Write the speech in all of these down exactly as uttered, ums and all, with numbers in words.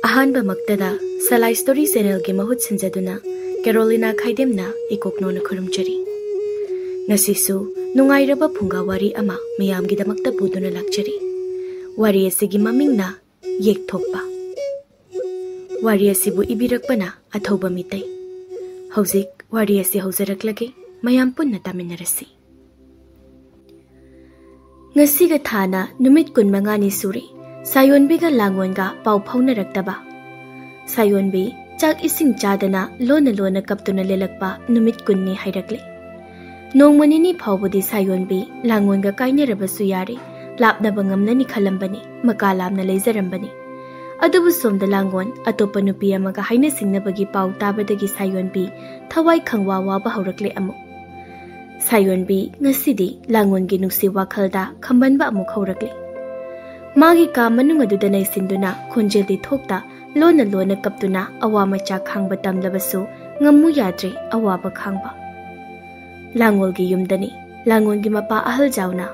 ꯑꯍꯥꯟꯕꯃꯛꯇꯗ ꯁꯂꯥꯏ story ꯆꯦꯅꯦꯜꯒꯤ ꯃꯍꯨꯠ ꯁꯤꯟꯖꯗꯨꯅ ꯀꯦꯔꯣꯂꯤꯅꯥ ꯈꯥꯏꯗꯦꯝꯅ ꯏꯀꯣꯛꯅꯣꯅ ꯈꯨꯔꯨꯝꯖꯔꯤ꯫ ꯉꯁꯤꯁꯨ ꯅꯨꯡꯉꯥꯏꯔꯕ ꯐꯨꯡꯒꯥ ꯋꯥꯔꯤ ꯑꯃ ꯃꯤꯌꯥꯝꯒꯤꯗꯃꯛꯇ ꯄꯨꯗꯨꯅ ꯂꯥꯛꯆꯔꯤ꯫ ꯋꯥꯔꯤ ꯑꯁꯤꯒꯤ ꯃꯃꯤꯡꯅ ꯌꯦꯛꯊꯣꯛꯄ꯫ ꯋꯥꯔꯤ ꯑꯁꯤꯕꯨ ꯏꯕꯤꯔꯛꯄꯅ ꯑꯊꯧꯕ ꯃꯤꯇꯩ꯫ ꯍꯧꯖꯤꯛ ꯋꯥꯔꯤ ꯑꯁꯤ ꯍꯧꯖꯔꯛꯂꯒꯦ, ꯃꯌꯥꯝ ꯄꯨꯟꯅ ꯇꯥꯃꯤꯟꯅꯔꯁꯤ꯫ ꯉꯁꯤꯒ ꯊꯥꯅ ꯅꯨꯃꯤꯠ ꯀꯨꯟꯃꯉꯥꯅꯤ ꯁꯨꯔꯦ ꯁꯥꯌꯣꯟꯕꯤꯒ ꯂꯥꯡꯉꯣꯟꯒ ꯄꯥꯎ ꯐꯥꯎꯅꯔꯛꯇꯕ꯫ ꯁꯥꯌꯣꯟꯕꯤ ꯆꯥꯛ ꯏꯁꯤꯡ ꯆꯥꯗꯅ ꯂꯣꯟꯅ ꯂꯣꯟꯅ ꯀꯞꯇꯨꯅ ꯂꯦꯜꯂꯛꯄ ꯅꯨꯃꯤꯠ ꯀꯨꯟꯅꯤ ꯍꯥꯏꯔꯛꯂꯦ꯫ ꯅꯣꯡꯃ ꯅꯤꯅꯤ ꯐꯥꯎꯕꯗꯤ ꯁꯥꯌꯣꯟꯕꯤ ꯂꯥꯡꯉꯣꯟꯒ ꯀꯥꯏꯅꯔꯕꯁꯨ ꯌꯥꯔꯦ, ꯂꯥꯞꯅꯕ ꯉꯝꯂꯅꯤ ꯈꯜꯂꯝꯕꯅꯤ, ꯃꯀꯥ ꯂꯥꯝꯅ ꯂꯩꯖꯔꯝꯕꯅꯤ꯫ ꯑꯗꯨꯕꯨ ꯁꯣꯝꯗ ꯂꯥꯡꯉꯣꯟ ꯑꯇꯣꯞꯄ ꯅꯨꯄꯤ ꯑꯃꯒ ꯍꯥꯏꯅ ꯁꯤꯡꯅꯕꯒꯤ ꯄꯥꯎ ꯇꯥꯕꯗꯒꯤ ꯁꯥꯌꯣꯟꯕꯤ ꯊꯋꯥꯏ ꯈꯪꯋꯥ ꯋꯥꯕ ꯍꯧꯔꯛꯂꯦ ꯑꯃꯨꯛ꯫ ꯁꯥꯌꯣꯟꯕꯤ ꯉꯁꯤꯗꯤ ꯂꯥꯡꯉꯣꯟꯒꯤ ꯅꯨꯡꯁꯤ ꯋꯥꯈꯜꯗ ꯈꯝꯕꯟꯕ ꯑꯃꯨꯛ ꯍꯧꯔꯛꯂꯦ꯫ ꯃꯥꯒꯤ ꯀꯥ ꯃꯅꯨꯡ ꯑꯗꯨꯗ ꯅꯩꯁꯤꯟꯗꯨꯅ ꯈꯣꯟꯖꯦꯜꯗꯤ ꯊꯣꯛꯇ ꯂꯣꯟꯅ ꯂꯣꯟꯅ ꯀꯞꯇꯨꯅ ꯑꯋꯥ ꯃꯆꯥ ꯈꯥꯡꯕ ꯇꯝꯂꯕꯁꯨ ꯉꯝꯃꯨ ꯌꯥꯗ꯭ꯔꯦ ꯑꯋꯥꯕ ꯈꯥꯡꯕ꯫ ꯂꯥꯡꯉꯣꯜꯒꯤ ꯌꯨꯝꯗꯅꯤ꯫ ꯂꯥꯡꯉꯣꯜꯒꯤ ꯃꯄꯥ ꯑꯍꯜ ꯖꯥꯎꯅ,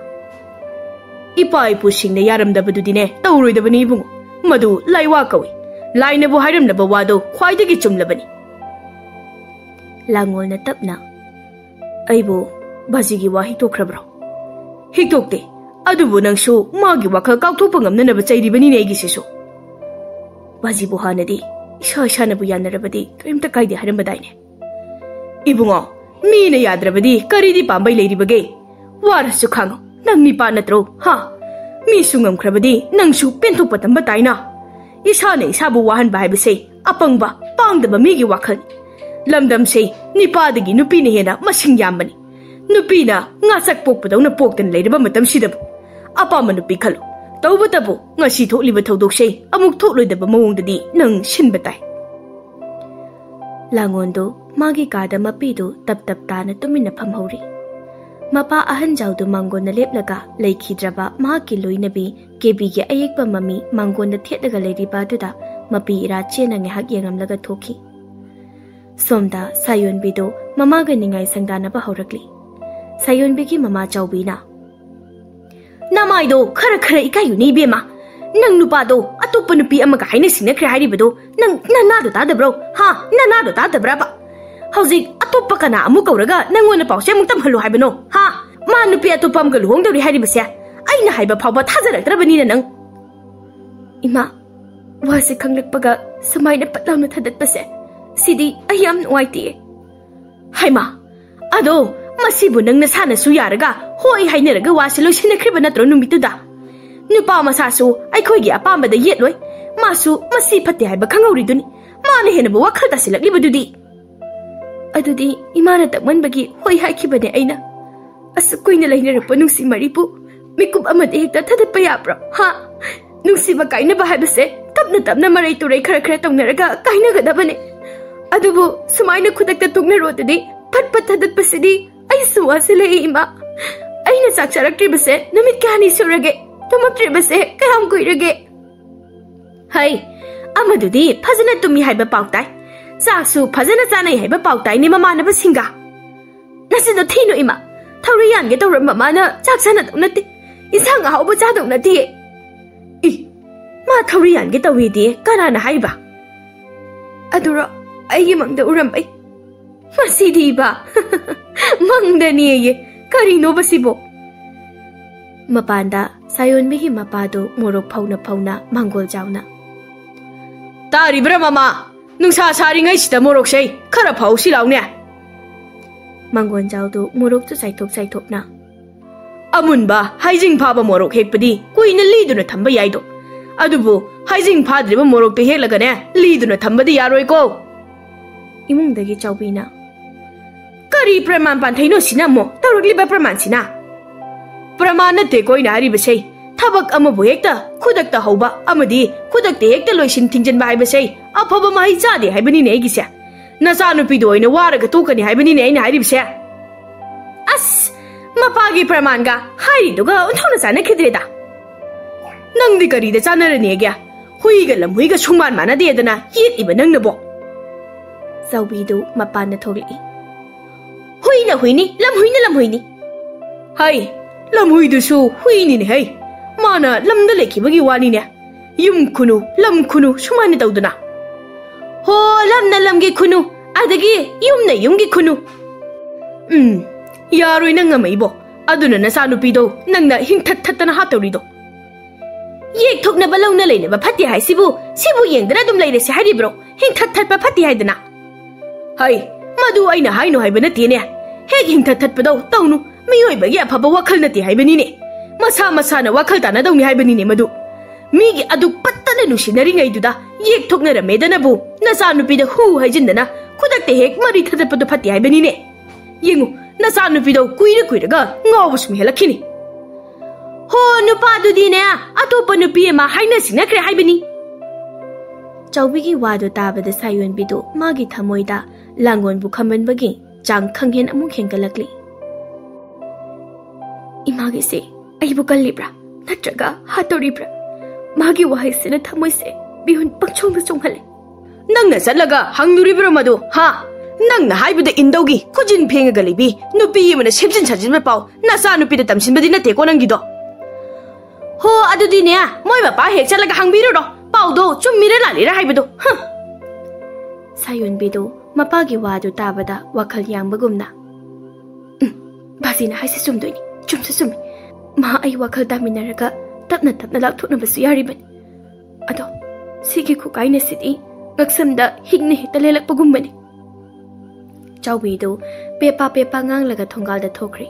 "ꯏꯄꯥ ꯏꯄꯨꯁꯤꯡꯅ ꯌꯥꯔꯝꯗꯕꯗꯨꯗꯤꯅꯦ ꯇꯧꯔꯣꯏꯗꯕꯅꯤ ꯏꯕꯨꯡꯉꯣ꯫ ꯃꯗꯨ ꯂꯥꯏꯋꯥ ꯀꯧꯏ꯫ ꯂꯥꯏꯅꯕꯨ ꯍꯥꯏꯔꯝꯂꯕ ꯋꯥꯗꯣ ꯈ꯭ꯋꯥꯏꯗꯒꯤ ꯆꯨꯝꯂꯕꯅꯤ꯫" ꯂꯥꯡꯉꯣꯜꯅ ꯇꯞꯅ, "ꯑꯩꯕꯨ ꯕꯥꯖꯤꯒꯤ ꯋꯥ ꯍꯤꯛꯇꯣꯛꯈ꯭ꯔꯕ꯭ꯔꯣ?" "ꯍꯤꯛꯇꯣꯛꯇꯦ꯫ ꯑꯗꯨꯕꯨ ꯅꯪꯁꯨ ꯃꯥꯒꯤ ꯋꯥꯈꯜ ꯀꯥꯎꯊꯣꯛꯄ ꯉꯝꯅꯅꯕ ꯆꯩꯔꯤꯕꯅꯤꯅꯦ ꯑꯩꯒꯤꯁꯤꯁꯨ꯫" "ꯕꯥꯖꯤꯕꯨ ꯍꯥꯟꯅꯗꯤ ꯏꯁꯥ ꯏꯁꯥꯅꯕꯨ ꯌꯥꯅꯔꯕꯗꯤ ꯀꯔꯤꯝꯇ ꯀꯥꯏꯗꯦ ꯍꯥꯏꯔꯝꯕꯗꯥꯏꯅꯦ?" "ꯏꯕꯨꯡꯉꯣ, ꯃꯤꯅ ꯌꯥꯗ꯭ꯔꯕꯗꯤ ꯀꯔꯤꯗꯤ ꯄꯥꯝꯕꯩ ꯂꯩꯔꯤꯕꯒꯦ? ꯋꯥꯔꯁꯨ ꯈꯥꯡꯉꯨ, ꯅꯪ ꯅꯤꯄꯥ ꯅꯠꯇ꯭ꯔꯣ? ꯍꯥ? ꯃꯤꯁꯨ ꯉꯝꯈ꯭ꯔꯕꯗꯤ ꯅꯪꯁꯨ ꯄꯦꯟꯊꯣꯛꯄ ꯇꯝꯕ ꯇꯥꯏꯅ꯫ ꯏꯁꯥꯅ ꯏꯁꯥꯕꯨ ꯋꯥꯍꯟꯕ ꯍꯥꯏꯕꯁꯦ ꯑꯄꯪꯕ, ꯄꯥꯡꯗꯕ ꯃꯤꯒꯤ ꯋꯥꯈꯜ꯫ ꯂꯝꯗꯝꯁꯦ ꯅꯤꯄꯥꯗꯒꯤ ꯅꯨꯄꯤꯅ ꯍꯦꯟꯅ ꯃꯁꯤꯡ ꯌꯥꯝꯕꯅꯤ꯫ ꯅꯨꯄꯤꯅ ꯉꯥꯆꯛ ꯄꯣꯛꯄꯗꯧꯅ ꯄꯣꯛꯇꯅ ꯂꯩꯔꯕ ꯃꯇꯝꯁꯤꯗꯕꯨ ꯑꯄꯥꯝꯕ ꯅꯨꯄꯤ ꯈꯜꯂꯨ꯫ ꯇꯧꯕꯇꯕꯨ ꯉꯁꯤ ꯊꯣꯛꯂꯤꯕ ꯊꯧꯗꯣꯛꯁꯦ ꯑꯃꯨꯛ ꯊꯣꯛꯂꯣꯏꯗꯕ ꯃꯑꯣꯡꯗꯗꯤ ꯅꯪ ꯁꯤꯟꯕ ꯇꯥꯏ꯫" ꯂꯥꯡꯉꯣꯟꯗꯨ ꯃꯥꯒꯤ ꯀꯥꯗ ꯃꯄꯤꯗꯨ ꯇꯞ ꯇꯞ ꯇꯥꯅ ꯇꯨꯃꯤꯟꯅ ꯐꯝꯍꯧꯔꯤ꯫ ꯃꯄꯥ ꯑꯍꯟ ꯖꯥꯎꯗꯨ ꯃꯥꯡꯒꯣꯟꯅ ꯂꯦꯞꯂꯒ ꯂꯩꯈꯤꯗ꯭ꯔꯕ ꯃꯍꯥꯛꯀꯤ ꯂꯣꯏꯅꯕꯤ ꯀꯦꯕꯤꯒꯤ ꯑꯌꯦꯛꯄ ꯃꯃꯤ ꯃꯥꯡꯒꯣꯟꯗ ꯊꯦꯠꯂꯒ ꯂꯩꯔꯤꯕ ꯑꯗꯨꯗ ꯃꯄꯤ ꯏꯔꯥ ꯆꯦꯟꯅ ꯉꯥꯏꯍꯥꯛ ꯌꯦꯡꯂꯝꯂꯒ ꯊꯣꯛꯈꯤ꯫ ꯁꯣꯝꯗ ꯁꯥꯌꯣꯟꯕꯤꯗꯨ ꯃꯃꯥꯒ ꯅꯤꯡꯉꯥꯏ ꯁꯪꯗꯥꯅꯕ ꯍꯧꯔꯛꯂꯤ꯫ ꯁꯥꯌꯣꯟꯕꯤꯒꯤ ꯃꯃꯥ ꯆꯥꯎꯕꯤꯅ, "ꯅꯃꯥꯏꯗꯣ ꯈꯔ ꯈꯔ ꯏꯀꯥꯏꯌꯨꯅꯦ ꯏꯕꯦꯝꯃ꯫ ꯅꯪ ꯅꯨꯄꯥꯗꯣ ꯑꯇꯣꯞꯄ ꯑꯇꯣꯞꯄ ꯅꯨꯄꯤ ꯑꯃꯒ ꯍꯥꯏꯅ ꯁꯤꯡꯅꯈ꯭ꯔꯦ ꯍꯥꯏꯔꯤꯕꯗꯣ ꯅꯪ ꯅꯅꯥꯗꯣ ꯇꯥꯗꯕ꯭ꯔꯣ? ꯍꯥ? ꯅꯅꯥꯗꯣ ꯇꯥꯗꯕ꯭ꯔꯕ? ꯍꯧꯖꯤꯛ ꯑꯇꯣꯞꯄ ꯀꯅꯥ ꯑꯃꯨꯛ ꯀꯧꯔꯒ ꯅꯪꯉꯣꯟꯗ ꯄꯥꯎꯁꯦ ꯑꯃꯨꯛ ꯇꯝꯍꯜꯂꯨ ꯍꯥꯏꯕꯅꯣ? ꯍꯥ? ꯃꯥ ꯅꯨꯄꯤ ꯑꯇꯣꯞꯄ ꯑꯃꯒ ꯂꯨꯍꯣꯡꯗꯧꯔꯤ ꯍꯥꯏꯔꯤꯕꯁꯦ ꯑꯩꯅ ꯍꯥꯏꯕ ꯐꯥꯎꯕ ꯊꯥꯖꯔꯛꯇ꯭ꯔꯕꯅꯤꯅ ꯅꯪ꯫ ꯏꯃꯥ, ꯋꯥꯁꯦ ꯈꯪꯂꯛꯄꯒ ꯁꯨꯃꯥꯏꯅ ꯄꯠ ꯂꯥꯎꯅ ꯊꯗꯠꯄꯁꯦ, ꯁꯤꯗꯤ ꯑꯩ ꯌꯥꯝ ꯅꯨꯡꯉꯥꯏꯇꯦ꯫ ꯍꯩꯃꯥ, ꯑꯗꯣ ꯃꯁꯤꯕꯨ ꯅꯪ ꯅꯁꯥꯅꯁꯨ ꯌꯥꯔꯒ ꯍꯣꯏ ꯍꯥꯏꯅꯔꯒ ꯋꯥꯁꯦ ꯂꯣꯏꯁꯤꯟꯅꯈ꯭ꯔꯤꯕ ꯅꯠꯇ꯭ꯔꯣ ꯅꯨꯃꯤꯠꯇꯨꯗ? ꯅꯨꯄꯥ ꯃꯁꯥꯁꯨ ꯑꯩꯈꯣꯏꯒꯤ ꯑꯄꯥꯝꯕꯗ ꯌꯦꯠꯂꯣꯏ꯫ ꯃꯥꯁꯨ ꯃꯁꯤ ꯐꯠꯇꯦ ꯍꯥꯏꯕ ꯈꯪꯍꯧꯔꯤꯗꯨꯅꯤ꯫ ꯃꯥꯅ ꯍꯦꯟꯅꯕꯨ ꯋꯥꯈꯜ ꯇꯥꯁꯤꯜꯂꯛꯂꯤꯕꯗꯨꯗꯤ꯫ ꯑꯗꯨꯗꯤ ꯏꯃꯥꯅ ꯇꯛꯃꯟꯕꯒꯤ ꯍꯣꯏ ꯍꯥꯏꯈꯤꯕꯅꯦ ꯑꯩꯅ꯫ ꯑꯁꯨꯛ ꯀꯨꯏꯅ ꯂꯩꯅꯔꯛꯄ ꯅꯨꯡꯁꯤ ꯃꯔꯤꯕꯨ ꯃꯤꯀꯨꯞ ꯑꯃꯗ ꯍꯦꯛꯇ ꯊꯗꯠꯄ ꯌꯥꯕ꯭ꯔꯣ? ꯍꯥ? ꯅꯨꯡꯁꯤꯕ ꯀꯥꯏꯅꯕ ꯍꯥꯏꯕꯁꯦ ꯇꯞꯅ ꯇꯞꯅ ꯃꯔꯩ ꯇꯨꯔꯩ ꯈꯔ ꯈꯔ ꯇꯧꯅꯔꯒ ꯀꯥꯏꯅꯒꯗꯕꯅꯦ꯫ ꯑꯗꯨꯕꯨ ꯁꯨꯃꯥꯏꯅ ꯈꯨꯗꯛꯇ ꯇꯣꯛꯅꯔꯣꯗꯗꯤ ꯐꯠ ꯐꯠ ꯊꯗꯠꯄꯁꯤꯗꯤ ꯑꯩꯁꯨ ꯋꯥꯁꯤꯜꯂꯛꯏ ꯏꯃꯥ꯫ ꯑꯩꯅ ꯆꯥꯛ ꯆꯥꯔꯛꯇ꯭ꯔꯤꯕꯁꯦ ꯅꯨꯃꯤꯠ ꯀꯌꯥꯅꯤ ꯁꯨꯔꯒꯦ? ꯇꯨꯝꯃꯛꯇ꯭ꯔꯤꯕꯁꯦ ꯀꯌꯥꯝ ꯀꯨꯏꯔꯒꯦ? ꯍꯩ, ꯑꯃꯗꯨꯗꯤ ꯐꯖꯅ ꯇꯨꯝꯃꯤ ꯍꯥꯏꯕ ꯄꯥꯎ ꯇꯥꯏ꯫ ꯆꯥꯛꯁꯨ ꯐꯖꯅ ꯆꯥꯅꯩ ꯍꯥꯏꯕ ꯄꯥꯎ ꯇꯥꯏꯅꯦ ꯃꯃꯥꯟꯅꯕꯁꯤꯡꯒ꯫ ꯅꯆꯤꯟꯗꯣ ꯊꯤꯅꯨ ꯏꯃꯥ꯫ ꯊꯧꯔꯤ ꯌꯥꯟꯒꯦ ꯇꯧꯔꯝꯕ ꯃꯥꯅ ꯆꯥꯛ ꯆꯥꯅꯗꯧ ꯅꯠꯇꯦ꯫ ꯏꯟꯁꯥꯡ ꯑꯍꯥꯎꯕ ꯆꯥꯗꯧ ꯅꯠꯇꯦ꯫ ꯏ, ꯃꯥ ꯊꯧꯔꯤ ꯌꯥꯟꯒꯦ ꯇꯧꯏꯗꯤ ꯀꯅꯥꯅ ꯍꯥꯏꯕ? ꯑꯗꯨꯔꯣ, ꯑꯩꯒꯤ ꯃꯪꯗ ꯎꯔꯝꯕꯩ꯫ ꯃꯁꯤꯗꯤ ꯏꯕ꯫ ꯃꯪꯗꯅꯦꯌꯦ꯫ ꯀꯔꯤꯅꯣꯕ ꯁꯤꯕꯣ? ꯃꯄꯥꯟꯗ ꯁꯥꯌꯣꯟꯕꯤꯒꯤ ꯃꯄꯥꯗꯨ ꯃꯣꯔꯣꯛ ꯐꯧꯅ ꯐꯧꯅ ꯃꯥꯡꯒꯣꯜ ꯆꯥꯎꯅ꯫ "ꯇꯥꯔꯤꯕ꯭ꯔꯥ ꯃꯃꯥ? ꯅꯨꯡꯁꯥ ꯁꯥꯔꯤꯉꯩꯁꯤꯗ ꯃꯣꯔꯣꯛꯁꯦ ꯈꯔ ꯐꯧꯁꯤ ꯂꯥꯎꯅꯦ?" ꯃꯥꯡꯒꯣꯜ ꯆꯥꯎꯗꯨ ꯃꯣꯔꯣꯛꯇꯨ ꯆꯥꯏꯊꯣꯛ ꯆꯥꯏꯊꯣꯛꯅ꯫ "ꯑꯃꯨꯟꯕ ꯍꯩꯖꯤꯡ ꯐꯥꯕ ꯃꯣꯔꯣꯛ ꯍꯦꯛꯄꯗꯤ ꯀꯨꯏꯅ ꯂꯤꯗꯨꯅ ꯊꯝꯕ ꯌꯥꯏꯗꯣ꯫ ꯑꯗꯨꯕꯨ ꯍꯩꯖꯤꯡ ꯐꯥꯗ꯭ꯔꯤꯕ ꯃꯣꯔꯣꯛꯇꯣ ꯍꯦꯛꯂꯒꯅꯦ ꯂꯤꯗꯨꯅ ꯊꯝꯕꯗꯤ ꯌꯥꯔꯣꯏꯀꯣ꯫" ꯏꯃꯨꯡꯗꯒꯤ ꯆꯥꯎꯕꯤꯅ꯫ "ꯀꯔꯤ ꯄ꯭ꯔꯃꯥꯟ ꯄꯥꯟꯊꯩꯅꯣ ꯁꯤꯅ ꯑꯃꯨꯛ ꯇꯧꯔꯛꯂꯤꯕ ꯄ꯭ꯔꯃꯥꯟꯁꯤꯅ?" "ꯄ꯭ꯔꯃꯥꯟ ꯅꯠꯇꯦꯀꯣ ꯑꯩꯅ ꯍꯥꯏꯔꯤꯕꯁꯦ꯫ ꯊꯕꯛ ꯑꯃꯕꯨ ꯍꯦꯛꯇ ꯈꯨꯗꯛꯇ ꯍꯧꯕ ꯑꯃꯗꯤ ꯈꯨꯗꯛꯇ ꯍꯦꯛꯇ ꯂꯣꯏꯁꯤꯟ ꯊꯤꯡꯖꯤꯟꯕ ꯍꯥꯏꯕꯁꯦ ꯑꯐꯕ ꯃꯍꯩ ꯆꯥꯗꯦ ꯍꯥꯏꯕꯅꯤꯅꯦ ꯑꯩꯒꯤꯁꯦ꯫ ꯅꯆꯥꯅꯨꯄꯤꯗꯣ ꯑꯣꯏꯅ ꯋꯥꯔꯒ ꯇꯣꯛꯀꯅꯤ ꯍꯥꯏꯕꯅꯤꯅꯦ ꯑꯩꯅ ꯍꯥꯏꯔꯤꯕꯁꯦ꯫ ꯑꯁ! ꯃꯄꯥꯒꯤ ꯄ꯭ꯔꯃꯥꯟꯒ ꯍꯥꯏꯔꯤꯗꯨꯒ ꯑꯣꯟꯊꯣꯛꯅ ꯆꯥꯟꯅꯈꯤꯗ꯭ꯔꯦꯗ꯫ ꯅꯪꯗꯤ ꯀꯔꯤꯗ ꯆꯥꯟꯅꯔꯅꯦꯒꯦ? ꯍꯨꯏꯒ ꯂꯝꯍꯨꯏꯒ ꯁꯨꯡꯃꯥꯟ ꯃꯥꯟꯅꯗꯦꯗꯅ ꯌꯦꯠꯂꯤꯕ ꯅꯪꯅꯕꯣ?" ꯆꯥꯎꯕꯤꯗꯨ ꯃꯄꯥꯟꯗ ꯊꯣꯛꯂꯛꯏ꯫ "ꯍꯨꯏꯅ ꯍꯨꯏꯅꯤ, ꯂꯝꯍꯨꯏꯅ ꯂꯝꯍꯨꯏꯅꯤ꯫" "ꯍꯩ, ꯂꯝꯍꯨꯏꯗꯨꯁꯨ ꯍꯨꯏꯅꯤꯅꯦ ꯍꯩ꯫ ꯃꯥꯅ ꯂꯝꯗ ꯂꯩꯈꯤꯕꯒꯤ ꯋꯥꯅꯤꯅꯦ꯫ ꯌꯨꯝ ꯈꯨꯅꯨ, ꯂꯝ ꯈꯨꯅꯨ, ꯁꯨꯃꯥꯏꯅ ꯇꯧꯗꯅ꯫ ꯍꯣ, ꯂꯝꯅ ꯂꯝꯒꯤ ꯈꯨꯅꯨ, ꯑꯗꯒꯤ ꯌꯨꯝꯅ ꯌꯨꯝꯒꯤ ꯈꯨꯅꯨ꯫ ꯎꯝ, ꯌꯥꯔꯣꯏ ꯅꯪ ꯑꯃꯩꯕꯣ꯫ ꯑꯗꯨꯅ ꯅꯆꯥꯅꯨꯄꯤꯗꯣ ꯅꯪꯅ ꯍꯤꯡꯊꯠ ꯊꯠꯇꯅ ꯍꯥꯠꯇꯧꯔꯤꯗꯣ꯫ ꯌꯦꯛꯊꯣꯛꯅꯕ ꯂꯧꯅ ꯂꯩꯅꯕ ꯐꯠꯇꯦ ꯍꯥꯏꯁꯤꯕꯨ, ꯁꯤꯕꯨ ꯌꯦꯡꯗꯅ ꯑꯗꯨꯝ ꯂꯩꯔꯁꯤ ꯍꯥꯏꯔꯤꯕ꯭ꯔꯣ? ꯍꯤꯡꯊꯠ ꯊꯠꯄ ꯐꯠꯇꯦ ꯍꯥꯏꯗꯅ꯫ ꯍꯩ, ꯃꯗꯨ ꯑꯩꯅ ꯍꯥꯏꯅꯨ ꯍꯥꯏꯕ ꯅꯠꯇꯦꯅꯦ꯫ ꯍꯦꯛ ꯍꯤꯡꯊꯠ ꯊꯠꯄꯗꯧ ꯇꯧꯅꯨ꯫ ꯃꯤꯑꯣꯏꯕꯒꯤ ꯑꯐꯕ ꯋꯥꯈꯜ ꯅꯠꯇꯦ ꯍꯥꯏꯕꯅꯤꯅꯦ꯫ ꯃꯁꯥ ꯃꯁꯥꯅ ꯋꯥꯈꯜ ꯇꯥꯅꯗꯧꯅꯤ ꯍꯥꯏꯕꯅꯤꯅꯦ ꯃꯗꯨ꯫ ꯃꯤꯒꯤ ꯑꯗꯨꯛ ꯄꯠꯇꯅ ꯅꯨꯡꯁꯤꯅꯔꯤꯉꯩꯗꯨꯗ ꯌꯦꯛꯊꯣꯛꯅꯔꯝꯃꯦꯗꯅꯕꯨ ꯅꯆꯥꯅꯨꯄꯤꯗ ꯍꯨ ꯍꯥꯏꯖꯤꯟꯗꯅ ꯈꯨꯗꯛꯇ ꯍꯦꯛ ꯃꯔꯤ ꯊꯗꯠꯄꯗꯨ ꯐꯠꯇꯦ ꯍꯥꯏꯕꯅꯤꯅꯦ꯫ ꯌꯦꯡꯉꯨ, ꯅꯆꯥꯅꯨꯄꯤꯗꯣ ꯀꯨꯏꯔ ꯀꯨꯏꯔꯒ ꯉꯥꯎꯕ ꯁꯨꯝ ꯍꯦꯜꯂꯛꯈꯤꯅꯤ꯫ ꯍꯣ, ꯅꯨꯄꯥꯗꯨꯗꯤꯅꯦ, ꯑꯇꯣꯞꯄ ꯅꯨꯄꯤ ꯑꯃ ꯍꯥꯏꯅ ꯁꯤꯡꯅꯈ꯭ꯔꯦ ꯍꯥꯏꯕꯅꯤ꯫ ꯆꯥꯎꯕꯤꯒꯤ ꯋꯥꯗꯨ ꯇꯥꯕꯗ ꯁꯥꯌꯣꯟꯕꯤꯗꯨ ꯃꯥꯒꯤ ꯊꯃꯣꯏꯗ ꯂꯥꯡꯒꯣꯟꯕꯨ ꯈꯝꯕꯟꯕꯒꯤ ꯆꯥꯡ ꯈꯪꯍꯦꯟ ꯑꯃꯨꯛ ꯍꯦꯟꯒꯠꯂꯛꯂꯤ꯫ ꯏꯃꯥꯒꯤꯁꯦ ꯑꯩꯕꯨ ꯀꯜꯂꯤꯕ꯭ꯔꯥ ꯅꯠꯇ꯭ꯔꯒ ꯍꯥꯠꯇꯧꯔꯤꯕ꯭ꯔꯥ? ꯃꯥꯒꯤ ꯋꯥꯍꯩꯁꯤꯅ ꯊꯃꯣꯏꯁꯦ ꯃꯤꯍꯨꯟ ꯄꯪꯆꯣꯡꯗ ꯆꯣꯡꯍꯜꯂꯦ꯫ ꯅꯪꯅ ꯆꯠꯂꯒ ꯍꯪꯂꯨꯔꯤꯕ꯭ꯔꯣ ꯃꯗꯨ, ꯍꯥ? ꯅꯪꯅ ꯍꯥꯏꯕꯗ ꯏꯟꯗꯧꯒꯤ ꯈꯨꯖꯤꯟ ꯐꯦꯡꯉꯒ ꯂꯩꯕꯤ ꯅꯨꯄꯤ ꯑꯃꯅ ꯁꯦꯝꯖꯤꯟ ꯁꯥꯖꯤꯟꯕ ꯄꯥꯎ ꯅꯆꯥ ꯅꯨꯄꯤꯗ ꯇꯝꯁꯤꯟꯕꯗꯤ ꯅꯠꯇꯦꯀꯣ ꯅꯪꯒꯤꯗꯣ꯫ ꯍꯣ, ꯑꯗꯨꯗꯤꯅꯦ, ꯃꯣꯏ ꯃꯄꯥ ꯍꯦꯛ ꯆꯠꯂꯒ ꯍꯪꯕꯤꯔꯨꯔꯣ, ꯄꯥꯎꯗꯣ ꯆꯨꯝꯃꯤꯔ ꯂꯥꯜꯂꯤꯔ ꯍꯥꯏꯕꯗꯣ꯫ ꯍꯝ꯫ ꯁꯥꯌꯣꯟꯕꯤꯗꯨ ꯃꯄꯥꯒꯤ ꯋꯥꯗꯨ ꯇꯥꯕꯗ ꯋꯥꯈꯜ ꯌꯥꯡꯕꯒꯨꯝꯅ, "ꯎꯝ, ꯕꯥꯖꯤꯅ ꯍꯥꯏꯁꯦ ꯆꯨꯝꯗꯣꯏꯅꯤ, ꯆꯨꯝꯁꯨ ꯆꯨꯝꯃꯤ꯫ ꯃꯥ ꯑꯩ ꯋꯥꯈꯜ ꯇꯥꯃꯤꯟꯅꯔꯒ ꯇꯞꯅ ꯇꯞꯅ ꯂꯥꯞꯊꯣꯛꯅꯕꯁꯨ ꯌꯥꯔꯤꯕꯅꯤ꯫ ꯑꯗꯣ ꯁꯤꯒꯤ ꯈꯨꯀꯥꯏꯅꯁꯤꯗꯤ ꯉꯛꯁꯝꯗ ꯍꯤꯡꯅ ꯍꯦꯛꯇ ꯂꯦꯜꯂꯛꯄꯒꯨꯝꯕꯅꯤ꯫" ꯆꯥꯎꯕꯤꯗꯨ ꯄꯦꯄꯥ ꯄꯦꯄꯥ ꯉꯥꯡꯂꯒ ꯊꯣꯡꯒꯥꯜꯗ ꯊꯣꯛꯈ꯭ꯔꯦ꯫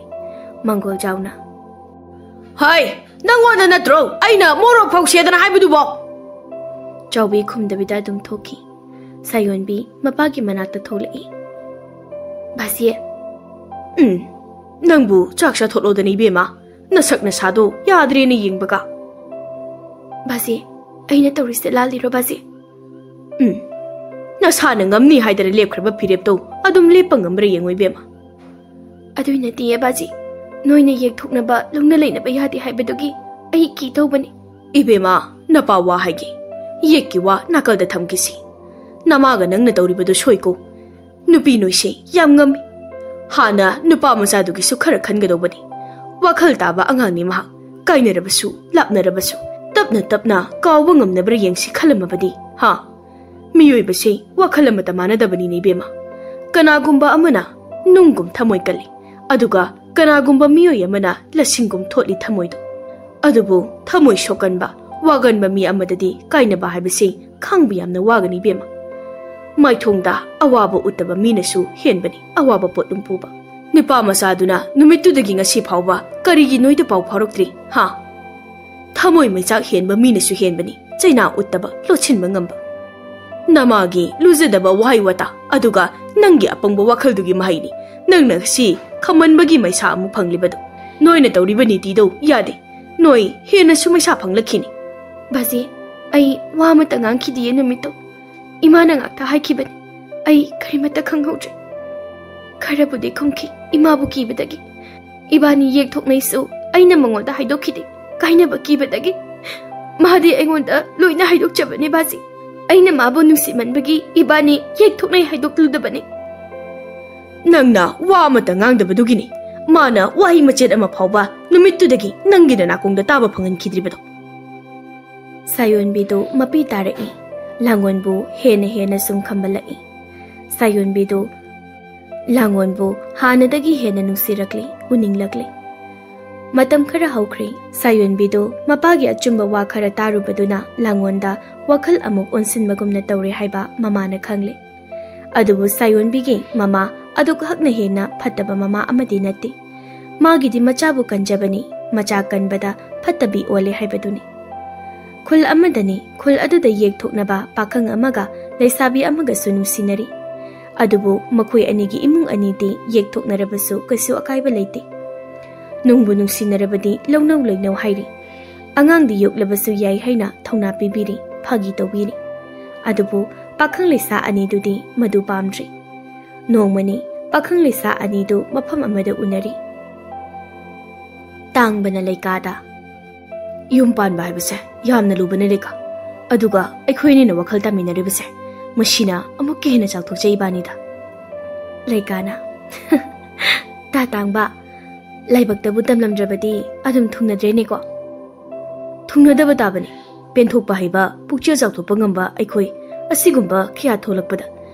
ꯃꯪꯒꯣꯜ ꯖꯥꯎꯅ, "ꯍꯩ, ꯅꯪꯉꯣꯟꯗ ꯅꯠꯇ꯭ꯔꯣ ꯑꯩꯅ ꯃꯣꯔꯣꯛ ꯐꯧꯁꯦꯗꯅ ꯍꯥꯏꯕꯗꯨꯕꯣ?" ꯆꯥꯎꯕꯤ ꯈꯨꯝꯗꯕꯤꯗ ꯑꯗꯨꯝ ꯊꯣꯛꯈꯤ꯫ ꯁꯥꯌꯣꯟꯕꯤ ꯃꯄꯥꯒꯤ ꯃꯅꯥꯛꯇ ꯊꯣꯛꯂꯛꯏ꯫ "ꯕꯥꯖꯤ꯫" "ꯎꯝ, ꯅꯪꯕꯨ ꯆꯥꯛ ꯆꯥꯊꯣꯛꯂꯣꯗꯅ ꯏꯕꯦꯝꯃ, ꯅꯁꯛ ꯅꯁꯥꯗꯣ ꯌꯥꯗ꯭ꯔꯦꯅ ꯌꯦꯡꯕꯒ꯫" "ꯕꯥꯖꯤ, ꯑꯩꯅ ꯇꯧꯔꯤꯁꯦ ꯂꯥꯜꯂꯤꯔꯣ ꯕꯥꯖꯤ?" "ꯎꯝ, ꯅꯁꯥꯅ ꯉꯝꯅꯤ ꯍꯥꯏꯗꯅ ꯂꯦꯞꯈ꯭ꯔꯕ ꯐꯤꯔꯦꯞꯇꯣ ꯑꯗꯨꯝ ꯂꯦꯞꯄ ꯉꯝꯕ꯭ꯔꯥ ꯌꯦꯡꯉꯨ ꯏꯕꯦꯝꯃ꯫" "ꯑꯗꯨꯏ ꯅꯠꯇꯤꯌꯦ ꯕꯥꯖꯤ, ꯅꯣꯏꯅ ꯌꯦꯛꯊꯣꯛꯅꯕ ꯂꯧꯅ ꯂꯩꯅꯕ ꯌꯥꯗꯦ ꯍꯥꯏꯕꯗꯨꯒꯤ ꯑꯩ ꯀꯤ ꯇꯧꯕꯅꯤ꯫" "ꯏꯕꯦꯝꯃ, ꯅꯄꯥ ꯋꯥ ꯍꯥꯏꯒꯦ, ꯌꯦꯛꯀꯤ ꯋꯥ ꯅꯥꯀꯜꯗ ꯊꯝꯈꯤꯁꯤ꯫ ꯅꯃꯥꯒ ꯅꯪꯅ ꯇꯧꯔꯤꯕꯗꯨ ꯁꯣꯏꯀꯣ꯫ ꯅꯨꯄꯤ ꯅꯣꯏꯁꯦ ꯌꯥꯝ ꯉꯝꯃꯤ꯫ ꯍꯥꯟꯅ ꯅꯨꯄꯥ ꯃꯆꯥꯗꯨꯒꯤꯁꯨ ꯈꯔ ꯈꯟꯒꯗꯧꯕꯅꯤ꯫ ꯋꯥꯈꯜ ꯇꯥꯕ ꯑꯉꯥꯡꯅꯤ ꯃꯍꯥꯛ꯫ ꯀꯥꯏꯅꯔꯕꯁꯨ, ꯂꯥꯞꯅꯔꯕꯁꯨ, ꯇꯞꯅ ꯇꯞꯅ ꯀꯥꯎꯕ ꯉꯝꯅꯕ꯭ꯔꯥ ꯌꯦꯡꯁꯤ ꯈꯜꯂꯝꯃꯕꯗꯤ, ꯍꯥ? ꯃꯤꯑꯣꯏꯕꯁꯤ ꯋꯥꯈꯜ ꯑꯃꯠꯇ ꯃꯥꯟꯅꯗꯕꯅꯤꯅꯦ ꯏꯕꯦꯝꯃ꯫ ꯀꯅꯥꯒꯨꯝꯕ ꯑꯃꯅ ꯅꯨꯡꯒꯨꯝ ꯊꯃꯣꯏ ꯀꯜꯂꯤ, ꯑꯗꯨꯒ ꯀꯅꯥꯒꯨꯝꯕ ꯃꯤꯑꯣꯏ ꯑꯃꯅ ꯂꯁꯤꯡꯒꯨꯝ ꯊꯣꯠꯂꯤ ꯊꯃꯣꯏꯗꯣ꯫ ꯑꯗꯨꯕꯨ ꯊꯃꯣꯏ ꯁꯣꯛꯀꯟꯕ, ꯋꯥꯒꯟꯕ ꯃꯤ ꯑꯃꯗꯗꯤ ꯀꯥꯏꯅꯕ ꯍꯥꯏꯕꯁꯤ ꯈꯥꯡꯕ ꯌꯥꯝꯅ ꯋꯥꯒꯅꯤ ꯏꯕꯦꯝꯃ꯫ ꯃꯥꯏꯊꯣꯡꯗ ꯑꯋꯥꯕ ꯎꯠꯇꯕ ꯃꯤꯅꯁꯨ ꯍꯦꯟꯕꯅꯤ ꯑꯋꯥꯕ ꯄꯣꯠꯂꯨꯝ ꯄꯨꯕ꯫ ꯅꯨꯄꯥ ꯃꯆꯥꯗꯨꯅ ꯅꯨꯃꯤꯠꯇꯨꯗꯒꯤ ꯉꯁꯤ ꯐꯥꯎꯕ ꯀꯔꯤꯒꯤ ꯅꯣꯏꯗ ꯄꯥꯎ ꯐꯥꯎꯔꯛꯇ꯭ꯔꯤ, ꯍꯥ? ꯊꯃꯣꯏ ꯃꯩꯆꯥꯛ ꯍꯦꯟꯕ ꯃꯤꯅꯁꯨ ꯍꯦꯟꯕꯅꯤ ꯆꯩꯅꯥ ꯎꯠꯇꯕ, ꯂꯣꯠꯁꯤꯟꯕ ꯉꯝꯕ꯫ ꯅꯃꯥꯒꯤ ꯂꯨꯖꯗꯕ ꯋꯥꯍꯩ ꯋꯥꯇꯥ ꯑꯗꯨꯒ ꯅꯪꯒꯤ ꯑꯄꯪꯕ ꯋꯥꯈꯜꯗꯨꯒꯤ ꯃꯍꯩꯅꯤ ꯅꯪꯅ ꯉꯁꯤ ꯈꯝꯃꯟꯕꯒꯤ ꯃꯩꯁꯥ ꯑꯃꯨꯛ ꯐꯪꯂꯤꯕꯗꯨ꯫ ꯅꯣꯏꯅ ꯇꯧꯔꯤꯕ ꯅꯤꯇꯤꯗꯨ ꯌꯥꯗꯦ꯫ ꯅꯣꯏ ꯍꯦꯟꯅꯁꯨ ꯃꯩꯁꯥ ꯐꯪꯂꯛꯈꯤꯅꯤ꯫ ꯕꯥꯖꯤ, ꯑꯩ ꯋꯥ ꯑꯃꯠꯇ ꯉꯥꯡꯈꯤꯗꯤꯌꯦ ꯅꯨꯃꯤꯠꯇꯣ꯫ ꯏꯃꯥꯅ ꯉꯥꯛꯇ ꯍꯥꯏꯈꯤꯕꯅꯤ꯫ ꯑꯩ ꯀꯔꯤꯃꯠꯇ ꯈꯪꯍꯧꯗ꯭ꯔꯦ꯫ ꯈꯔꯕꯨꯗꯤ ꯈꯨꯝꯈꯤ, ꯏꯃꯥꯕꯨ ꯀꯤꯕꯗꯒꯤ꯫ ꯏꯕꯥꯅꯤ ꯌꯦꯛ ꯊꯣꯛꯅꯩꯁꯨ ꯑꯩꯅ ꯃꯉꯣꯟꯗ ꯍꯥꯏꯗꯣꯛꯈꯤꯗꯦ, ꯀꯥꯏꯅꯕ ꯀꯤꯕꯗꯒꯤ꯫ ꯃꯥꯗꯤ ꯑꯩꯉꯣꯟꯗ ꯂꯣꯏꯅ ꯍꯥꯏꯗꯣꯛꯆꯕꯅꯦ ꯕꯥꯖꯤ꯫ ꯑꯩꯅ ꯃꯥꯕꯨ ꯅꯨꯡꯁꯤꯃꯟꯕꯒꯤ ꯏꯕꯥꯅꯤ ꯌꯦꯛ ꯊꯣꯛꯅꯩ ꯍꯥꯏꯗꯣꯛꯂꯨꯗꯕꯅꯤ꯫ ꯅꯪꯅ ꯋꯥ ꯑꯃꯠꯇ ꯉꯥꯡꯗꯕꯗꯨꯒꯤꯅꯤ꯫ ꯃꯥꯅ ꯋꯥꯍꯩ ꯃꯆꯦꯠ ꯑꯃ ꯐꯥꯎꯕ ꯅꯨꯃꯤꯠꯇꯨꯗꯒꯤ ꯅꯪꯒꯤ ꯅꯅꯥꯀꯣꯡꯗ ꯇꯥꯕ ꯐꯪꯍꯟꯈꯤꯗ꯭ꯔꯤꯕꯗꯣ꯫ ꯁꯥꯌꯣꯟꯕꯤꯗꯨ ꯃꯄꯤ ꯇꯥꯔꯛꯏ꯫ ꯂꯥꯡꯒꯣꯟꯕꯨ ꯍꯦꯟꯅ ꯍꯦꯟꯅ ꯁꯨꯝ ꯈꯝꯕꯜꯂꯛꯏ꯫ ꯁꯥꯌꯣꯟꯕꯤꯗꯨ ꯂꯥꯡꯒꯣꯟꯕꯨ ꯍꯥꯟꯅꯗꯒꯤ ꯍꯦꯟꯅ ꯅꯨꯡꯁꯤꯔꯛꯂꯤ, ꯎꯅꯤꯡꯂꯛꯂꯤ꯫ ꯃꯇꯝ ꯈꯔ ꯍꯧꯈ꯭ꯔꯦ꯫ ꯁꯥꯌꯣꯟꯕꯤꯗꯨ ꯃꯄꯥꯒꯤ ꯑꯆꯨꯝꯕ ꯋꯥ ꯈꯔ ꯇꯥꯔꯨꯕꯗꯨꯅ ꯂꯥꯡꯒꯣꯟꯗ ꯋꯥꯈꯜ ꯑꯃꯨꯛ ꯑꯣꯟꯁꯤꯟꯕꯒꯨꯝꯅ ꯇꯧꯔꯦ ꯍꯥꯏꯕ ꯃꯃꯥꯅ ꯈꯪꯂꯦ꯫ ꯑꯗꯨꯕꯨ ꯁꯥꯌꯣꯟꯕꯤꯒꯤ ꯃꯃꯥ ꯑꯗꯨꯛ ꯍꯛꯅ ꯍꯦꯟꯅ ꯐꯠꯇꯕ ꯃꯃꯥ ꯑꯃꯗꯤ ꯅꯠꯇꯦ꯫ ꯃꯥꯒꯤꯗꯤ ꯃꯆꯥꯕꯨ ꯀꯟꯖꯕꯅꯤ, ꯃꯆꯥ ꯀꯟꯕꯗ ꯐꯠꯇꯕꯤ ꯑꯣꯜꯂꯦ ꯍꯥꯏꯕꯗꯨꯅꯤ꯫ ꯈꯨꯜ ꯑꯃꯗꯅꯤ, ꯈꯨꯜ ꯑꯗꯨꯗ ꯌꯦꯛ ꯊꯣꯛꯅꯕ ꯄꯥꯈꯪ ꯑꯃꯒ ꯂꯩꯁꯥꯕꯤ ꯑꯃꯒꯁꯨ ꯅꯨꯡꯁꯤꯅꯔꯤ꯫ ꯑꯗꯨꯕꯨ ꯃꯈꯣꯏ ꯑꯅꯤꯒꯤ ꯏꯃꯨꯡ ꯑꯅꯤꯗꯤ ꯌꯦꯛ ꯊꯣꯛꯅꯔꯕꯁꯨ ꯀꯩꯁꯨ ꯑꯀꯥꯏꯕ ꯂꯩꯇꯦ꯫ ꯅꯨꯡꯕꯨ ꯅꯨꯡꯁꯤꯅꯔꯕꯗꯤ ꯂꯧꯅꯧ ꯂꯩꯅꯧ ꯍꯥꯏꯔꯤ꯫ ꯑꯉꯥꯡꯗꯤ ꯌꯣꯛꯂꯕꯁꯨ ꯌꯥꯏ ꯍꯥꯏꯅ ꯊꯧꯅꯥ ꯄꯤꯕꯤꯔꯤ, ꯐꯥꯒꯤ ꯇꯧꯕꯤꯔꯤ꯫ ꯑꯗꯨꯕꯨ ꯄꯥꯈꯪ ꯂꯩꯁꯥ ꯑꯅꯤꯗꯨꯗꯤ ꯃꯗꯨ ꯄꯥꯝꯗ꯭ꯔꯤ꯫ ꯅꯣꯡꯃꯅꯤ ꯄꯥꯈꯪ ꯂꯩꯁꯥ ꯑꯅꯤꯗꯨ ꯃꯐꯝ ꯑꯃꯗ ꯎꯅꯔꯤ꯫ ꯇꯥꯡꯕꯅ ꯂꯩꯀꯥꯗ꯫ ꯌꯨꯝ ꯄꯥꯟꯕ ꯍꯥꯏꯕꯁꯦ ꯌꯥꯝꯅ ꯂꯨꯕꯅꯦ ꯂꯩꯀꯥ꯫ ꯑꯗꯨꯒ ꯑꯩꯈꯣꯏ ꯑꯅꯤꯅ ꯋꯥꯈꯜ ꯇꯥꯃꯤꯟꯅꯔꯤꯕꯁꯦ, ꯃꯁꯤꯅ ꯑꯃꯨꯛꯀ ꯍꯦꯟꯅ ꯆꯥꯎꯊꯣꯛꯆꯩ ꯏꯕꯥꯅꯤꯗ꯫ ꯂꯩꯀꯥꯅ, "ꯇꯥ ꯇꯥꯡꯕ, ꯂꯥꯏꯕꯛꯇꯕꯨ ꯇꯝꯂꯝꯗ꯭ꯔꯕꯗꯤ ꯑꯗꯨꯝ ꯊꯨꯡꯅꯗ꯭ꯔꯦꯅꯦꯀꯣ?" ꯊꯨꯡꯅꯗꯕ ꯇꯥꯕꯅꯤ꯫ ꯄꯦꯟꯊꯣꯛꯄ ꯍꯩꯕ, ꯄꯨꯛꯆꯦꯜ ꯆꯥꯎꯊꯣꯛꯄ ꯉꯝꯕ ꯑꯩꯈꯣꯏ ꯑꯁꯤꯒꯨꯝꯕ ꯀꯌꯥ ꯊꯣꯛꯂꯛꯄꯗ,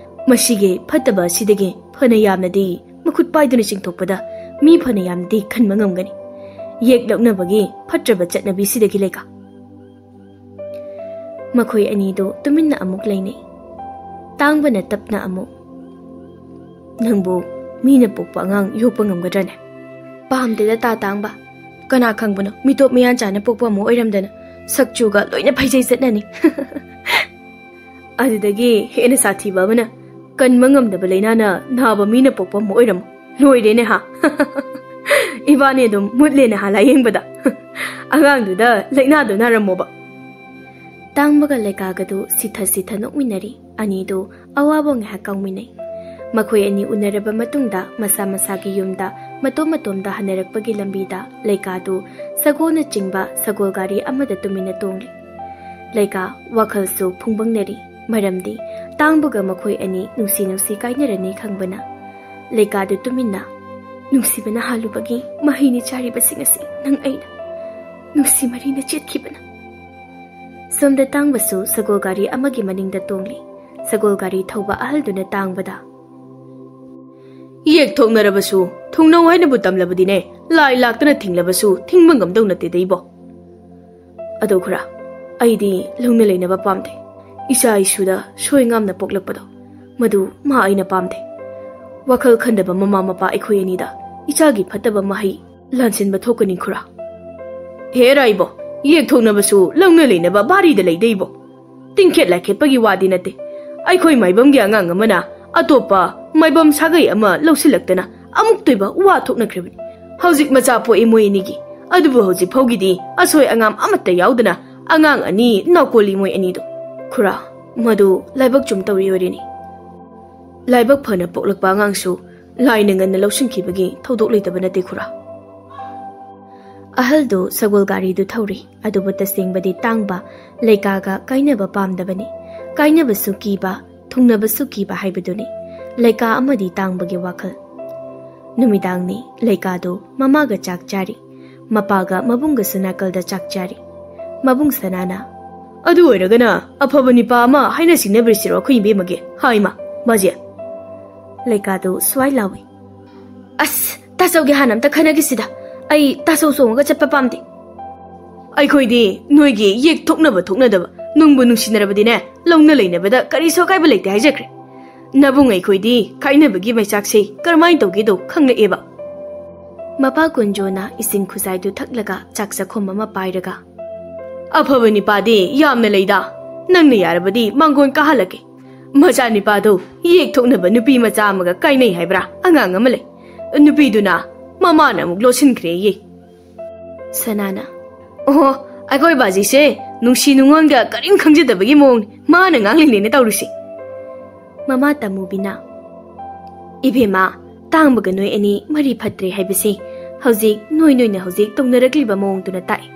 ꯃꯁꯤꯒꯤ ꯐꯠꯇꯕ ꯑꯁꯤꯗꯒꯤ ꯐꯅ ꯌꯥꯝꯅꯗꯤ ꯃꯈꯨꯠ ꯄꯥꯏꯗꯨꯅ ꯆꯤꯡꯊꯣꯛꯄꯗ ꯃꯤ ꯐꯅ ꯌꯥꯝꯅꯗꯤ ꯈꯟꯕ ꯉꯝꯒꯅꯤ꯫ ꯌꯦꯛ ꯂꯧꯅꯕꯒꯤ ꯐꯠꯇ꯭ꯔꯕ ꯆꯠꯅꯕꯤꯁꯤꯗꯒꯤ ꯂꯩꯀꯥ꯫ ꯃꯈꯣꯏ ꯑꯅꯤꯗꯨ ꯇꯨꯃꯤꯟꯅ ꯑꯃꯨꯛ ꯂꯩꯅꯩ꯫ ꯇꯥꯡꯕꯅ ꯇꯞꯅ ꯑꯃꯨꯛ, "ꯅꯪꯕꯨ ꯃꯤꯅ ꯄꯣꯛꯄ ꯑꯉꯥꯡ ꯌꯣꯛꯄ ꯉꯝꯒꯗ꯭ꯔꯅꯦ?" "ꯄꯥꯝꯗꯦꯗ ꯇꯥ ꯇꯥꯡꯕ꯫ ꯀꯅꯥ ꯈꯪꯕꯅꯣ, ꯃꯤꯇꯣꯞ ꯃꯤꯌꯥꯟ ꯆꯥꯅ ꯄꯣꯛꯄ ꯑꯃ ꯑꯣꯏꯔꯝꯗꯅ ꯁꯛꯆꯨꯒ ꯂꯣꯏꯅ ꯐꯩꯖꯩ ꯆꯠꯅꯅꯤ꯫" ꯑꯗꯨꯗꯒꯤ ꯍꯦꯟꯅ ꯁꯥꯊꯤꯕ ꯑꯃꯅ, "ꯀꯟꯕ ꯉꯝꯗꯕ ꯂꯥꯏꯅꯥꯅ ꯅꯥꯕ ꯃꯤꯅ ꯄꯣꯛꯄ ꯑꯃ ꯑꯣꯏꯔꯝꯃꯣ꯫ ꯂꯣꯏꯔꯦꯅꯦ ꯍꯥ?" "ꯏꯕꯥꯅꯤ ꯑꯗꯨꯝ ꯃꯨꯠꯂꯦꯅꯦ ꯍꯥ ꯂꯥꯌꯦꯡꯕꯗ꯫" "ꯑꯉꯥꯡꯗꯨꯗ ꯂꯥꯏꯅꯥꯗꯣ ꯅꯥꯔꯝꯃꯣꯕ꯫" ꯇꯥꯡꯕꯒ ꯂꯩꯀꯥꯒꯗꯨ ꯁꯤꯊ ꯁꯤꯊ ꯅꯣꯛꯃꯤꯟꯅꯔꯤ꯫ ꯑꯅꯤꯗꯨ ꯑꯋꯥꯕ ꯉꯥꯏꯍꯥꯛ ꯀꯥꯎꯃꯤꯟꯅꯩ꯫ ꯃꯈꯣꯏ ꯑꯅꯤ ꯎꯅꯔꯕ ꯃꯇꯨꯡꯗ ꯃꯁꯥ ꯃꯁꯥꯒꯤ ꯌꯨꯝꯗ ꯃꯇꯣꯝ ꯃꯇꯣꯝꯗ ꯍꯟꯅꯔꯛꯄꯒꯤ ꯂꯝꯕꯤꯗ ꯂꯩꯀꯥꯗꯨ ꯁꯒꯣꯜꯅꯆꯤꯡꯕ ꯁꯒꯣꯜ ꯒꯥꯔꯤ ꯑꯃꯗ ꯇꯨꯃꯤꯟꯅ ꯇꯣꯡꯂꯤ꯫ ꯂꯩꯀꯥ ꯋꯥꯈꯜꯁꯨ ꯐꯨꯡꯕꯪꯅꯔꯤ꯫ ꯃꯔꯝꯗꯤ ꯇꯥꯡꯕꯒ ꯃꯈꯣꯏ ꯑꯅꯤ ꯅꯨꯡꯁꯤ ꯅꯨꯡꯁꯤ ꯀꯥꯏꯅꯔꯅꯤ ꯈꯪꯕꯅ꯫ ꯂꯩꯀꯥꯗꯨ ꯇꯨꯃꯤꯟꯅ, "ꯅꯨꯡꯁꯤꯕꯅ ꯍꯥꯜꯂꯨꯕꯒꯤ ꯃꯍꯩꯅꯤ ꯆꯥꯔꯤꯕꯁꯤꯡ ꯑꯁꯤ ꯅꯪ ꯑꯩꯅ꯫ ꯅꯨꯡꯁꯤ ꯃꯔꯤꯅ ꯆꯦꯠꯈꯤꯕꯅ꯫" ꯁꯣꯝꯗ ꯇꯥꯡꯕꯁꯨ ꯁꯒꯣꯜ ꯒꯥꯔꯤ ꯑꯃꯒꯤ ꯃꯅꯤꯡꯗ ꯇꯣꯡꯂꯤ꯫ ꯁꯒꯣꯜ ꯒꯥꯔꯤ ꯊꯧꯕ ꯑꯍꯜꯗꯨꯅ ꯇꯥꯡꯕꯗ, "ꯌꯦꯛ ꯊꯣꯛꯅꯔꯕꯁꯨ, ꯊꯨꯡꯅꯧ ꯍꯥꯏꯅꯕꯨ ꯇꯝꯂꯕꯗꯤꯅꯦ, ꯂꯥꯏ ꯂꯥꯛꯇꯅ ꯊꯤꯡꯂꯕꯁꯨ ꯊꯤꯡꯕ ꯉꯝꯗꯧ ꯅꯠꯇꯦꯗ ꯏꯕꯣ꯫ ꯑꯗꯣ ꯈꯨꯔꯥ, ꯑꯩꯗꯤ ꯂꯧꯅ ꯂꯩꯅꯕ ꯄꯥꯝꯗꯦ꯫ ꯏꯆꯥ ꯏꯁꯨꯗ ꯁꯣꯏ ꯉꯥꯝꯅ ꯄꯣꯛꯂꯛꯄꯗꯣ, ꯃꯗꯨ ꯃꯥ ꯑꯩꯅ ꯄꯥꯝꯗꯦ꯫ ꯋꯥꯈꯜ ꯈꯟꯗꯕ ꯃꯃꯥ ꯃꯄꯥ ꯑꯩꯈꯣꯏ ꯑꯅꯤꯗ ꯏꯆꯥꯒꯤ ꯐꯠꯇꯕ ꯃꯍꯩ ꯂꯥꯟꯁꯤꯟꯕ ꯊꯣꯛꯀꯅꯤ ꯈꯨꯔꯥ꯫" "ꯍꯦꯔꯥ ꯏꯕꯣ, ꯌꯦꯛ ꯊꯣꯛꯅꯕꯁꯨ ꯂꯧꯅ ꯂꯩꯅꯕ ꯕꯥꯔꯤꯗ ꯂꯩꯗ ꯏꯕꯣ꯫ ꯇꯤꯡꯈꯦꯠ ꯂꯥꯏꯈꯦꯠꯄꯒꯤ ꯋꯥꯗꯤ ꯅꯠꯇꯦ꯫ ꯑꯩꯈꯣꯏ ꯃꯥꯏꯕꯝꯒꯤ ꯑꯉꯥꯡ ꯑꯃꯅ ꯑꯇꯣꯞꯄ ꯃꯥꯏꯕꯝ ꯁꯥꯒꯩ ꯑꯃ ꯂꯧꯁꯤꯜꯂꯛꯇꯅ ꯑꯃꯨꯛꯇꯣꯏꯕ ꯋꯥ ꯊꯣꯛꯅꯈ꯭ꯔꯤꯕꯅꯤ꯫ ꯍꯧꯖꯤꯛ ꯃꯆꯥ ꯄꯣꯛꯏ ꯃꯣꯏ ꯑꯅꯤꯒꯤ, ꯑꯗꯨꯕꯨ ꯍꯧꯖꯤꯛ ꯐꯥꯎꯒꯤꯗꯤ ꯑꯁꯣꯏ ꯑꯉꯥꯝ ꯑꯃꯠꯇ ꯌꯥꯎꯗꯅ ꯑꯉꯥꯡ ꯑꯅꯤ ꯅꯥꯎꯀꯣꯜꯂꯤ ꯃꯣꯏ ꯑꯅꯤꯗꯣ꯫ ꯈꯨꯔꯥ, ꯃꯗꯨ ꯂꯥꯏꯕꯛ ꯆꯨꯝ ꯇꯧꯔꯤ ꯑꯣꯏꯔꯤꯅꯤ꯫ ꯂꯥꯏꯕꯛ ꯐꯅ ꯄꯣꯛꯂꯛꯄ ꯑꯉꯥꯡꯁꯨ ꯂꯥꯏꯅ ꯉꯟꯅ ꯂꯧꯁꯤꯟꯈꯤꯕꯒꯤ ꯊꯧꯗꯣꯛ ꯂꯩꯇꯕ ꯅꯠꯇꯦ ꯈꯨꯔꯥ꯫" ꯑꯍꯜꯗꯨ ꯁꯒꯣꯜ ꯒꯥꯔꯤꯗꯨ ꯊꯧꯔꯤ, ꯑꯗꯨꯕꯨ ꯇꯁꯦꯡꯕꯗꯤ ꯇꯥꯡꯕ ꯂꯩꯀꯥꯒ ꯀꯥꯏꯅꯕ ꯄꯥꯝꯗꯕꯅꯤ꯫ ꯀꯥꯏꯅꯕꯁꯨ ꯀꯤꯕ, ꯊꯨꯡꯅꯕꯁꯨ ꯀꯤꯕ ꯍꯥꯏꯕꯗꯨꯅꯤ ꯂꯩꯀꯥ ꯑꯃꯗꯤ ꯇꯥꯡꯕꯒꯤ ꯋꯥꯈꯜ꯫ ꯅꯨꯃꯤꯗꯥꯡꯅꯤ, ꯂꯩꯀꯥꯗꯨ ꯃꯃꯥꯒ ꯆꯥꯛ ꯆꯥꯔꯤ, ꯃꯄꯥꯒ ꯃꯕꯨꯡꯒꯁꯨ ꯅꯥꯀꯜꯗ ꯆꯥꯛ ꯆꯥꯔꯤ꯫ ꯃꯕꯨꯡ ꯁꯅꯥꯅ, "ꯑꯗꯨ ꯑꯣꯏꯔꯒꯅ ꯑꯐꯕ ꯅꯤꯄꯥ ꯑꯃ ꯍꯥꯏꯅ ꯁꯤꯡꯅꯕꯤꯔꯁꯤꯔꯣ ꯑꯩꯈꯣꯏ ꯏꯕꯦꯝꯃꯒꯤ? ꯍꯥ ꯏꯃꯥ, ꯃꯥꯁꯦ?" ꯂꯩꯀꯥꯗꯨ ꯁ꯭ꯋꯥꯏ ꯂꯥꯎꯏ, "ꯑꯁ, ꯇꯥꯆꯧꯒꯤ ꯍꯥꯟꯅ ꯑꯝꯇ ꯈꯟꯅꯈꯤꯁꯤꯗ꯫ ꯑꯩ ꯇꯥꯆꯧ ꯆꯣꯡꯉꯒ ꯆꯠꯄ ꯄꯥꯝꯗꯦ꯫ ꯑꯩꯈꯣꯏꯗꯤ ꯅꯣꯏꯒꯤ ꯌꯦꯛ ꯊꯣꯛꯅꯕ ꯊꯣꯛꯅꯗꯕ, ꯅꯨꯡꯕꯨ ꯅꯨꯡꯁꯤꯅꯔꯕꯗꯤꯅꯦ, ꯂꯧꯅ ꯂꯩꯅꯕꯗ ꯀꯔꯤꯁꯨ ꯑꯀꯥꯏꯕ ꯂꯩꯇꯦ ꯍꯥꯏꯖꯈ꯭ꯔꯦ꯫ ꯅꯕꯨꯡ ꯑꯩꯈꯣꯏꯗꯤ ꯀꯥꯏꯅꯕꯒꯤ ꯃꯩꯆꯥꯛꯁꯦ ꯀꯔꯝꯍꯥꯏꯅ ꯇꯧꯒꯦꯗꯣ ꯈꯪꯂꯛꯑꯦꯕ꯫" ꯃꯄꯥ ꯀꯨꯟꯖꯣꯅ ꯏꯁꯤꯡ ꯈꯨꯖꯥꯏꯗꯨ ꯊꯛꯂꯒ ꯆꯥꯛ ꯆꯥꯛꯈꯣꯝ ꯑꯃ ꯄꯥꯏꯔꯒ, "ꯑꯐꯕ ꯅꯤꯄꯥꯗꯤ ꯌꯥꯝꯅ ꯂꯩꯗ꯫ ꯅꯪꯅ ꯌꯥꯔꯕꯗꯤ ꯃꯥꯡꯒꯣꯟ ꯀꯥꯍꯜꯂꯛꯀꯦ꯫ ꯃꯆꯥ ꯅꯤꯄꯥꯗꯣ ꯌꯦꯛ ꯊꯣꯛꯅꯕ ꯅꯨꯄꯤ ꯃꯆꯥ ꯑꯃꯒ ꯀꯥꯏꯅꯩ ꯍꯥꯏꯕ꯭ꯔꯥ? ꯑꯉꯥꯡ ꯑꯃ ꯂꯩ꯫ ꯅꯨꯄꯤꯗꯨꯅ ꯃꯃꯥꯅ ꯑꯃꯨꯛ ꯂꯣꯠꯁꯤꯟꯈ꯭ꯔꯦꯌꯦ꯫" ꯁꯅꯥꯅ, "ꯑꯣꯍꯣ, ꯑꯩꯈꯣꯏ ꯕꯥꯖꯤꯁꯦ ꯅꯨꯡꯁꯤ ꯅꯨꯡꯉꯣꯟꯒ ꯀꯔꯤꯝ ꯈꯪꯖꯗꯕꯒꯤ ꯃꯑꯣꯡꯅꯤ ꯃꯥꯅ ꯉꯥꯡꯂꯤꯅꯦꯅ ꯇꯧꯔꯤꯁꯦ꯫" ꯃꯃꯥ ꯇꯃꯨꯕꯤꯅ, "ꯏꯕꯦꯝꯃ, ꯇꯥꯡꯕꯒ ꯅꯣꯏ ꯑꯅꯤ ꯃꯔꯤ ꯐꯠꯇ꯭ꯔꯦ ꯍꯥꯏꯕꯁꯤ ꯍꯧꯖꯤꯛ ꯅꯣꯏ ꯅꯣꯏꯅ ꯍꯧꯖꯤꯛ ꯇꯧꯅꯔꯛꯂꯤꯕ ꯃꯑꯣꯡꯗꯨꯅ ꯇꯥꯛꯏ꯫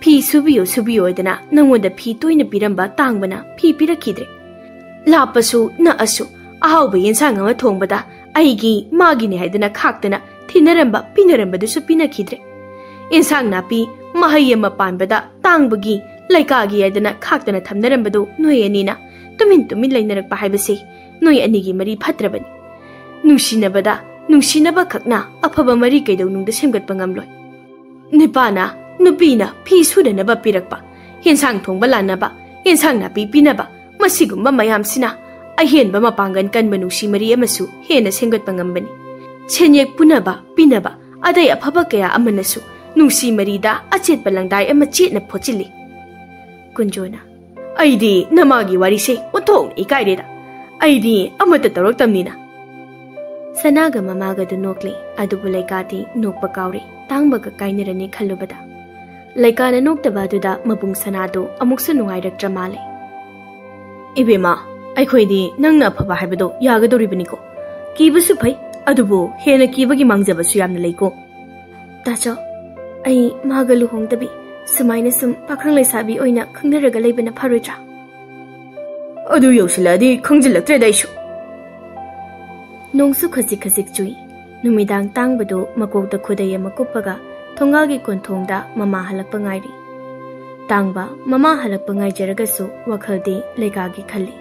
ꯐꯤ ꯁꯨꯕꯤꯌꯣ ꯁꯨꯕꯤꯌꯣ ꯍꯥꯏꯗꯅ ꯅꯪꯉꯣꯟꯗ ꯐꯤ ꯇꯣꯏꯅ ꯄꯤꯔꯝꯕ ꯇꯥꯡꯕꯅ ꯐꯤ ꯄꯤꯔꯛꯈꯤꯗ꯭ꯔꯦ꯫ ꯂꯥꯞꯄꯁꯨ ꯅꯛꯑꯁꯨ ꯑꯍꯥꯎꯕ ꯌꯦꯟꯁꯥꯡ ꯑꯃ ꯊꯣꯡꯕꯗ ꯑꯩꯒꯤ, ꯃꯥꯒꯤꯅꯤ ꯍꯥꯏꯗꯅ ꯈꯥꯛꯇꯅ ꯊꯤꯟꯅꯔꯝꯕ ꯄꯤꯅꯔꯝꯕꯗꯨꯁꯨ ꯄꯤꯅꯈꯤꯗ꯭ꯔꯦ꯫ ꯌꯦꯟꯁꯥꯡ ꯅꯥꯄꯤ ꯃꯍꯩ ꯑꯃ ꯄꯥꯟꯕꯗ ꯇꯥꯡꯕꯒꯤ, ꯂꯩꯀꯥꯒꯤ ꯍꯥꯏꯗꯅ ꯈꯥꯛꯇꯅ ꯊꯝꯅꯔꯝꯕꯗꯨ ꯅꯣꯏ ꯑꯅꯤꯅ ꯇꯨꯃꯤꯟ ꯇꯨꯃꯤꯟ ꯂꯩꯅꯔꯛꯄ ꯍꯥꯏꯕꯁꯤ ꯅꯣꯏ ꯑꯅꯤꯒꯤ ꯃꯔꯤ ꯐꯠꯇ꯭ꯔꯕꯅꯤ꯫ ꯅꯨꯡꯁꯤꯅꯕꯗ ꯅꯨꯡꯁꯤꯅꯕ ꯈꯛꯅ ꯑꯐꯕ ꯃꯔꯤ ꯀꯩꯗꯧꯅꯨꯡꯗ ꯁꯦꯝꯒꯠꯄ ꯉꯝꯂꯣꯏ꯫ ꯅꯤꯄꯥꯅ ꯅꯨꯄꯤꯅ ꯐꯤ ꯁꯨꯅꯅꯕ ꯄꯤꯔꯛꯄ, ꯌꯦꯟꯁꯥꯡ ꯊꯣꯡꯕ ꯂꯥꯟꯅꯕ, ꯌꯦꯟꯁꯥꯡ ꯅꯥꯄꯤ ꯄꯤꯅꯕ, ꯃꯁꯤꯒꯨꯝꯕ ꯃꯌꯥꯝꯁꯤꯅ ꯑꯍꯦꯟꯕ ꯃꯄꯥꯡꯒꯜ ꯀꯟꯕ ꯅꯨꯡꯁꯤ ꯃꯔꯤ ꯑꯃꯁꯨ ꯍꯦꯟꯅ ꯁꯦꯝꯒꯠꯄ ꯉꯝꯕꯅꯤ꯫ ꯁꯦꯟꯌꯦꯛ ꯄꯨꯅꯕ, ꯄꯤꯅꯕ, ꯑꯗꯩ ꯑꯐꯕ ꯀꯌꯥ ꯑꯃꯅꯁꯨ ꯅꯨꯡꯁꯤ ꯃꯔꯤꯗ ꯑꯆꯦꯠꯄ ꯂꯪꯗꯥꯏ ꯑꯃ ꯆꯦꯠꯅ ꯐꯣꯠꯆꯤꯜꯂꯤ꯫" ꯀꯨꯟꯖꯣꯅ, "ꯑꯩꯗꯤ ꯅꯃꯥꯒꯤ ꯋꯥꯔꯤꯁꯦ ꯑꯣꯟꯊꯣꯛꯅ ꯏꯀꯥꯏꯔꯦꯗ꯫ ꯑꯩꯗꯤ ꯑꯃꯠꯇ ꯇꯧꯔꯛꯇꯕꯅꯤꯅ꯫" ꯁꯅꯥꯒ ꯃꯃꯥꯒꯗꯨ ꯅꯣꯛꯂꯤ, ꯑꯗꯨꯕꯨ ꯂꯩꯀꯥꯗꯤ ꯅꯣꯛꯄ ꯀꯥꯎꯔꯤ, ꯇꯥꯡꯕꯒ ꯀꯥꯏꯅꯔꯅꯤ ꯈꯜꯂꯨꯕꯗ꯫ ꯂꯩꯀꯥꯅ ꯅꯣꯛꯇꯕ ꯑꯗꯨꯗ ꯃꯕꯨꯡ ꯁꯅꯥꯗꯨ ꯑꯃꯨꯛꯁꯨ ꯅꯨꯡꯉꯥꯏꯔꯛꯇ꯭ꯔ ꯃꯥꯜꯂꯦ꯫ "ꯏꯕꯦꯝꯃ, ꯑꯩꯈꯣꯏꯗꯤ ꯅꯪꯅ ꯑꯐꯕ ꯍꯥꯏꯕꯗꯣ ꯌꯥꯒꯗꯧꯔꯤꯕꯅꯤꯀꯣ꯫ ꯀꯤꯕꯁꯨ ꯐꯩ, ꯑꯗꯨꯕꯨ ꯍꯦꯟꯅ ꯀꯤꯕꯒꯤ ꯃꯥꯡꯖꯕꯁꯨ ꯌꯥꯝꯅ ꯂꯩꯀꯣ꯫" "ꯇꯥꯆꯧ, ꯑꯩ ꯃꯥꯒ ꯂꯨꯍꯣꯡꯗꯕꯤ ꯁꯨꯃꯥꯏꯅ ꯁꯨꯝ ꯄꯥꯈꯪ ꯂꯩꯁꯥꯕꯤ ꯑꯣꯏꯅ ꯈꯪꯅꯔꯒ ꯂꯩꯕꯅ ꯐꯔꯣꯏꯗ꯭ꯔꯥ?" "ꯑꯗꯨ ꯌꯧꯁꯤꯜꯂꯛꯑꯗꯤ ꯈꯪꯖꯤꯜꯂꯛꯇ꯭ꯔꯦꯗ ꯑꯩꯁꯨ꯫" ꯅꯣꯡꯁꯨ ꯈꯖꯤꯛ ꯈꯖꯤꯛ ꯆꯨꯏ꯫ ꯅꯨꯃꯤꯗꯥꯡ ꯇꯥꯡꯕꯗꯨ ꯃꯀꯣꯛꯇ ꯈꯨꯗꯩ ꯑꯃ ꯀꯨꯞꯄꯒ ꯊꯣꯡꯒꯥꯜꯒꯤ ꯀꯣꯟꯊꯣꯡꯗ ꯃꯃꯥ ꯍꯜꯂꯛꯄ ꯉꯥꯏꯔꯤ꯫ ꯇꯥꯡꯕ ꯃꯃꯥ ꯍꯜꯂꯛꯄ ꯉꯥꯏꯖꯔꯒꯁꯨ ꯋꯥꯈꯜꯗꯤ ꯂꯩꯀꯥꯒꯤ ꯈꯜꯂꯤ꯫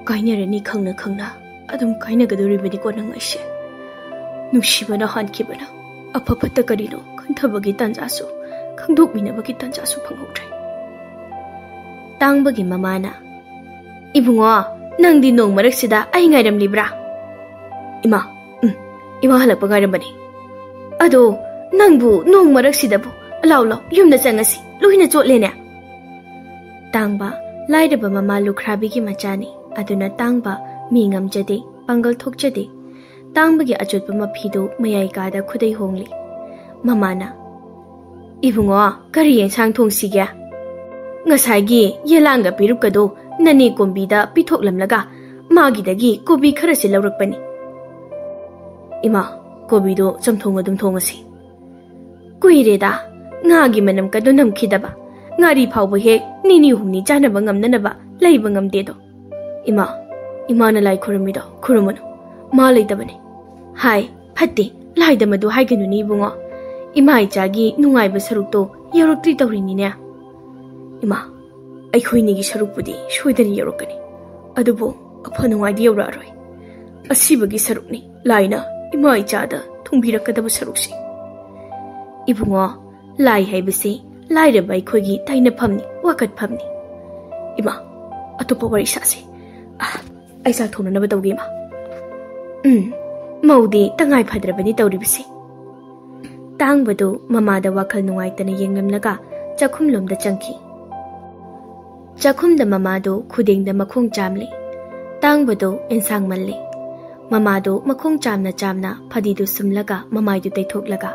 "ꯀꯥꯏꯅꯔꯅꯤ ꯈꯪꯅ ꯈꯪꯅ ꯑꯗꯨꯝ ꯀꯥꯏꯅꯒꯗꯧꯔꯤꯕꯅꯤꯀꯣ ꯅꯪ ꯑꯩꯁꯦ꯫ ꯅꯨꯡꯁꯤꯕꯅ ꯍꯥꯟꯈꯤꯕꯅ ꯑꯐ ꯐꯠꯇ ꯀꯔꯤꯅꯣ ꯈꯟꯊꯕꯒꯤ ꯇꯥꯟꯖꯥꯁꯨ, ꯈꯪꯗꯣꯛꯃꯤꯟꯅꯕꯒꯤ ꯇꯥꯟꯖꯥꯁꯨ ꯐꯪꯍꯧꯗ꯭ꯔꯦ꯫" ꯇꯥꯡꯕꯒꯤ ꯃꯃꯥꯅ, "ꯏꯕꯨꯡꯉꯣ, ꯅꯪꯗꯤ ꯅꯣꯡ ꯃꯔꯛꯁꯤꯗ ꯑꯩ ꯉꯥꯏꯔꯝꯂꯤꯕ꯭ꯔꯥ?" "ꯏꯃꯥ, ꯎꯝ, ꯏꯃꯥ ꯍꯜꯂꯛꯄ ꯉꯥꯏꯔꯝꯕꯅꯤ꯫ ꯑꯗꯣ ꯅꯪꯕꯨ ꯅꯣꯡ ꯃꯔꯛꯁꯤꯗꯕꯨ? ꯂꯥꯎ, ꯂꯥꯎ, ꯌꯨꯝꯗ ꯆꯪꯉꯁꯤ, ꯂꯣꯏꯅ ꯆꯣꯠꯂꯦꯅꯦ꯫" ꯇꯥꯡꯕ ꯂꯥꯏꯔꯕ ꯃꯃꯥ ꯂꯨꯈ꯭ꯔꯥꯕꯤꯒꯤ ꯃꯆꯥꯅꯤ꯫ ꯑꯗꯨꯅ ꯇꯥꯡꯕ ꯃꯤ ꯉꯝꯖꯗꯦ, ꯄꯥꯡꯒꯜ ꯊꯣꯛꯆꯗꯦ꯫ ꯇꯥꯡꯕꯒꯤ ꯑꯆꯣꯠꯄ ꯃꯐꯤꯗꯨ ꯃꯌꯥꯏ ꯀꯥꯗ ꯈꯨꯗꯩ ꯍꯣꯡꯂꯤ꯫ ꯃꯃꯥꯅ, "ꯏꯕꯨꯡꯉꯣ, ꯀꯔꯤ ꯌꯦꯟꯁꯥꯡ ꯊꯣꯡꯁꯤꯒꯦ?" "ꯉꯁꯥꯏꯒꯤ ꯌꯦꯂꯥꯡꯒ ꯄꯤꯔꯨꯛꯀꯗꯣ ꯅꯅꯦ ꯀꯣꯝꯕꯤꯗ ꯄꯤꯊꯣꯛꯂꯝꯂꯒ ꯃꯥꯒꯤꯗꯒꯤ ꯀꯣꯕꯤ ꯈꯔꯁꯤ ꯂꯧꯔꯛꯄꯅꯤ꯫" "ꯏꯃꯥ, ꯀꯣꯕꯤꯗꯣ ꯆꯝꯊꯣꯡ ꯑꯗꯨꯝ ꯊꯣꯡꯉꯁꯤ꯫" "ꯀꯨꯏꯔꯦꯗ, ꯉꯥꯒꯤ ꯃꯅꯝꯀꯗꯣ ꯅꯝꯈꯤꯗꯕ꯫ ꯉꯥꯔꯤ ꯐꯥꯎꯕ ꯍꯦꯛ ꯅꯤꯅꯤ ꯍꯨꯝꯅꯤ ꯆꯥꯅꯕ ꯉꯝꯅꯅꯕ ꯂꯩꯕ ꯉꯝꯗꯦꯗꯣ꯫" "ꯏꯃꯥ, ꯏꯃꯥꯅ ꯂꯥꯏ ꯈꯨꯔꯨꯝꯃꯤꯗꯣ ꯈꯨꯔꯨꯝꯃꯅꯨ꯫ ꯃꯥ ꯂꯩꯇꯕꯅꯤ꯫" "ꯍꯥꯏ, ꯐꯠꯇꯦ, ꯂꯥꯏꯗ ꯃꯗꯨ ꯍꯥꯏꯒꯅꯨꯅꯦ ꯏꯕꯨꯡꯉꯣ꯫ ꯏꯃꯥ ꯏꯆꯥꯒꯤ ꯅꯨꯡꯉꯥꯏꯕ ꯁꯔꯨꯛꯇꯣ ꯌꯧꯔꯛꯇ꯭ꯔꯤ ꯇꯧꯔꯤꯅꯤꯅꯦ꯫" "ꯏꯃꯥ, ꯑꯩꯈꯣꯏꯅꯤꯒꯤ ꯁꯔꯨꯛꯄꯨꯗꯤ ꯁꯣꯏꯗꯅ ꯌꯧꯔꯛꯀꯅꯤ꯫ ꯑꯗꯨꯕꯨ ꯑꯐ ꯅꯨꯡꯉꯥꯏꯗꯤ ꯌꯧꯔꯛꯑꯔꯣꯏ꯫ ꯑꯁꯤꯕꯒꯤ ꯁꯔꯨꯛꯅꯤ ꯂꯥꯏꯅ ꯏꯃꯥ ꯏꯆꯥꯗ ꯊꯨꯡꯕꯤꯔꯛꯀꯗꯕ ꯁꯔꯨꯛꯁꯤ꯫" "ꯏꯕꯨꯡꯉꯣ, ꯂꯥꯏ ꯍꯥꯏꯕꯁꯤ ꯂꯥꯏꯔꯕ ꯑꯩꯈꯣꯏꯒꯤ ꯇꯥꯏꯅꯐꯝꯅꯤ, ꯋꯥꯀꯠꯐꯝꯅꯤ꯫" "ꯏꯃꯥ, ꯑꯇꯣꯞꯄ ꯋꯥꯔꯤ ꯁꯥꯁꯤ꯫ ꯑꯥ, ꯑꯩ ꯆꯥꯛ ꯊꯣꯡꯅꯅꯕ ꯇꯧꯒꯦ, ꯏꯃꯥ꯫" "ꯎꯝ, ꯃꯧꯗꯤ ꯇꯉꯥꯏ ꯐꯗ꯭ꯔꯕꯅꯤ ꯇꯧꯔꯤꯕꯁꯤ꯫" ꯇꯥꯡꯕꯗꯨ ꯃꯃꯥꯗ ꯋꯥꯈꯜ ꯅꯨꯡꯉꯥꯏꯇꯅ ꯌꯦꯡꯂꯝꯂꯒ ꯆꯥꯛꯈꯨꯝꯂꯣꯝꯗ ꯆꯪꯈꯤ꯫ ꯆꯥꯛꯈꯨꯝꯗ ꯃꯃꯥꯗꯨ ꯈꯨꯗꯦꯡꯗ ꯃꯈꯣꯡ ꯆꯥꯝꯂꯤ꯫ ꯇꯥꯡꯕꯗꯨ ꯑꯦꯟꯁꯥꯡ ꯃꯜꯂꯤ꯫ ꯃꯃꯥꯗꯨ ꯃꯈꯣꯡ ꯆꯥꯝꯅ ꯆꯥꯝꯅ ꯐꯗꯤꯗꯨ ꯁꯨꯝꯂꯒ ꯃꯃꯥꯏꯗꯨ ꯇꯩꯊꯣꯛꯂꯒ,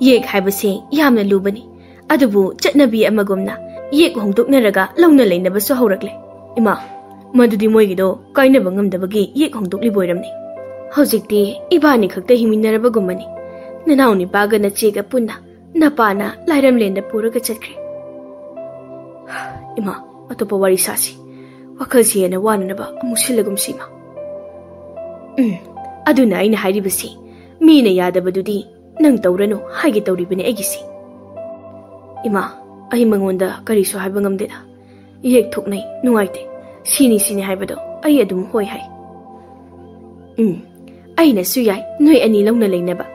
"ꯌꯦꯛ ꯍꯥꯏꯕꯁꯦ ꯌꯥꯝꯅ ꯂꯨꯕꯅꯤ꯫ ꯑꯗꯨꯕꯨ ꯆꯠꯅꯕꯤ ꯑꯃꯒꯨꯝꯅ ꯌꯦꯛ ꯍꯣꯡꯗꯣꯛꯅꯔꯒ ꯂꯧꯅ ꯂꯩꯅꯕꯁꯨ ꯍꯧꯔꯛꯂꯦ꯫" "ꯏꯃꯥ, ꯃꯗꯨꯗꯤ ꯃꯣꯏꯒꯤꯗꯣ ꯀꯥꯏꯅꯕ ꯉꯝꯗꯕꯒꯤ ꯌꯦꯛ ꯍꯣꯡꯗꯣꯛꯂꯤꯕ ꯑꯣꯏꯔꯝꯅꯤ꯫ ꯍꯧꯖꯤꯛꯇꯤ ꯏꯕꯥꯅꯤ ꯈꯛꯇ ꯍꯤꯡꯃꯤꯟꯅꯔꯕꯒꯨꯝꯕꯅꯤ꯫ ꯅꯅꯥꯎ ꯅꯤꯄꯥꯒ ꯅꯆꯦꯒ ꯄꯨꯟꯅ ꯅꯄꯥꯅ ꯂꯥꯏꯔꯝꯂꯦꯟꯗ ꯄꯨꯔꯒ ꯆꯠꯈ꯭ꯔꯦ꯫" "ꯏꯃꯥ, ꯑꯇꯣꯞꯄ ꯋꯥꯔꯤ ꯁꯥꯁꯤ꯫ ꯋꯥꯈꯜꯁꯤ ꯍꯦꯟꯅ ꯋꯥꯅꯅꯕ ꯑꯃꯨꯛ ꯁꯤꯜꯂꯒꯨꯝꯁꯤ, ꯏꯃꯥ꯫" "ꯎꯝ, ꯑꯗꯨꯅ ꯑꯩꯅ ꯍꯥꯏꯔꯤꯕꯁꯤ, ꯃꯤꯅ ꯌꯥꯗꯕꯗꯨꯗꯤ ꯅꯪ ꯇꯧꯔꯅꯨ ꯍꯥꯏꯒꯦ ꯇꯧꯔꯤꯕꯅꯦ ꯑꯩꯒꯤꯁꯤ꯫ ꯏꯃꯥ, ꯑꯩ ꯃꯉꯣꯟꯗ ꯀꯔꯤꯁꯨ ꯍꯥꯏꯕ ꯉꯝꯗꯦꯗ꯫ ꯌꯦꯛ ꯊꯣꯛꯅꯩ, ꯅꯨꯡꯉꯥꯏꯇꯦ, ꯁꯤꯅꯤ ꯁꯤꯅꯤ ꯍꯥꯏꯕꯗꯣ ꯑꯩ ꯑꯗꯨꯝ ꯍꯣꯏ ꯍꯥꯏ꯫ ꯎꯝ, ꯑꯩꯅꯁꯨ ꯌꯥꯏ ꯅꯣꯏ ꯑꯅꯤ ꯂꯧꯅ ꯂꯩꯅꯕ꯫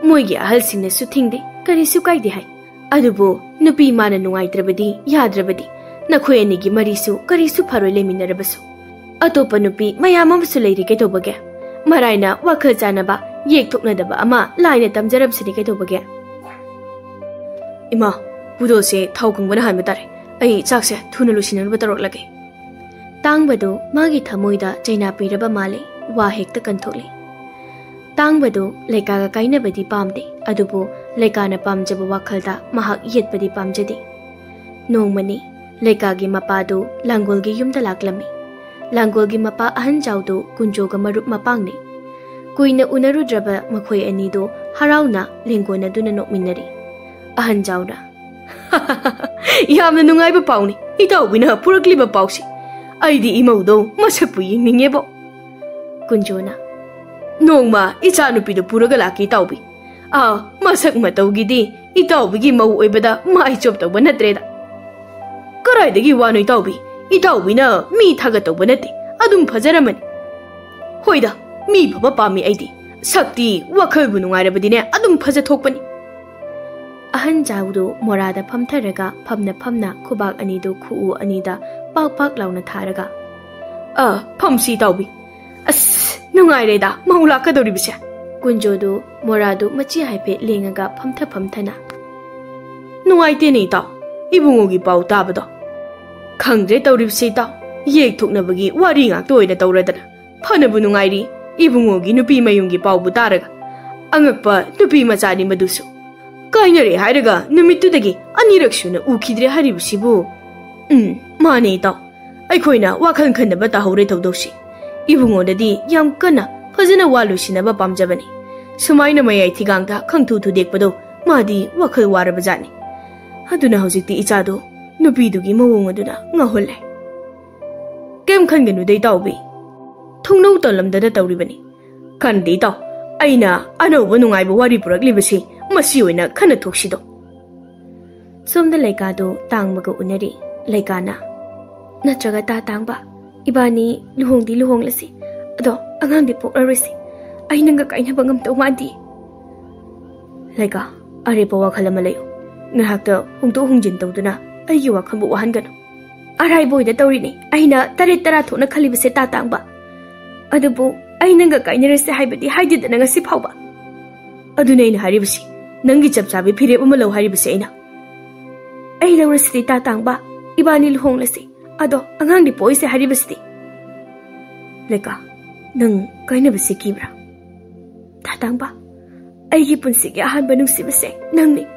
ꯃꯣꯏꯒꯤ ꯑꯍꯜꯁꯤꯡꯅꯁꯨ ꯊꯤꯡꯗꯦ, ꯀꯔꯤꯁꯨ ꯀꯥꯏꯗꯦ ꯍꯥꯏ꯫ ꯑꯗꯨꯕꯨ ꯅꯨꯄꯤ ꯃꯥꯅ ꯅꯨꯡꯉꯥꯏꯇ꯭ꯔꯕꯗꯤ, ꯌꯥꯗ꯭ꯔꯕꯗꯤ ꯅꯈꯣꯏ ꯑꯅꯤꯒꯤ ꯃꯔꯤꯁꯨ ꯀꯔꯤꯁꯨ ꯐꯔꯣꯏ ꯂꯩꯃꯤꯟꯅꯔꯕꯁꯨ꯫ ꯑꯇꯣꯞꯄ ꯅꯨꯄꯤ ꯃꯌꯥꯝ ꯑꯃꯁꯨ ꯂꯩꯔꯤ ꯀꯩꯗꯧꯕꯒꯦ? ꯃꯔꯥꯏꯅ ꯋꯥꯈꯜ ꯆꯥꯟꯅꯕ, ꯌꯦꯛ ꯊꯣꯛꯅꯗꯕ ꯑꯃ ꯂꯥꯏꯅ ꯇꯝꯖꯔꯝꯁꯤꯅꯤ ꯀꯩꯗꯧꯕꯒꯦ? ꯏꯃꯥ, ꯄꯨꯗꯣꯜꯁꯦ ꯊꯥꯎ ꯀꯪꯕꯅ ꯍꯥꯟꯕ ꯇꯥꯔꯦ꯫ ꯑꯩ ꯆꯥꯛꯁꯦ ꯊꯨꯅ ꯂꯣꯏꯁꯤꯟꯅꯕ ꯇꯧꯔꯛꯂꯒꯦ꯫ ꯇꯥꯡꯕꯗꯨ ꯃꯥꯒꯤ ꯊꯃꯣꯏꯗ ꯆꯩꯅꯥ ꯄꯤꯔꯕ ꯃꯥꯜꯂꯦ, ꯋꯥ ꯍꯦꯛꯇ ꯀꯟꯊꯣꯛꯂꯦ꯫ ꯇꯥꯡꯕꯗꯨ ꯂꯩꯀꯥꯒ ꯀꯥꯏꯅꯕꯗꯤ ꯄꯥꯝꯗꯦ, ꯑꯗꯨꯕꯨ ꯂꯩꯀꯥꯅ ꯄꯥꯝꯖꯕ ꯋꯥꯈꯜꯗ ꯃꯍꯥꯛ ꯌꯦꯠꯄꯗꯤ ꯄꯥꯝꯖꯗꯦ꯫ ꯅꯣꯡꯃꯅꯤ ꯂꯩꯀꯥꯒꯤ ꯃꯄꯥꯗꯨ ꯂꯥꯡꯒꯣꯜꯒꯤ ꯌꯨꯝꯗ ꯂꯥꯛꯂꯝꯃꯤ꯫ ꯂꯥꯡꯒꯣꯜꯒꯤ ꯃꯄꯥ ꯑꯍꯟ ꯖꯥꯎꯗꯨ ꯀꯨꯟꯖꯣꯒ ꯃꯔꯨꯞ ꯃꯄꯥꯡꯅꯤ꯫ ꯀꯨꯏꯅ ꯎꯅꯔꯨꯗ꯭ꯔꯕ ꯃꯈꯣꯏ ꯑꯅꯤꯗꯨ ꯍꯔꯥꯎꯅ ꯂꯦꯡꯒꯣꯟꯅꯗꯨꯅ ꯅꯣꯛꯃꯤꯟꯅꯔꯤ꯫ ꯑꯍꯟ ꯖꯥꯎꯅ, "ꯌꯥꯝꯅ ꯅꯨꯡꯉꯥꯏꯕ ꯄꯥꯎꯅꯤ ꯏꯇꯥꯎꯕꯤꯅ ꯄꯨꯔꯛꯂꯤꯕ ꯄꯥꯎꯁꯤ꯫ ꯑꯩꯗꯤ ꯏꯃꯧꯗꯣ ꯃꯁꯛꯄꯨ ꯌꯦꯡꯅꯤꯡꯉꯦꯕꯣ꯫" ꯀꯨꯟꯖꯣꯅ, "ꯅꯣꯡꯃ ꯏꯆꯥꯅꯨꯄꯤꯗꯨ ꯄꯨꯔꯒ ꯂꯥꯛꯀꯦ ꯏꯇꯥꯎꯕꯤ꯫ ꯑꯥ, ꯃꯁꯛ ꯃꯇꯧꯒꯤꯗꯤ ꯏꯇꯥꯎꯕꯤꯒꯤ ꯃꯧ ꯑꯣꯏꯕꯗ ꯃꯥꯏ ꯆꯣꯞꯇꯧꯕ ꯅꯠꯇ꯭ꯔꯦꯗ꯫ ꯀꯗꯥꯏꯗꯒꯤ ꯋꯥꯅꯣ ꯏꯇꯥꯎꯕꯤ? ꯏꯇꯥꯎꯕꯤꯅ ꯃꯤ ꯊꯥꯒꯠꯇꯧꯕ ꯅꯠꯇꯦ, ꯑꯗꯨꯝ ꯐꯖꯔꯝꯃꯅꯤ꯫ ꯍꯣꯏꯗ, ꯃꯤ ꯐꯕ ꯄꯥꯝꯃꯤ ꯑꯩꯗꯤ꯫ ꯁꯛꯇꯤ ꯋꯥꯈꯜꯕꯨ ꯅꯨꯡꯉꯥꯏꯔꯕꯗꯤꯅꯦ ꯑꯗꯨꯝ ꯐꯖꯊꯣꯛꯄꯅꯤ꯫" ꯑꯍꯟ ꯖꯥꯎꯗꯨ ꯃꯣꯔꯥꯗ ꯐꯝꯊꯔꯒ ꯐꯝꯅ ꯐꯝꯅ ꯈꯨꯕꯥꯛ ꯑꯅꯤꯗꯨ ꯈꯨꯎ ꯑꯅꯤꯗ ꯄꯥꯛ ꯄꯥꯛ ꯂꯥꯎꯅ ꯊꯥꯔꯒ, "ꯑ, ꯐꯝꯁꯤ ꯏꯇꯥꯎꯕꯤ꯫ ꯑꯁ, ꯅꯨꯡꯉꯥꯏꯔꯦꯗ ꯃꯧ ꯂꯥꯛꯀꯗꯧꯔꯤꯕꯁꯦ꯫" ꯀꯨꯟꯖꯣꯗꯨ ꯃꯣꯔꯥꯗꯨ ꯃꯆꯤ ꯍꯥꯏꯐꯦꯠ ꯂꯦꯡꯉꯒ ꯐꯝꯊ ꯐꯝꯊꯅ, "ꯅꯨꯡꯉꯥꯏꯇꯦꯅꯦ ꯏꯇꯥꯎ, ꯏꯕꯨꯡꯉꯣꯒꯤ ꯄꯥꯎ ꯇꯥꯕꯗꯣ꯫ ꯈꯪꯗ꯭ꯔꯦ ꯇꯧꯔꯤꯕꯁꯦ ꯏꯇꯥꯎ, ꯌꯦꯛ ꯊꯣꯛꯅꯕꯒꯤ ꯋꯥꯔꯤ ꯉꯥꯛꯇ ꯑꯣꯏꯅ ꯇꯧꯔꯗꯅ꯫ ꯐꯅꯕꯨ ꯅꯨꯡꯉꯥꯏꯔꯤ ꯏꯕꯨꯡꯉꯣꯒꯤ ꯅꯨꯄꯤ ꯃꯌꯨꯝꯒꯤ ꯄꯥꯎꯕꯨ ꯇꯥꯔꯒ꯫ ꯑꯉꯛꯄ ꯅꯨꯄꯤ ꯃꯆꯥꯅꯤ ꯃꯗꯨꯁꯨ꯫ ꯀꯥꯏꯅꯔꯦ ꯍꯥꯏꯔꯒ ꯅꯨꯃꯤꯠꯇꯨꯗꯒꯤ ꯑꯅꯤꯔꯛ ꯁꯨꯅ ꯎꯈꯤꯗ꯭ꯔꯦ ꯍꯥꯏꯔꯤꯕꯁꯤꯕꯨ꯫" "ꯎꯝ, ꯃꯥꯅꯦ ꯏꯇꯥꯎ, ꯑꯩꯈꯣꯏꯅ ꯋꯥꯈꯜ ꯈꯟꯅꯕ ꯇꯥꯍꯧꯔꯦ ꯊꯧꯗꯣꯛꯁꯤ꯫ ꯏꯕꯨꯡꯉꯣꯅꯗꯤ ꯌꯥꯝ ꯀꯟꯅ ꯐꯖꯅ ꯋꯥ ꯂꯣꯏꯁꯤꯟꯅꯕ ꯄꯥꯝꯖꯕꯅꯤ꯫ ꯁꯨꯃꯥꯏꯅ ꯃꯌꯥꯏ ꯊꯤꯒꯥꯡꯗ ꯈꯪꯊꯨ ꯊꯨꯗꯦꯛꯄꯗꯣ ꯃꯥꯗꯤ ꯋꯥꯈꯜ ꯋꯥꯔꯕꯖꯥꯠꯅꯤ꯫ ꯑꯗꯨꯅ ꯍꯧꯖꯤꯛꯇꯤ ꯏꯆꯥꯗꯣ ꯅꯨꯄꯤꯗꯨꯒꯤ ꯃꯑꯣꯡ ꯑꯗꯨꯅ ꯉꯥꯎꯍꯜꯂꯦ꯫ ꯀꯩꯝ ꯈꯟꯒꯅꯨꯗ ꯏꯇꯥꯎꯕꯤ, ꯊꯨꯡꯅꯧ ꯇꯧꯂꯝꯗꯅ ꯇꯧꯔꯤꯕꯅꯤ꯫ ꯈꯟꯗꯦ ꯏꯇꯥꯎ, ꯑꯩꯅ ꯑꯅꯧꯕ ꯅꯨꯡꯉꯥꯏꯕ ꯋꯥꯔꯤ ꯄꯨꯔꯛꯂꯤꯕꯁꯤ ꯃꯁꯤ ꯑꯣꯏꯅ ꯈꯟꯅ ꯊꯣꯛꯁꯤꯗꯣ꯫ ꯁꯣꯝꯗ ꯂꯩꯀꯥꯗꯨ ꯇꯥꯡꯕꯒ ꯎꯅꯔꯤ꯫ ꯂꯩꯀꯥꯅ, "ꯅꯠꯇ꯭ꯔꯒ ꯇꯥ ꯇꯥꯡꯕ, ꯏꯕꯥꯅꯤ ꯂꯨꯍꯣꯡꯗꯤ ꯂꯨꯍꯣꯡꯂꯁꯤ, ꯑꯗꯣ ꯑꯉꯥꯡꯗꯤ ꯄꯣꯛꯂꯔꯣꯏꯁꯤ꯫ ꯑꯩ ꯅꯪꯒ ꯀꯥꯏꯅꯕ ꯉꯝꯗꯧ ꯃꯥꯟꯗꯦ꯫" ꯂꯩꯀꯥ, ꯑꯔꯦꯞꯄ ꯋꯥꯈꯜ ꯑꯃ ꯂꯩꯌꯨ꯫ ꯉꯥꯏꯍꯥꯛꯇ ꯍꯣꯡꯗꯣꯛ ꯍꯣꯡꯖꯤꯟ ꯇꯧꯗꯨꯅ ꯑꯩꯒꯤ ꯋꯥꯈꯜꯕꯨ ꯋꯥꯍꯟꯒꯅꯨ꯫ ꯑꯔꯥꯏꯕ ꯑꯣꯏꯅ ꯇꯧꯔꯤꯅꯤ ꯑꯩꯅ ꯇꯔꯦꯠ ꯇꯔꯥ ꯊꯣꯛꯅ ꯈꯜꯂꯤꯕꯁꯦ, ꯇꯥ ꯇꯥꯡꯕ꯫ ꯑꯗꯨꯕꯨ ꯑꯩ ꯅꯪꯒ ꯀꯥꯏꯅꯔꯁꯦ ꯍꯥꯏꯕꯗꯤ ꯍꯥꯏꯗꯦꯗꯅ ꯉꯁꯤ ꯐꯥꯎꯕ꯫ ꯑꯗꯨꯅ ꯑꯩꯅ ꯍꯥꯏꯔꯤꯕꯁꯤ, ꯅꯪꯒꯤ ꯆꯞ ꯆꯥꯕꯤ ꯐꯤꯔꯦꯞ ꯑꯃ ꯂꯧ ꯍꯥꯏꯔꯤꯕꯁꯤ ꯑꯩꯅ꯫ ꯑꯩ ꯂꯧꯔꯁꯤꯗꯤ, ꯇꯥ ꯇꯥꯡꯕ, ꯏꯕꯥꯅꯤ ꯂꯨꯍꯣꯡꯂꯁꯤ, ꯑꯗꯣ ꯑꯉꯥꯡꯗꯤ ꯄꯣꯛꯏꯁꯦ ꯍꯥꯏꯔꯤꯕꯁꯤꯗꯤ꯫ ꯂꯩꯀꯥ, ꯅꯪ ꯀꯥꯏꯅꯕꯁꯦ ꯀꯤꯕ꯭ꯔꯥ? ꯇꯥ ꯇꯥꯡꯕ, ꯑꯩꯒꯤ ꯄꯨꯟꯁꯤꯒꯤ ꯑꯍꯥꯟꯕ ꯅꯨꯡꯁꯤꯕꯁꯦ ꯅꯪꯅꯤ,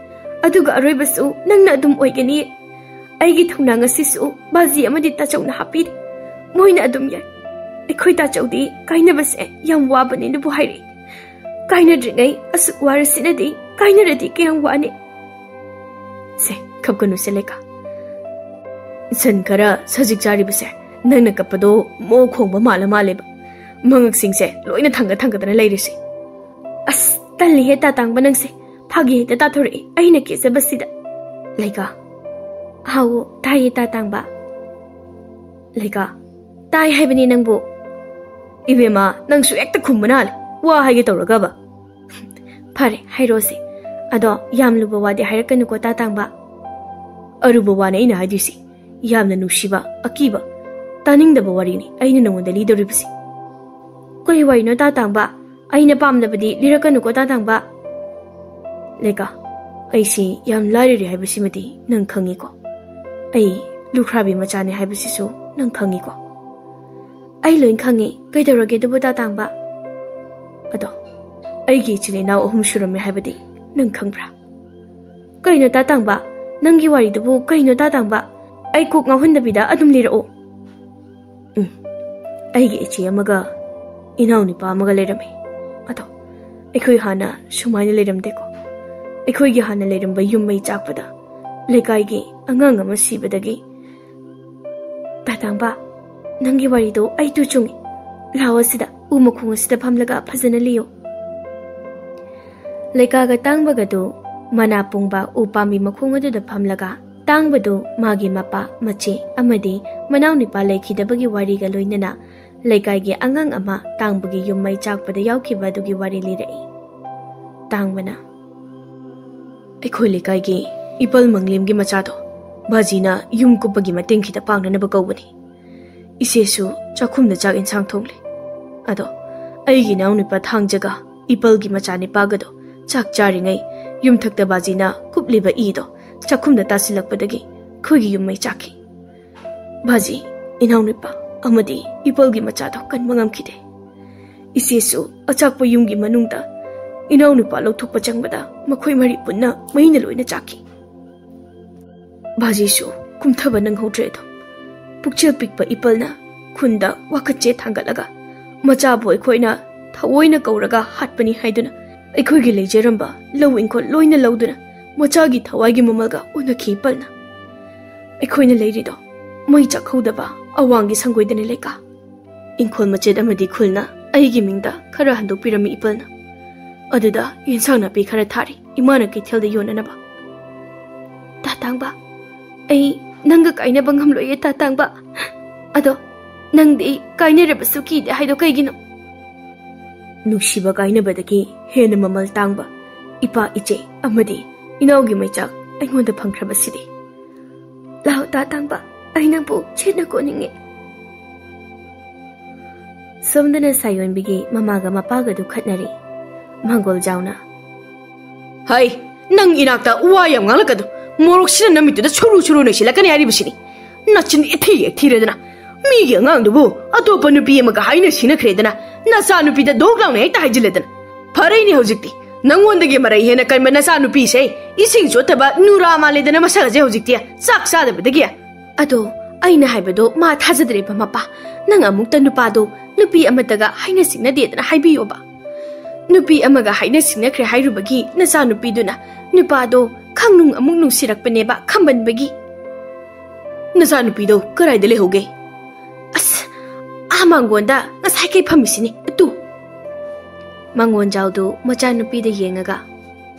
ꯑꯗꯨꯒ ꯑꯔꯣꯏꯕꯁꯨ ꯅꯪꯅ ꯑꯗꯨꯝ ꯑꯣꯏꯒꯅꯤ꯫ ꯑꯩꯒꯤ ꯊꯧꯅꯥ ꯉꯁꯤꯁꯨ ꯕꯥꯖꯤ ꯑꯃꯗꯤ ꯇꯥꯆꯧꯅ ꯍꯥꯞꯄꯤꯔꯤ꯫ ꯃꯣꯏꯅ ꯑꯗꯨꯝ ꯌꯥꯏ꯫ ꯑꯩꯈꯣꯏ ꯇꯥꯆꯧꯗꯤ ꯀꯥꯏꯅꯕꯁꯦ ꯌꯥꯝ ꯋꯥꯕꯅꯤꯅꯕꯨ ꯍꯥꯏꯔꯛꯏ꯫ ꯀꯥꯏꯅꯗ꯭ꯔꯤꯉꯩ ꯑꯁꯨꯛ ꯋꯥꯔꯁꯤꯅꯗꯤ ꯀꯥꯏꯅꯔꯗꯤ ꯀꯌꯥꯝ ꯋꯥꯅꯤ? ꯁꯦ, ꯈꯞꯀꯅꯨꯁꯦ ꯂꯩꯀꯥ꯫ ꯁꯟ ꯈꯔ ꯁꯖꯤꯛ ꯆꯥꯔꯤꯕꯁꯦ ꯅꯪꯅ ꯀꯞꯄꯗꯣ ꯃꯣ ꯈꯣꯡꯕ ꯃꯥꯜꯂ ꯃꯥꯜꯂꯦꯕ꯫ ꯃꯉꯛꯁꯤꯡꯁꯦ ꯂꯣꯏꯅ ꯊꯪꯒ ꯊꯪꯒꯗꯅ ꯂꯩꯔꯤꯁꯦ꯫ ꯑꯁ, ꯇꯜꯂꯤꯍꯦ ꯇꯥ ꯇꯥꯡꯕ ꯅꯪꯁꯦ꯫ ꯐꯥꯒꯤ ꯍꯦꯛꯇ ꯇꯥꯊꯣꯔꯛꯏ ꯑꯩꯅ ꯀꯦꯖꯕꯁꯤꯗ꯫ ꯂꯩꯀꯥ꯫ ꯍꯥꯎ, ꯇꯥꯏꯌꯦ ꯇꯥ ꯇꯥꯡꯕ꯫ ꯂꯩꯀꯥ꯫ ꯇꯥꯏ ꯍꯥꯏꯕꯅꯤ ꯅꯪꯕꯨ꯫ ꯏꯕꯦꯝꯃ, ꯅꯪꯁꯨ ꯍꯦꯛꯇ ꯈꯨꯝꯕ ꯅꯥꯜꯂꯦ꯫ ꯋꯥ ꯍꯥꯏꯒꯦ ꯇꯧꯔꯒꯕ꯫ ꯐꯔꯦ, ꯍꯥꯏꯔꯣꯁꯦ꯫ ꯑꯗꯣ ꯌꯥꯝ ꯂꯨꯕ ꯋꯥꯗꯤ ꯍꯥꯏꯔꯛꯀꯅꯨꯀꯣ ꯇꯥ ꯇꯥꯡꯕ꯫ ꯑꯔꯨꯕ ꯋꯥꯅꯦ ꯑꯩꯅ ꯍꯥꯏꯗꯣꯏꯁꯤ꯫ ꯌꯥꯝꯅ ꯅꯨꯡꯁꯤꯕ, ꯑꯀꯤꯕ, ꯇꯥꯅꯤꯡꯗꯕ ꯋꯥꯔꯤꯅꯤ ꯑꯩꯅ ꯅꯉꯣꯟꯗ ꯂꯤꯗꯧꯔꯤꯕꯁꯤ꯫ ꯀꯩ ꯋꯥꯔꯤꯅꯣ ꯇꯥ ꯇꯥꯡꯕ? ꯑꯩꯅ ꯄꯥꯝꯗꯕꯗꯤ ꯂꯤꯔꯛꯀꯅꯨꯀꯣ ꯇꯥ ꯇꯥꯡꯕ꯫ ꯂꯩꯀꯥ, ꯑꯩꯁꯤ ꯌꯥꯝ ꯂꯥꯏꯔꯔꯦ ꯍꯥꯏꯕꯁꯤꯃꯗꯤ ꯅꯪ ꯈꯪꯉꯤꯀꯣ꯫ ꯑꯩ ꯂꯨꯈ꯭ꯔꯥꯕꯤ ꯃꯆꯥꯅꯦ ꯍꯥꯏꯕꯁꯤꯁꯨ ꯅꯪ ꯈꯪꯉꯤꯀꯣ꯫ ꯑꯩ ꯂꯣꯏ ꯈꯪꯉꯤ꯫ ꯀꯩꯗꯧꯔꯒꯦ ꯑꯗꯨꯕꯨ ꯇꯥ ꯇꯥꯡꯕ? ꯑꯗꯣ ꯑꯩꯒꯤ ꯏꯆꯤꯜ ꯏꯅꯥꯎ ꯑꯍꯨꯝ ꯁꯨꯔꯝꯃꯦ ꯍꯥꯏꯕꯗꯤ ꯅꯪ ꯈꯪꯕ꯭ꯔꯥ? ꯀꯩꯅꯣ ꯇꯥ ꯇꯥꯡꯕ? ꯅꯪꯒꯤ ꯋꯥꯔꯤꯗꯨꯕꯨ ꯀꯩꯅꯣ ꯇꯥ ꯇꯥꯡꯕ? ꯑꯩ ꯀꯣꯛ ꯉꯥꯎꯍꯟꯗꯕꯤꯗ ꯑꯗꯨꯝ ꯂꯤꯔꯛꯑꯣ꯫ ꯎꯝ, ꯑꯩꯒꯤ ꯏꯆꯦ ꯑꯃꯒ ꯏꯅꯥꯎꯅꯨꯄꯥ ꯑꯃꯒ ꯂꯩꯔꯝꯃꯤ꯫ ꯑꯗꯣ ꯑꯩꯈꯣꯏ ꯍꯥꯟꯅ ꯁꯨꯃꯥꯏꯅ ꯂꯩꯔꯝꯗꯦꯀꯣ꯫ ꯑꯩꯈꯣꯏꯒꯤ ꯍꯥꯟꯅ ꯂꯩꯔꯝꯕ ꯌꯨꯝ ꯃꯩ ꯆꯥꯛꯄꯗ ꯂꯩꯀꯥꯏꯒꯤ ꯑꯉꯥꯡ ꯑꯃ ꯁꯤꯕꯗꯒꯤ꯫ ꯇꯥ ꯇꯥꯡꯕ, ꯅꯪꯒꯤ ꯋꯥꯔꯤꯗꯣ ꯑꯩ ꯇꯨ ꯆꯨꯡꯉꯤ꯫ ꯂꯥꯛꯑꯣ ꯑꯁꯤꯗ, ꯎ ꯃꯈꯣꯡ ꯑꯁꯤꯗ ꯐꯝꯂꯒ ꯐꯖꯅ ꯂꯤꯌꯣ꯫ ꯂꯩꯀꯥꯒ ꯇꯥꯡꯕꯒꯗꯨ ꯃꯅꯥ ꯄꯨꯡꯕ ꯎ ꯄꯥꯝꯕꯤ ꯃꯈꯣꯡ ꯑꯗꯨꯗ ꯐꯝꯂꯒ, ꯇꯥꯡꯕꯗꯨ ꯃꯥꯒꯤ ꯃꯄꯥ, ꯃꯆꯦ ꯑꯃꯗꯤ ꯃꯅꯥꯎꯅꯤꯄꯥ ꯂꯩꯈꯤꯗꯕꯒꯤ ꯋꯥꯔꯤꯒ ꯂꯣꯏꯅꯅ ꯂꯩꯀꯥꯏꯒꯤ ꯑꯉꯥꯡ ꯑꯃ ꯇꯥꯡꯕꯒꯤ ꯌꯨꯝ ꯃꯩ ꯆꯥꯛꯄꯗ ꯌꯥꯎꯈꯤꯕ ꯑꯗꯨꯒꯤ ꯋꯥꯔꯤ ꯂꯤꯔꯛꯏ꯫ ꯇꯥꯡꯕꯅ, "ꯑꯩꯈꯣꯏ ꯂꯩꯀꯥꯏꯒꯤ ꯏꯄꯜ ꯃꯪꯂꯦꯝꯒꯤ ꯃꯆꯥꯗꯣ ꯕꯥꯖꯤꯅ ꯌꯨꯝ ꯀꯨꯞꯄꯒꯤ ꯃꯇꯦꯡ ꯈꯤꯇ ꯄꯥꯡꯅꯅꯕ ꯀꯧꯕꯅꯤ꯫ ꯏꯆꯦꯁꯨ ꯆꯥꯛꯈꯨꯝꯗ ꯆꯥꯛ ꯏꯟꯁꯥꯡ ꯊꯣꯡꯂꯤ꯫ ꯑꯗꯣ ꯑꯩꯒꯤ ꯏꯅꯥꯎꯅꯨꯄꯥ ꯊꯥꯡꯖꯒ ꯏꯄꯜꯒꯤ ꯃꯆꯥꯅꯤꯄꯥꯒꯗꯣ ꯆꯥꯛ ꯆꯥꯔꯤꯉꯩ ꯌꯨꯝꯊꯛꯇ ꯕꯥꯖꯤꯅ ꯀꯨꯞꯂꯤꯕ ꯏꯗꯣ ꯆꯥꯛꯈꯨꯝꯗ ꯇꯥꯁꯤꯜꯂꯛꯄꯗꯒꯤ ꯑꯩꯈꯣꯏꯒꯤ ꯌꯨꯝ ꯃꯩ ꯆꯥꯛꯈꯤ꯫ ꯕꯥꯖꯤ, ꯏꯅꯥꯎꯅꯨꯄꯥ ꯑꯃꯗꯤ ꯏꯄꯜꯒꯤ ꯃꯆꯥꯗꯣ ꯀꯟꯕ ꯉꯝꯈꯤꯗꯦ꯫ ꯏꯆꯦꯁꯨ ꯑꯆꯥꯛꯄ ꯌꯨꯝꯒꯤ ꯃꯅꯨꯡꯗ ꯏꯅꯥꯎꯅꯨꯄꯥ ꯂꯧꯊꯣꯛꯄ ꯆꯪꯕꯗ ꯃꯈꯣꯏ ꯃꯔꯤ ꯄꯨꯟꯅ ꯃꯩꯅ ꯂꯣꯏꯅ ꯆꯥꯛꯈꯤ꯫ ꯕꯥꯖꯤꯁꯨ ꯀꯨꯝꯊꯕ ꯅꯪꯍꯧꯗ꯭ꯔꯦ ꯑꯗꯣ꯫ ꯄꯨꯛꯆꯦꯜ ꯄꯤꯛꯄ ꯏꯄꯜꯅ ꯈꯨꯟꯗ ꯋꯥꯀꯠꯆꯦ ꯊꯥꯡꯒꯠꯂꯒ ꯃꯆꯥꯕꯨ ꯑꯩꯈꯣꯏꯅ ꯊꯑꯣꯏꯅ ꯀꯧꯔꯒ ꯍꯥꯠꯄꯅꯤ ꯍꯥꯏꯗꯨꯅ ꯑꯩꯈꯣꯏꯒꯤ ꯂꯩꯖꯔꯝꯕ ꯂꯧ ꯏꯪꯈꯣꯜ ꯂꯣꯏꯅ ꯂꯧꯗꯨꯅ ꯃꯆꯥꯒꯤ ꯊꯋꯥꯏꯒꯤ ꯃꯃꯜꯒ ꯑꯣꯟꯅꯈꯤ ꯏꯄꯜꯅ꯫ ꯑꯩꯈꯣꯏꯅ ꯂꯩꯔꯤꯗꯣ ꯃꯩ ꯆꯥꯛꯍꯧꯗꯕ ꯑꯋꯥꯡꯒꯤ ꯁꯪꯒꯣꯏꯗꯅꯤ ꯂꯩꯀꯥ꯫ ꯏꯪꯈꯣꯜ ꯃꯆꯦꯠ ꯑꯃꯗꯤ ꯈꯨꯜꯅ ꯑꯩꯒꯤ ꯃꯤꯡꯗ ꯈꯔ ꯍꯟꯗꯣꯛꯄꯤꯔꯝꯃꯤ ꯏꯄꯜꯅ꯫ ꯑꯗꯨꯗ ꯌꯦꯟꯁꯥꯡ ꯅꯥꯄꯤ ꯈꯔ ꯊꯥꯔꯤ ꯏꯃꯥꯅ ꯀꯩꯊꯦꯜꯗ ꯌꯣꯟꯅꯅꯕ꯫ ꯇꯥ ꯇꯥꯡꯕ, ꯑꯩ ꯅꯪꯒ ꯀꯥꯏꯅꯕ ꯉꯝꯂꯣꯏꯌꯦ ꯇꯥ ꯇꯥꯡꯕ꯫ ꯑꯗꯣ ꯅꯪꯗꯤ ꯀꯥꯏꯅꯔꯕꯁꯨ ꯀꯤꯗꯦ ꯍꯥꯏꯗꯣ ꯀꯩꯒꯤꯅꯣ? ꯅꯨꯡꯁꯤꯕ ꯀꯥꯏꯅꯕꯗꯒꯤ ꯍꯦꯟꯅ ꯃꯃꯜ ꯇꯥꯡꯕ ꯏꯄꯥ, ꯏꯆꯦ ꯑꯃꯗꯤ ꯏꯅꯥꯎꯒꯤ ꯃꯩꯆꯥꯛ ꯑꯩꯉꯣꯟꯗ ꯐꯪꯈ꯭ꯔꯕꯁꯤꯗꯤ꯫ ꯂꯥꯛꯑꯣ ꯇꯥ ꯇꯥꯡꯕ, ꯑꯩ ꯅꯪꯕꯨ ꯆꯦꯠꯅ ꯀꯣꯟꯅꯤꯡꯉꯦ꯫ ꯁꯣꯝꯗꯅ ꯁꯥꯌꯣꯟꯕꯤꯒꯤ ꯃꯃꯥꯒ ꯃꯄꯥꯒꯗꯨ ꯈꯠꯅꯔꯤ꯫ ꯃꯪꯒꯣꯜ ꯖꯥꯎꯅ, "ꯍꯩ, ꯅꯪ ꯏꯅꯥꯛꯇ ꯋꯥ ꯌꯥꯝ ꯉꯥꯡꯂꯛꯀꯗꯣ, ꯃꯣꯔꯣꯛꯁꯤꯅ ꯅꯃꯤꯠꯇꯨꯗ ꯁꯨꯔꯨ ꯁꯨꯔꯨ ꯅꯩꯁꯤꯜꯂꯛꯀꯅꯤ ꯍꯥꯏꯔꯤꯕꯁꯤꯅꯤ꯫ ꯅꯆꯤꯟ ꯏꯊꯤ ꯌꯦꯛꯊꯤꯔꯗꯅ ꯃꯤꯒꯤ ꯑꯉꯥꯡꯗꯨꯕꯨ ꯑꯇꯣꯞꯄ ꯅꯨꯄꯤ ꯑꯃꯒ ꯍꯥꯏꯅ ꯁꯤꯡꯅꯈ꯭ꯔꯦꯗꯅ ꯅꯆꯥ ꯅꯨꯄꯤꯗ ꯗꯣꯛ ꯂꯥꯎꯅ ꯍꯦꯛꯇ ꯍꯥꯏꯖꯤꯜꯂꯗꯅ꯫ ꯐꯔꯦꯅꯦ ꯍꯧꯖꯤꯛꯇꯤ ꯅꯪꯉꯣꯟꯗꯒꯤ ꯃꯔꯩ ꯍꯦꯟꯅ ꯀꯟꯕ ꯅꯆꯥ ꯅꯨꯄꯤꯁꯦ ꯏꯁꯤꯡ ꯆꯣꯠꯇꯕ ꯅꯨꯔꯥ ꯃꯥꯜꯂꯦꯗꯅ ꯃꯁꯛ ꯑꯁꯦ ꯍꯧꯖꯤꯛꯇꯤ ꯆꯥꯛ ꯆꯥꯗꯕꯗꯒꯤ꯫ ꯑꯗꯣ ꯑꯩꯅ ꯍꯥꯏꯕꯗꯣ ꯃꯥ ꯊꯥꯖꯗ꯭ꯔꯦꯕ ꯃꯄꯥ꯫ ꯅꯪ ꯑꯃꯨꯛꯇ ꯅꯨꯄꯥꯗꯣ ꯅꯨꯄꯤ ꯑꯃꯠꯇꯒ ꯍꯥꯏꯅ ꯁꯤꯡꯅꯗꯦꯗꯅ ꯍꯥꯏꯕꯤꯌꯣꯕ꯫ ꯅꯨꯄꯤ ꯑꯃꯒ ꯍꯥꯏꯅ ꯁꯤꯡꯅꯈ꯭ꯔꯦ ꯍꯥꯏꯔꯨꯕꯒꯤ ꯅꯆꯥ ꯅꯨꯄꯤꯗꯨꯅ ꯅꯨꯄꯥꯗꯣ ꯈꯪꯅꯨꯡ ꯑꯃꯨꯛ ꯅꯨꯡꯁꯤꯔꯛꯄꯅꯦꯕ ꯈꯝꯕꯟꯕꯒꯤ꯫ ꯅꯆꯥ ꯅꯨꯄꯤꯗꯣ ꯀꯗꯥꯏꯗ ꯂꯩꯍꯧꯒꯦ?" "ꯑꯁ, ꯑꯥ ꯃꯥꯡꯒꯣꯟꯗ ꯉꯁꯥꯏ ꯀꯩ ꯐꯝꯃꯤꯁꯤꯅꯤ ꯑꯗꯨ꯫" ꯃꯉꯣꯟꯖꯥꯎꯗꯨ ꯃꯆꯥꯅꯨꯄꯤꯗ ꯌꯦꯡꯉꯒ,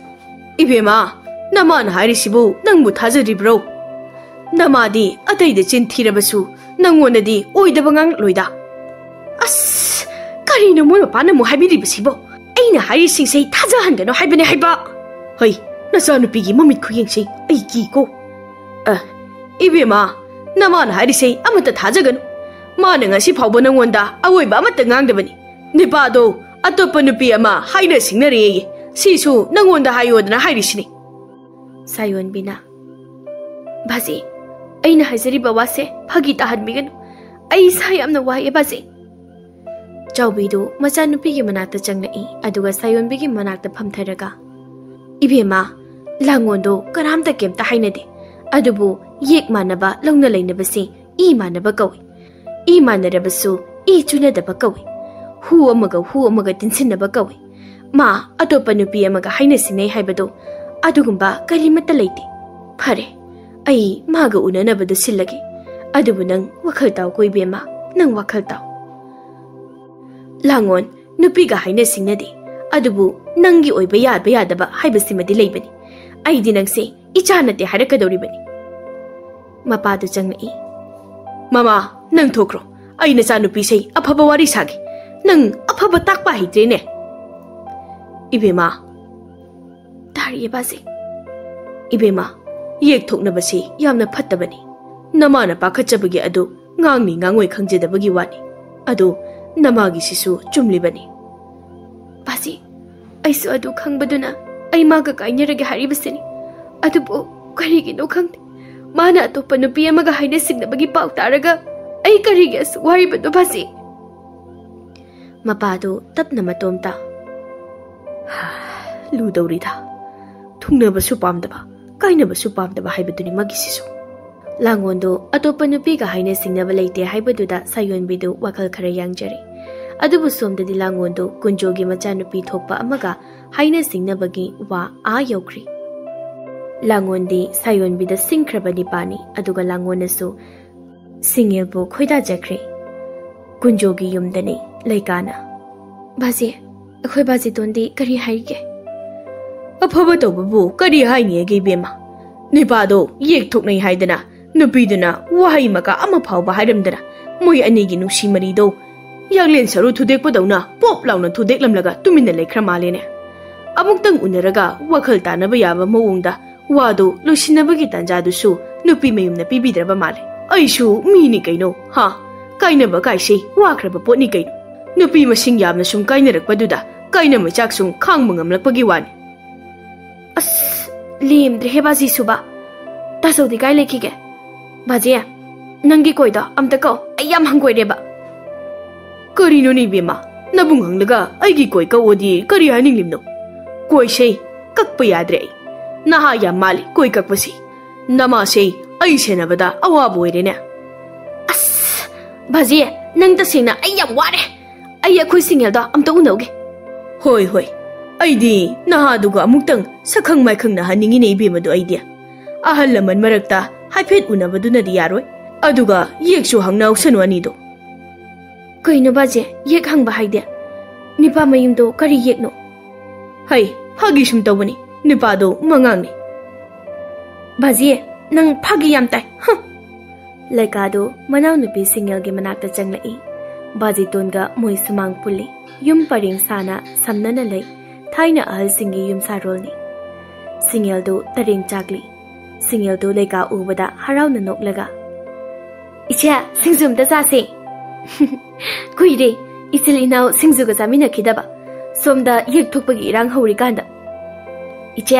"ꯏꯕꯦꯝꯃ, ꯅꯃꯥꯅ ꯍꯥꯏꯔꯤꯁꯤꯕꯨ ꯅꯪꯕꯨ ꯊꯥꯖꯔꯤꯕ꯭ꯔꯣ? ꯅꯃꯥꯗꯤ ꯑꯇꯩꯗ ꯆꯤꯟ ꯊꯤꯔꯕꯁꯨ ꯅꯪꯉꯣꯟꯗꯗꯤ ꯑꯣꯏꯗꯕ ꯉꯥꯡꯂꯣꯏꯗ꯫" "ꯑꯁ, ꯀꯔꯤꯅꯣ ꯃꯣꯏ ꯃꯄꯥꯅ ꯑꯃꯨꯛ ꯍꯥꯏꯕꯤꯔꯤꯕꯁꯤꯕꯣ? ꯑꯩꯅ ꯍꯥꯏꯔꯤꯁꯤꯡꯁꯦ ꯊꯥꯖꯍꯟꯒꯅꯨ ꯍꯥꯏꯕꯅꯦ ꯍꯥꯏꯕ꯫ ꯍꯩ, ꯅꯆꯥꯅꯨꯄꯤꯒꯤ ꯃꯃꯤꯠ ꯈꯨꯌꯦꯡꯁꯦ ꯑꯩ ꯀꯤꯀꯣ꯫" "ꯑ, ꯏꯕꯦꯝꯃ, ꯅꯃꯥꯅ ꯍꯥꯏꯔꯤꯁꯦ ꯑꯃꯠꯇ ꯊꯥꯖꯒꯅꯨ꯫ ꯃꯥꯅ ꯉꯁꯤ ꯐꯥꯎꯕ ꯅꯪꯉꯣꯟꯗ ꯑꯋꯣꯏꯕ ꯑꯃꯠꯇ ꯉꯥꯡꯗꯕꯅꯤ꯫ ꯅꯤꯄꯥꯗꯣ ꯑꯇꯣꯞꯄ ꯅꯨꯄꯤ ꯑꯃ ꯍꯥꯏꯅ ꯁꯤꯡꯅꯔꯦꯌꯦ꯫ ꯁꯤꯁꯨ ꯅꯪꯉꯣꯟꯗ ꯍꯥꯏꯌꯣꯗꯅ ꯍꯥꯏꯔꯤꯁꯤꯅꯤ꯫" ꯁꯥꯌꯣꯟꯕꯤꯅ, "ꯕꯥꯖꯤ, ꯑꯩꯅ ꯍꯥꯏꯖꯔꯤꯕ ꯋꯥꯁꯦ ꯐꯥꯒꯤ ꯇꯥꯍꯟꯕꯤꯒꯅꯨ꯫ ꯑꯩ ꯏꯁꯥ ꯌꯥꯝꯅ ꯋꯥꯏꯑꯦ ꯕꯥꯖꯤ꯫" ꯆꯥꯎꯕꯤꯗꯨ ꯃꯆꯥꯅꯨꯄꯤꯒꯤ ꯃꯅꯥꯛꯇ ꯆꯪꯂꯛꯏ, ꯑꯗꯨꯒ ꯁꯥꯌꯣꯟꯕꯤꯒꯤ ꯃꯅꯥꯛꯇ ꯐꯝꯊꯔꯒ, "ꯏꯕꯦꯝꯃ, ꯂꯥꯡꯒꯣꯟꯗꯣ ꯀꯅꯥꯝꯇ ꯀꯩꯝꯇ ꯍꯥꯏꯅꯗꯦ, ꯑꯗꯨꯕꯨ ꯌꯦꯛ ꯃꯥꯟꯅꯕ ꯂꯧꯅ ꯂꯩꯅꯕꯁꯤ ꯏ ꯃꯥꯟꯅꯕ ꯀꯧꯏ꯫ ꯏ ꯃꯥꯟꯅꯔꯕꯁꯨ ꯏ ꯆꯨꯅꯗꯕ ꯀꯧꯏ꯫ ꯍꯨ ꯑꯃꯒ ꯍꯨ ꯑꯃꯒ ꯇꯤꯟꯁꯤꯟꯅꯕ ꯀꯧꯏ꯫ ꯃꯥ ꯑꯇꯣꯞꯄ ꯅꯨꯄꯤ ꯑꯃꯒ ꯍꯥꯏꯅ ꯁꯤꯡꯅꯩ ꯍꯥꯏꯕꯗꯣ ꯑꯗꯨꯒꯨꯝꯕ ꯀꯔꯤꯃꯠꯇ ꯂꯩꯇꯦ꯫ ꯐꯔꯦ, ꯑꯩ ꯃꯥꯒ ꯎꯅꯅꯕꯗꯨ ꯁꯤꯜꯂꯒꯦ꯫ ꯑꯗꯨꯕꯨ ꯅꯪ ꯋꯥꯈꯜ ꯇꯥꯎꯀꯣ ꯏꯕꯦꯝꯃ, ꯅꯪ ꯋꯥꯈꯜ ꯇꯥꯎ꯫ ꯂꯥꯡꯉꯣꯟ, ꯅꯨꯄꯤꯒ ꯍꯥꯏꯅ ꯁꯤꯡꯅꯗꯦ, ꯑꯗꯨꯕꯨ ꯅꯪꯒꯤ ꯑꯣꯏꯕ ꯌꯥꯕ ꯌꯥꯗꯕ ꯍꯥꯏꯕꯁꯤꯃꯗꯤ ꯂꯩꯕꯅꯤ꯫ ꯑꯩꯗꯤ ꯅꯪꯁꯦ ꯏꯆꯥ ꯅꯠꯇꯦ ꯍꯥꯏꯔꯛꯀꯗꯧꯔꯤꯕꯅꯤ꯫" ꯃꯄꯥꯗꯨ ꯆꯪꯂꯛꯏ꯫ "ꯃꯃꯥ, ꯅꯪ ꯊꯣꯛꯈ꯭ꯔꯣ꯫ ꯑꯩ ꯅꯆꯥꯅꯨꯄꯤꯁꯦ ꯑꯐꯕ ꯋꯥꯔꯤ ꯁꯥꯒꯦ꯫ ꯅꯪ ꯑꯐꯕ ꯇꯥꯛꯄ ꯍꯩꯇ꯭ꯔꯦꯅꯦ꯫" "ꯏꯕꯦꯝꯃ꯫" "ꯇꯥꯔꯤꯌꯦ ꯕꯥꯖꯤ꯫" "ꯏꯕꯦꯝꯃ, ꯌꯦꯛ ꯊꯣꯛꯅꯕꯁꯤ ꯌꯥꯝꯅ ꯐꯠꯇꯕꯅꯤ꯫ ꯅꯃꯥꯅ ꯄꯥꯈꯠꯆꯕꯒꯤ ꯑꯗꯨ ꯉꯥꯡꯅꯤ ꯉꯥꯡꯉꯣꯏ ꯈꯪꯖꯗꯕꯒꯤ ꯋꯥꯅꯤ꯫ ꯑꯗꯣ ꯅꯃꯥꯒꯤꯁꯤꯁꯨ ꯆꯨꯝꯂꯤꯕꯅꯤ꯫" "ꯕꯥꯖꯤ, ꯑꯩꯁꯨ ꯑꯗꯨ ꯈꯪꯕꯗꯨꯅ ꯑꯩ ꯃꯥꯒ ꯀꯥꯏꯅꯔꯒꯦ ꯍꯥꯏꯔꯤꯕꯁꯤꯅꯤ꯫ ꯑꯗꯨꯕꯨ ꯀꯔꯤꯒꯤꯅꯣ ꯈꯪꯗꯦ, ꯃꯥꯅ ꯑꯇꯣꯞꯄ ꯅꯨꯄꯤ ꯑꯃꯒ ꯍꯥꯏꯅ ꯁꯤꯡꯅꯕꯒꯤ ꯄꯥꯎ ꯇꯥꯔꯒ ꯑꯩ ꯀꯔꯤꯒꯤ ꯑꯁꯨꯛ ꯋꯥꯔꯤꯕꯅꯣ ꯕꯥꯖꯤ?" ꯃꯄꯥꯗꯨ ꯇꯞꯅ ꯃꯇꯣꯝꯇ, "ꯂꯨꯗꯧꯔꯤꯗ꯫ ꯊꯨꯡꯅꯕꯁꯨ ꯄꯥꯝꯗꯕ, ꯀꯥꯏꯅꯕꯁꯨ ꯄꯥꯝꯗꯕ ꯍꯥꯏꯕꯗꯨꯅꯤ ꯃꯥꯒꯤꯁꯤꯁꯨ꯫" ꯂꯥꯡꯒꯣꯟꯗꯣ ꯑꯇꯣꯞꯄ ꯅꯨꯄꯤꯒ ꯍꯥꯏꯅ ꯁꯤꯡꯅꯕ ꯂꯩꯇꯦ ꯍꯥꯏꯕꯗꯨꯗ ꯁꯥꯌꯣꯟꯕꯤꯗꯨ ꯋꯥꯈꯜ ꯈꯔ ꯌꯥꯡꯖꯔꯦ꯫ ꯑꯗꯨꯕꯨ ꯁꯣꯝꯗꯗꯤ ꯂꯥꯡꯒꯣꯟꯗꯣ ꯀꯨꯟꯖꯣꯒꯤ ꯃꯆꯥꯅꯨꯄꯤ ꯊꯣꯛꯄ ꯑꯃꯒ ꯍꯥꯏꯅ ꯁꯤꯡꯅꯕꯒꯤ ꯋꯥ ꯑꯥ ꯌꯧꯈ꯭ꯔꯦ꯫ ꯂꯥꯡꯒꯣꯟꯗꯤ ꯁꯥꯌꯣꯟꯕꯤꯗ ꯁꯤꯡꯈ꯭ꯔꯕ ꯅꯤꯄꯥꯅꯤ, ꯑꯗꯨꯒ ꯂꯥꯡꯒꯣꯟꯅꯁꯨ ꯁꯤꯡꯉꯦꯜꯕꯨ ꯈꯣꯏꯗꯥꯖꯈ꯭ꯔꯦ꯫ ꯀꯨꯟꯖꯣꯒꯤ ꯌꯨꯝꯗꯅꯤ ꯂꯩꯀꯥꯅ꯫ "ꯕꯥꯖꯤ, ꯑꯩꯈꯣꯏ ꯕꯥꯖꯤꯇꯣꯟꯗꯤ ꯀꯔꯤ ꯍꯥꯏꯒꯦ? ꯑꯐꯕ ꯇꯧꯕꯕꯨ ꯀꯔꯤ ꯍꯥꯏꯅꯤꯒꯦ ꯏꯕꯦꯝꯃ? ꯅꯤꯄꯥꯗꯣ ꯌꯦꯛ ꯊꯣꯛꯅꯩ ꯍꯥꯏꯗꯅ ꯅꯨꯄꯤꯗꯨꯅ ꯋꯥꯍꯩ ꯃꯀꯥ ꯑꯃ ꯐꯥꯎꯕ ꯍꯥꯏꯔꯝꯗꯅ ꯃꯣꯏ ꯑꯅꯤꯒꯤ ꯅꯨꯡꯁꯤ ꯃꯔꯤꯗꯣ ꯌꯥꯡꯂꯦꯟ ꯁꯔꯨ ꯊꯨꯗꯦꯛꯄꯗꯧꯅ ꯄꯣꯞ ꯂꯥꯎꯅ ꯊꯨꯗꯦꯛꯂꯝꯂꯒ ꯇꯨꯃꯤꯟꯅ ꯂꯩꯈ꯭ꯔ ꯃꯥꯜꯂꯦꯅꯦ꯫ ꯑꯃꯨꯛꯇꯪ ꯎꯅꯔꯒ ꯋꯥꯈꯜ ꯇꯥꯅꯕ ꯌꯥꯕ ꯃꯑꯣꯡꯗ ꯋꯥꯗꯨ ꯂꯣꯏꯁꯤꯟꯅꯕꯒꯤ ꯇꯥꯟꯖꯥꯗꯨꯁꯨ ꯅꯨꯄꯤ ꯃꯌꯨꯝꯅ ꯄꯤꯕꯤꯗ꯭ꯔꯕ ꯃꯥꯜꯂꯦ꯫ ꯑꯩꯁꯨ ꯃꯤꯅꯤ ꯀꯩꯅꯣ, ꯍꯥ? ꯀꯥꯏꯅꯕ ꯀꯥꯏꯁꯦ ꯋꯥꯈ꯭ꯔꯕ ꯄꯣꯠꯅꯤ ꯀꯩꯅꯣ꯫ ꯅꯨꯄꯤ ꯃꯁꯤꯡ ꯌꯥꯝꯅ ꯁꯨꯝ ꯀꯥꯏꯅꯔꯛꯄꯗꯨꯗ ꯀꯥꯏꯅ ꯃꯩꯆꯥꯛ ꯁꯨꯝ ꯈꯥꯡꯕ ꯉꯝꯂꯛꯄꯒꯤ ꯋꯥꯅꯤ꯫ ꯑꯁ, ꯂꯦꯝꯗ꯭ꯔꯦꯍꯦ ꯕꯥꯖꯤ ꯁꯨꯕ꯫ ꯇꯥꯆꯧꯗꯤ ꯀꯥꯏ ꯂꯩꯈꯤꯒꯦ? ꯕꯥꯖꯤ, ꯅꯪꯒꯤ ꯀꯣꯏꯗꯣ ꯑꯝꯇ ꯀꯛꯑꯣ, ꯑꯩ ꯌꯥꯝ ꯍꯪꯒꯣꯏꯔꯦꯕ꯫ ꯀꯔꯤꯅꯣꯅꯦ ꯏꯕꯦꯝꯃ, ꯅꯕꯨꯡ ꯍꯪꯂꯒ ꯑꯩꯒꯤ ꯀꯣꯏ ꯀꯛꯑꯣꯗꯤ ꯀꯔꯤ ꯍꯥꯏꯅꯤꯡꯂꯤꯕꯅꯣ? ꯀꯣꯏꯁꯦ ꯀꯛꯄ ꯌꯥꯗ꯭ꯔꯦ ꯑꯩ꯫ ꯅꯍꯥ ꯌꯥꯝ ꯃꯥꯜꯂꯤ ꯀꯣꯏ ꯀꯛꯄꯁꯤ꯫ ꯅꯃꯥꯁꯦ ꯑꯩ ꯁꯦꯟꯅꯕꯗ ꯑꯋꯥꯕ ꯑꯣꯏꯔꯦꯅꯦ꯫ ꯑꯁ, ꯕꯥꯖꯤ, ꯅꯪ ꯇꯁꯦꯡꯅ ꯑꯩ ꯌꯥꯝ ꯋꯥꯔꯦ꯫ ꯑꯩ ꯑꯩꯈꯣꯏ ꯁꯤꯡꯉꯦꯜꯗꯣ ꯑꯝꯇ ꯎꯅꯧꯒꯦ꯫ ꯍꯣꯏ, ꯍꯣꯏ꯫ ꯑꯩꯗꯤ ꯅꯍꯥꯗꯨꯒ ꯑꯃꯨꯛꯇꯪ ꯁꯛꯈꯪ ꯃꯥꯏꯈꯪꯅꯍꯟꯅꯤꯡꯉꯤꯅꯦ ꯏꯕꯦꯝꯃꯗꯣ ꯑꯩꯗꯤ꯫ ꯑꯍꯜ ꯂꯃꯟ ꯃꯔꯛꯇ ꯍꯥꯏꯐꯦꯠ ꯎꯅꯕꯗꯨꯅꯗꯤ ꯌꯥꯔꯣꯏ꯫ ꯑꯗꯨꯒ ꯌꯦꯛꯁꯨ ꯍꯪꯅꯍꯧꯁꯅꯨ ꯑꯅꯤꯗꯣ꯫ ꯀꯩꯅꯣ ꯕꯥꯖꯦ, ꯌꯦꯛ ꯍꯪꯕ ꯍꯥꯏꯗꯤ? ꯅꯤꯄꯥ ꯃꯌꯨꯝꯗꯣ ꯀꯔꯤ ꯌꯦꯛꯅꯣ? ꯍꯩ, ꯐꯥꯒꯤ ꯁꯨꯝ ꯇꯧꯕꯅꯤ꯫ ꯅꯤꯄꯥꯗꯣ ꯃꯉꯥꯡꯅꯤ꯫ ꯕꯥꯖꯤ, ꯅꯪ ꯐꯥꯒꯤ ꯌꯥꯝ ꯇꯥꯏ꯫ ꯍ! ꯂꯩꯀꯥꯗꯨ ꯃꯅꯥꯎꯅꯨꯄꯤ ꯁꯤꯡꯉꯦꯜꯒꯤ ꯃꯅꯥꯛꯇ ꯆꯪꯂꯛꯏ꯫ ꯕꯥꯖꯤꯇꯣꯟꯒ ꯃꯣꯏ ꯁꯨꯃꯥꯡ ꯄꯨꯜꯂꯤ꯫ ꯌꯨꯝ ꯄꯔꯦꯡ ꯁꯥꯅ ꯁꯝꯅꯅ ꯂꯩ꯫ ꯊꯥꯏꯅ ꯑꯍꯜꯁꯤꯡꯒꯤ ꯌꯨꯝꯁꯥꯔꯣꯜꯅꯤ꯫ ꯁꯤꯡꯉꯦꯜꯗꯨ ꯇꯔꯦꯡ ꯆꯥꯛꯂꯤ꯫ ꯁꯤꯡꯉꯦꯜꯗꯨ ꯂꯩꯀꯥ ꯎꯕꯗ ꯍꯔꯥꯎꯅ ꯅꯣꯛꯂꯒ, "ꯏꯆꯦ, ꯁꯤꯡꯖꯨ ꯑꯝꯇ ꯆꯥꯁꯦ꯫" "ꯀꯨꯏꯔꯦ ꯏꯆꯤꯜ ꯏꯅꯥꯎ ꯁꯤꯡꯖꯨꯒ ꯆꯥꯃꯤꯟꯅꯈꯤꯗꯕ꯫ ꯁꯣꯝꯗ ꯌꯦꯛ ꯊꯣꯛꯄꯒꯤ ꯏꯔꯥꯡ ꯍꯧꯔꯤꯀꯥꯟꯗ꯫ ꯏꯆꯦ,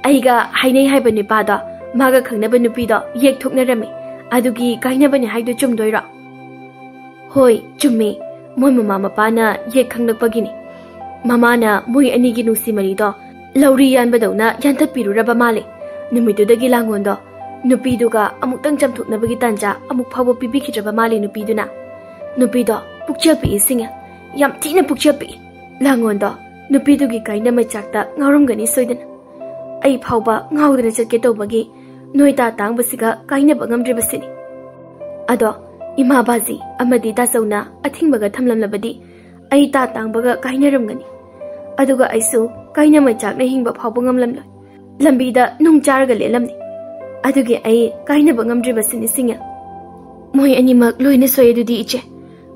ꯑꯩꯒ ꯍꯥꯏꯅꯩ ꯍꯥꯏꯕ ꯅꯨꯄꯥꯗꯣ, ꯃꯥꯒ ꯈꯪꯅꯕ ꯅꯨꯄꯤꯗꯣ ꯌꯦꯛ ꯊꯣꯛꯅꯔꯝꯃꯤ꯫ ꯑꯗꯨꯒꯤ ꯀꯥꯏꯅꯕꯅꯦ ꯍꯥꯏꯗꯣ ꯆꯨꯝꯗꯣꯏꯔꯣ?" "ꯍꯣꯏ, ꯆꯨꯝꯃꯤ꯫ ꯃꯣꯏ ꯃꯃꯥ ꯃꯄꯥꯅ ꯌꯦꯛ ꯈꯪꯂꯛꯄꯒꯤꯅꯤ꯫ ꯃꯃꯥꯅ ꯃꯣꯏ ꯑꯅꯤꯒꯤ ꯅꯨꯡꯁꯤ ꯃꯔꯤꯗꯣ ꯂꯧꯔꯤ ꯌꯥꯟꯕꯗꯧꯅ ꯌꯥꯟꯊꯠꯄꯤꯔꯨꯔꯕ ꯃꯥꯜꯂꯦ꯫ ꯅꯨꯃꯤꯠꯇꯨꯗꯒꯤ ꯂꯥꯡꯒꯣꯟꯗꯣ ꯅꯨꯄꯤꯗꯨꯒ ꯑꯃꯨꯛꯇꯪ ꯆꯝꯊꯣꯛꯅꯕꯒꯤ ꯇꯥꯟꯖꯥ ꯑꯃꯨꯛ ꯐꯥꯎꯕ ꯄꯤꯕꯤꯈꯤꯗ꯭ꯔꯕ ꯃꯥꯜꯂꯦ ꯅꯨꯄꯤꯗꯨꯅ꯫ ꯅꯨꯄꯤꯗꯣ ꯄꯨꯛꯆꯦꯜ ꯄꯤꯛꯏ ꯁꯤꯡꯉꯦ, ꯌꯥꯝ ꯊꯤꯅ ꯄꯨꯛꯆꯦꯜ ꯄꯤꯛꯏ꯫ ꯂꯥꯡꯒꯣꯟꯗꯣ ꯅꯨꯄꯤꯗꯨꯒꯤ ꯀꯥꯏꯅ ꯃꯩꯆꯥꯛꯇ ꯉꯥꯎꯔꯝꯒꯅꯤ ꯁꯣꯏꯗꯅ꯫ ꯑꯩ ꯐꯥꯎꯕ ꯉꯥꯎꯗꯅ ꯆꯠꯀꯦ ꯇꯧꯕꯒꯤ ꯅꯣꯏ ꯇꯥ ꯇꯥꯡꯕꯁꯤꯒ ꯀꯥꯏꯅꯕ ꯉꯝꯗ꯭ꯔꯤꯕꯁꯤꯅꯤ꯫ ꯑꯗꯣ ꯏꯃꯥ ꯕꯥꯖꯤ ꯑꯃꯗꯤ ꯇꯥꯆꯧꯅ ꯑꯊꯤꯡꯕꯒ ꯊꯝꯂꯝꯂꯕꯗꯤ ꯑꯩ ꯇꯥ ꯇꯥꯡꯕꯒ ꯀꯥꯏꯅꯔꯝꯒꯅꯤ꯫ ꯑꯗꯨꯒ ꯑꯩꯁꯨ ꯀꯥꯏꯅ ꯃꯩꯆꯥꯛꯅ ꯍꯤꯡꯕ ꯐꯥꯎꯕ ꯉꯝꯂꯝꯂꯣꯏ꯫ ꯂꯝꯕꯤꯗ ꯅꯨꯡ ꯆꯥꯔꯒ ꯂꯦꯜꯂꯝꯅꯤ꯫ ꯑꯗꯨꯒꯤ ꯑꯩ ꯀꯥꯏꯅꯕ ꯉꯝꯗ꯭ꯔꯤꯕꯁꯤꯅꯤ ꯁꯤꯡꯉꯦꯜ꯫ ꯃꯣꯏ ꯑꯅꯤꯃꯛ ꯂꯣꯏꯅ ꯁꯣꯏ ꯑꯗꯨꯗꯤ ꯏꯆꯦ꯫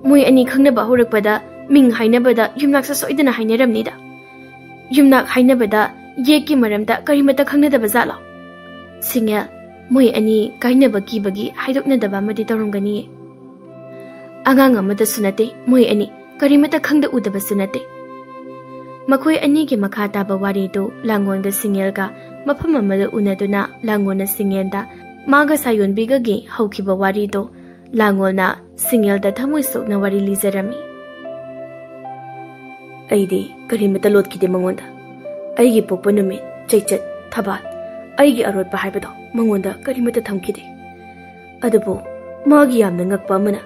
ꯃꯣꯏ ꯑꯅꯤ ꯈꯪꯅꯕ ꯍꯧꯔꯛꯄꯗ ꯃꯤꯡ ꯍꯥꯏꯅꯕꯗ ꯌꯨꯝꯅꯥꯛꯁꯨ ꯁꯣꯏꯗꯅ ꯍꯥꯏꯅꯔꯝꯅꯤꯗ꯫ ꯌꯨꯝꯅꯥꯛ ꯍꯥꯏꯅꯕꯗ ꯌꯦꯛꯀꯤ ꯃꯔꯝꯗ ꯀꯔꯤꯃꯠꯇ ꯈꯪꯅꯗꯕ ꯖꯥꯠꯂꯣ? ꯁꯤꯡꯉꯦꯜ, ꯃꯣꯏ ꯑꯅꯤ ꯀꯥꯏꯅꯕ ꯀꯤꯕꯒꯤ ꯍꯥꯏꯗꯣꯛꯅꯗꯕ ꯑꯃꯗꯤ ꯇꯧꯔꯝꯒꯅꯤꯌꯦ꯫ ꯑꯉꯥꯡ ꯑꯃꯗꯁꯨ ꯅꯠꯇꯦ ꯃꯣꯏ ꯑꯅꯤ, ꯀꯔꯤꯃꯠꯇ ꯈꯪꯗ ꯎꯗꯕꯁꯨ ꯅꯠꯇꯦ꯫ ꯃꯈꯣꯏ ꯑꯅꯤꯒꯤ ꯃꯈꯥ ꯇꯥꯕ ꯋꯥꯔꯤꯗꯨ ꯂꯥꯡꯒꯣꯜꯒ ꯁꯤꯡꯉꯦꯜꯒ ꯃꯐꯝ ꯑꯃꯗ ꯎꯅꯗꯨꯅ ꯂꯥꯡꯒꯣꯜꯅ ꯁꯤꯡꯉꯦꯜꯗ ꯃꯥꯒ ꯁꯥꯌꯣꯟꯕꯤꯒꯒꯤ ꯍꯧꯈꯤꯕ ꯋꯥꯔꯤꯗꯨ ꯂꯥꯡꯒꯣꯜꯅ ꯁꯤꯡꯉꯦꯜꯗ ꯊꯃꯣꯏ ꯁꯣꯛꯅ ꯋꯥꯔꯤ ꯂꯤꯖꯔꯝꯃꯤ꯫ ꯑꯩꯗꯤ ꯀꯔꯤꯃꯠꯇ ꯂꯣꯠꯈꯤꯗꯦ ꯃꯉꯣꯟꯗ꯫ ꯑꯩꯒꯤ ꯄꯣꯛꯄ ꯅꯨꯃꯤꯠ, ꯆꯩꯆꯠ, ꯊꯕꯥꯜ, ꯑꯩꯒꯤ ꯑꯔꯣꯠꯄ ꯍꯥꯏꯕꯗꯣ ꯃꯉꯣꯟꯗ ꯀꯔꯤꯃꯠꯇ ꯊꯝꯈꯤꯗꯦ꯫ ꯑꯗꯨꯕꯨ ꯃꯥꯒꯤ ꯌꯥꯝꯅ ꯉꯛꯄ ꯑꯃꯅ,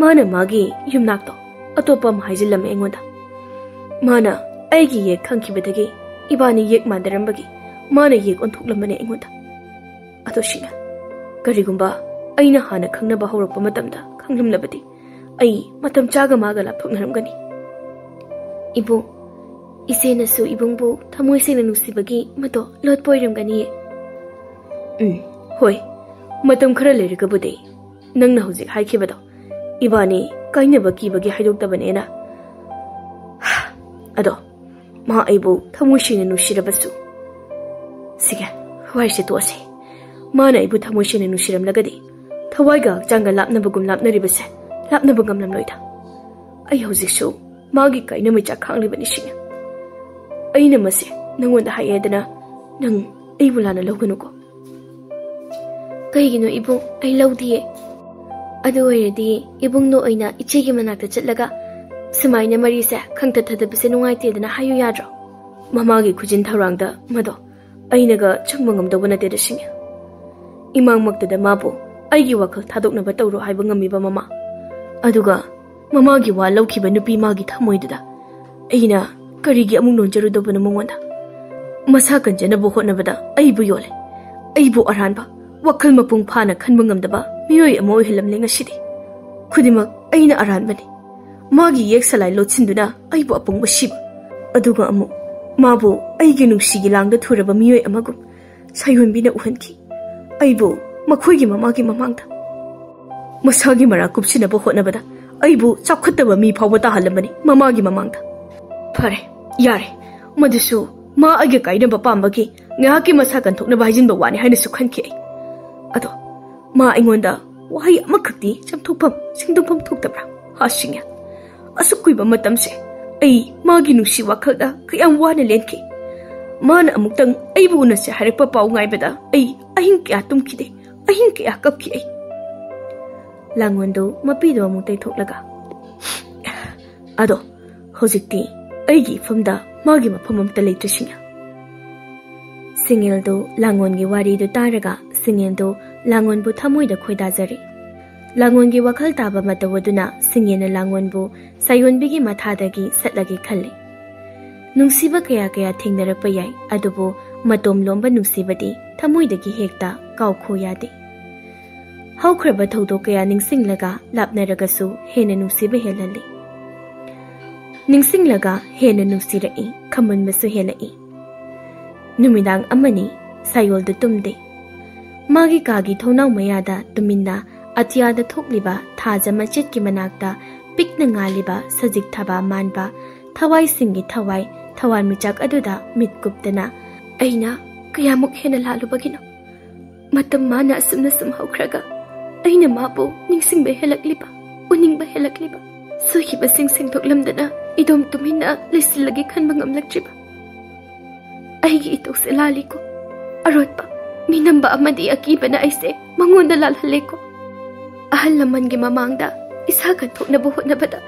ꯃꯥꯅ ꯃꯥꯒꯤ ꯌꯨꯝꯅꯥꯛꯇꯣ ꯑꯇꯣꯞꯄ ꯑꯃ ꯍꯥꯏꯖꯤꯜꯂꯝꯃꯦ ꯑꯩꯉꯣꯟꯗ꯫ ꯃꯥꯅ ꯑꯩꯒꯤ ꯌꯦꯛ ꯈꯪꯈꯤꯕꯗꯒꯤ ꯏꯕꯥꯅꯤ ꯌꯦꯛ ꯃꯥꯟꯅꯔꯝꯕꯒꯤ ꯃꯥꯅ ꯌꯦꯛ ꯑꯣꯟꯊꯣꯛꯂꯝꯕꯅꯦ ꯑꯩꯉꯣꯟꯗ꯫ ꯑꯗꯣ ꯁꯤꯡꯉꯦꯜ, ꯀꯔꯤꯒꯨꯝꯕ ꯑꯩꯅ ꯍꯥꯟꯅ ꯈꯪꯅꯕ ꯍꯧꯔꯛꯄ ꯃꯇꯝꯗ ꯈꯪꯂꯝꯂꯕꯗꯤ ꯑꯩ ꯃꯇꯝ ꯆꯥꯒ ꯃꯥꯒ ꯂꯥꯞꯊꯣꯛꯅꯔꯝꯒꯅꯤ꯫ ꯏꯕꯨꯡ, ꯏꯆꯦꯅꯁꯨ ꯏꯕꯨꯡꯕꯨ ꯊꯃꯣꯏ ꯁꯦꯡꯅ ꯅꯨꯡꯁꯤꯕꯒꯤ ꯃꯗꯣ ꯂꯣꯠꯄ ꯑꯣꯏꯔꯝꯒꯅꯤꯌꯦ꯫ ꯎꯝ, ꯍꯣꯏ, ꯃꯇꯝ ꯈꯔ ꯂꯩꯔꯒꯕꯨꯗꯤ ꯅꯪꯅ ꯍꯧꯖꯤꯛ ꯍꯥꯏꯈꯤꯕꯗꯣ, ꯏꯕꯥꯅꯤ ꯀꯥꯏꯅꯕ ꯀꯤꯕꯒꯤ ꯍꯥꯏꯗꯣꯛꯇꯕꯅꯦꯅ꯫ ꯑꯗꯣ ꯃꯥ ꯑꯩꯕꯨ ꯊꯃꯣꯏ ꯁꯦꯡꯅ ꯅꯨꯡꯁꯤꯔꯕꯁꯨ, ꯁꯤꯒꯦ, ꯋꯥꯔꯤꯁꯦ ꯇꯣꯛꯑꯁꯦ꯫ ꯃꯥꯅ ꯑꯩꯕꯨ ꯊꯃꯣꯏ ꯁꯦꯡꯅ ꯅꯨꯡꯁꯤꯔꯝꯂꯒꯗꯤ ꯊꯋꯥꯏꯒ ꯍꯛꯆꯥꯡꯒ ꯂꯥꯞꯅꯕꯒꯨꯝ ꯂꯥꯞꯅꯔꯤꯕꯁꯦ ꯂꯥꯞꯅꯕ ꯉꯝꯂꯝꯂꯣꯏꯗ꯫ ꯑꯩ ꯍꯧꯖꯤꯛꯁꯨ ꯃꯥꯒꯤ ꯀꯥꯏꯅ ꯃꯩꯆꯥꯛ ꯈꯥꯡꯂꯤꯕꯅꯤ ꯁꯤꯡꯉꯦꯜ꯫ ꯑꯩꯅ ꯃꯁꯤ ꯅꯉꯣꯟꯗ ꯍꯥꯏꯑꯦꯗꯅ ꯅꯪ ꯑꯩꯕꯨ ꯂꯥꯟꯅ ꯂꯧꯒꯅꯨꯀꯣ꯫ ꯀꯩꯒꯤꯅꯣ ꯏꯕꯨꯡ? ꯑꯩ ꯂꯧꯗꯤꯌꯦ꯫ ꯑꯗꯨ ꯑꯣꯏꯔꯗꯤ ꯏꯕꯨꯡꯗꯣ ꯑꯣꯏꯅ ꯏꯆꯦꯒꯤ ꯃꯅꯥꯛꯇ ꯆꯠꯂꯒ ꯁꯨꯃꯥꯏꯅ ꯃꯔꯤꯁꯦ ꯈꯪꯊ ꯊꯗꯕꯁꯦ ꯅꯨꯡꯉꯥꯏꯇꯦꯗꯅ ꯍꯥꯏꯌꯨ ꯌꯥꯗ꯭ꯔꯣ? ꯃꯃꯥꯒꯤ ꯈꯨꯖꯤꯟ ꯊꯧꯔꯥꯡꯗ ꯃꯗꯣ ꯑꯩꯅꯒ ꯆꯪꯕ ꯉꯝꯗꯧꯕ ꯅꯠꯇꯦꯗ ꯁꯤꯡꯉꯦꯜ꯫ ꯏꯃꯥꯡꯃꯛꯇꯗ ꯃꯥꯕꯨ ꯑꯩꯒꯤ ꯋꯥꯈꯜ ꯊꯥꯗꯣꯛꯅꯕ ꯇꯧꯔꯣ ꯍꯥꯏꯕ ꯉꯝꯃꯤꯕ ꯃꯃꯥ꯫ ꯑꯗꯨꯒ ꯃꯃꯥꯒꯤ ꯋꯥ ꯂꯧꯈꯤꯕ ꯅꯨꯄꯤ ꯃꯥꯒꯤ ꯊꯃꯣꯏꯗꯨꯗ ꯑꯩꯅ ꯀꯔꯤꯒꯤ ꯑꯃꯨꯛ ꯅꯣꯟꯖꯔꯨꯗꯧꯕꯅꯣ ꯃꯉꯣꯟꯗ? ꯃꯁꯥ ꯀꯟꯖꯅꯕ ꯍꯣꯠꯅꯕꯗ ꯑꯩꯕꯨ ꯌꯣꯜꯂꯦ꯫ ꯑꯩꯕꯨ ꯑꯔꯥꯟꯕ, ꯋꯥꯈꯜ ꯃꯄꯨꯡ ꯐꯥꯅ ꯈꯟꯕ ꯉꯝꯗꯕ ꯃꯤꯑꯣꯏ ꯑꯃ ꯑꯣꯏꯍꯜꯂꯝꯂꯦ ꯉꯁꯤꯗꯤ꯫ ꯈꯨꯗꯤꯡꯃꯛ ꯑꯩꯅ ꯑꯔꯥꯟꯕꯅꯤ꯫ ꯃꯥꯒꯤ ꯌꯦꯛ ꯁꯂꯥꯏ ꯂꯣꯠꯁꯤꯟꯗꯨꯅ ꯑꯩꯕꯨ ꯑꯄꯪꯕ ꯁꯤꯕ꯫ ꯑꯗꯨꯒ ꯑꯃꯨꯛ ꯃꯥꯕꯨ ꯑꯩꯒꯤ ꯅꯨꯡꯁꯤꯒꯤ ꯂꯥꯡꯗ ꯊꯨꯔꯕ ꯃꯤꯑꯣꯏ ꯑꯃꯒꯨꯝ ꯁꯥꯌꯣꯟꯕꯤꯅ ꯎꯍꯟꯈꯤ꯫ ꯑꯩꯕꯨ ꯃꯈꯣꯏꯒꯤ ꯃꯃꯥꯒꯤ ꯃꯃꯥꯡꯗ꯫ ꯃꯁꯥꯒꯤ ꯃꯔꯥ ꯀꯨꯞꯁꯤꯟꯅꯕ ꯍꯣꯠꯅꯕꯗ ꯑꯩꯕꯨ ꯆꯥꯎꯈꯠꯇꯕ ꯃꯤ ꯐꯥꯎꯕ ꯇꯥꯍꯜꯂꯝꯕꯅꯤ ꯃꯃꯥꯒꯤ ꯃꯃꯥꯡꯗ꯫ ꯐꯔꯦ, ꯌꯥꯔꯦ, ꯃꯗꯨꯁꯨ ꯃꯥ ꯑꯩꯒ ꯀꯥꯏꯅꯕ ꯄꯥꯝꯕꯒꯤ ꯉꯥꯏꯍꯥꯛꯀꯤ ꯃꯁꯥ ꯀꯟꯊꯣꯛꯅꯕ ꯍꯥꯏꯖꯤꯟꯕ ꯋꯥꯅꯤ ꯍꯥꯏꯅꯁꯨ ꯈꯟꯈꯤ ꯑꯩ꯫ ꯑꯗꯣ ꯃꯥ ꯑꯩꯉꯣꯟꯗ ꯋꯥꯍꯩ ꯑꯃꯈꯛꯇꯤ ꯆꯥꯝꯊꯣꯛꯐꯝ ꯁꯦꯡꯗꯣꯛꯐꯝ ꯊꯣꯛꯇꯕ꯭ꯔꯥ? ꯍꯥ ꯁꯤꯡꯌꯥ, ꯑꯁꯨꯛ ꯀꯨꯏꯕ ꯃꯇꯝꯁꯦ ꯑꯩ ꯃꯥꯒꯤ ꯅꯨꯡꯁꯤ ꯋꯥꯈꯜꯗ ꯀꯌꯥꯝ ꯋꯥꯅ ꯂꯦꯟꯈꯤ꯫ ꯃꯥꯅ ꯑꯃꯨꯛꯇꯪ ꯑꯩꯕꯨ ꯎꯅꯁꯦ ꯍꯥꯏꯔꯛꯄ ꯄꯥꯎ ꯉꯥꯏꯕꯗ ꯑꯩ ꯑꯍꯤꯡ ꯀꯌꯥ ꯇꯨꯝꯈꯤꯗꯦ, ꯑꯍꯤꯡ ꯀꯌꯥ ꯀꯞꯈꯤ ꯑꯩ꯫ ꯂꯥꯡꯉꯣꯟꯗꯨ ꯃꯄꯤꯗꯨ ꯑꯃꯨꯛ ꯇꯩꯊꯣꯛꯂꯒ, "ꯑꯗꯣ ꯍꯧꯖꯤꯛꯇꯤ ꯑꯩꯒꯤ ꯏꯐꯝꯗ ꯃꯥꯒꯤ ꯃꯐꯝ ꯑꯃꯠꯇ ꯂꯩꯇ꯭ꯔꯦ ꯁꯤꯡꯌꯥ꯫" ꯁꯤꯡꯌꯦꯜꯗꯨ ꯂꯥꯡꯉꯣꯟꯒꯤ ꯋꯥꯔꯤꯗꯨ ꯇꯥꯔꯒ ꯁꯤꯡꯌꯦꯜꯗꯨ ꯂꯥꯡꯉꯣꯟꯕꯨ ꯊꯃꯣꯏꯗ ꯈꯣꯏꯗꯥꯖꯔꯦ꯫ ꯂꯥꯡꯉꯣꯟꯒꯤ ꯋꯥꯈꯜ ꯇꯥꯕ ꯃꯇꯧ ꯑꯗꯨꯅ ꯁꯤꯡꯌꯦꯜꯅ ꯂꯥꯡꯉꯣꯟꯕꯨ ꯁꯥꯌꯣꯟꯕꯤꯒꯤ ꯃꯊꯥꯗꯒꯤ ꯁꯠꯂꯒꯦ ꯈꯜꯂꯤ꯫ ꯅꯨꯡꯁꯤꯕ ꯀꯌꯥ ꯀꯌꯥ ꯊꯦꯡꯅꯔꯛꯄ ꯌꯥꯏ, ꯑꯗꯨꯕꯨ ꯃꯇꯣꯝ ꯂꯣꯝꯕ ꯅꯨꯡꯁꯤꯕꯗꯤ ꯊꯃꯣꯏꯗꯒꯤ ꯍꯦꯛꯇ ꯀꯥꯎꯈꯣ ꯌꯥꯗꯦ꯫ ꯍꯧꯈ꯭ꯔꯕ ꯊꯧꯗꯣꯛ ꯀꯌꯥ ꯅꯤꯡꯁꯤꯡꯂꯒ ꯂꯥꯞꯅꯔꯒꯁꯨ ꯍꯦꯟꯅ ꯅꯨꯡꯁꯤꯕ ꯍꯦꯜꯍꯜꯂꯤ꯫ ꯅꯤꯡꯁꯤꯡꯂꯒ ꯍꯦꯟꯅ ꯅꯨꯡꯁꯤꯔꯛꯏ, ꯈꯝꯕꯟꯕꯁꯨ ꯍꯦꯜꯂꯛꯏ꯫ ꯅꯨꯃꯤꯗꯥꯡ ꯑꯃꯅꯤ ꯁꯥꯌꯣꯜꯗꯨ ꯇꯨꯝꯗꯦ꯫ ꯃꯥꯒꯤ ꯀꯥꯒꯤ ꯊꯣꯡꯅꯥꯎ ꯃꯌꯥꯗ ꯇꯨꯃꯤꯟꯅ ꯑꯇꯤꯌꯥꯗ ꯊꯣꯛꯂꯤꯕ ꯊꯥꯖ ꯃꯆꯦꯠꯀꯤ ꯃꯅꯥꯛꯇ ꯄꯤꯛꯅ ꯉꯥꯜꯂꯤꯕ ꯁꯖꯤꯛ ꯊꯥꯕꯥ ꯃꯥꯟꯕ ꯊꯋꯥꯏꯁꯤꯡꯒꯤ ꯊꯋꯥꯏ ꯊꯋꯥꯟꯃꯤꯆꯥꯛ ꯑꯗꯨꯗ ꯃꯤꯠ ꯀꯨꯞꯇꯅ, "ꯑꯩꯅ ꯀꯌꯥꯃꯨꯛ ꯍꯦꯟꯅ ꯂꯥꯜꯂꯨꯕꯒꯤꯅꯣ? ꯃꯇꯝ ꯃꯥꯅ ꯑꯁꯨꯝꯅ ꯁꯨꯝ ꯍꯧꯈ꯭ꯔꯒ ꯑꯩꯅ ꯃꯥꯕꯨ ꯅꯤꯡꯁꯤꯡꯕ ꯍꯦꯜꯂꯛꯂꯤꯕ, ꯎꯅꯤꯡꯕ ꯍꯦꯜꯂꯛꯂꯤꯕ, ꯁꯣꯏꯈꯤꯕꯁꯤꯡ ꯁꯦꯡꯗꯣꯛꯂꯝꯗꯅ ꯏꯗꯣꯝ ꯇꯨꯃꯤꯟꯅ ꯂꯩꯁꯤꯜꯂꯒꯦ ꯈꯟꯕ ꯉꯝꯂꯛꯇ꯭ꯔꯤꯕ꯫ ꯑꯩꯒꯤ ꯏꯇꯧꯁꯦ ꯂꯥꯜꯂꯤꯀꯣ꯫ ꯑꯔꯣꯠꯄ, ꯃꯤꯅꯝꯕ ꯑꯃꯗꯤ ꯑꯀꯤꯕꯅ ꯑꯩꯁꯦ ꯃꯉꯣꯟꯗ ꯂꯥꯜꯍꯜꯂꯦꯀꯣ꯫ ꯑꯍꯜ ꯂꯃꯟꯒꯤ ꯃꯃꯥꯡꯗ ꯏꯁꯥ ꯀꯟꯊꯣꯛꯅꯕ ꯍꯣꯠꯅꯕꯗ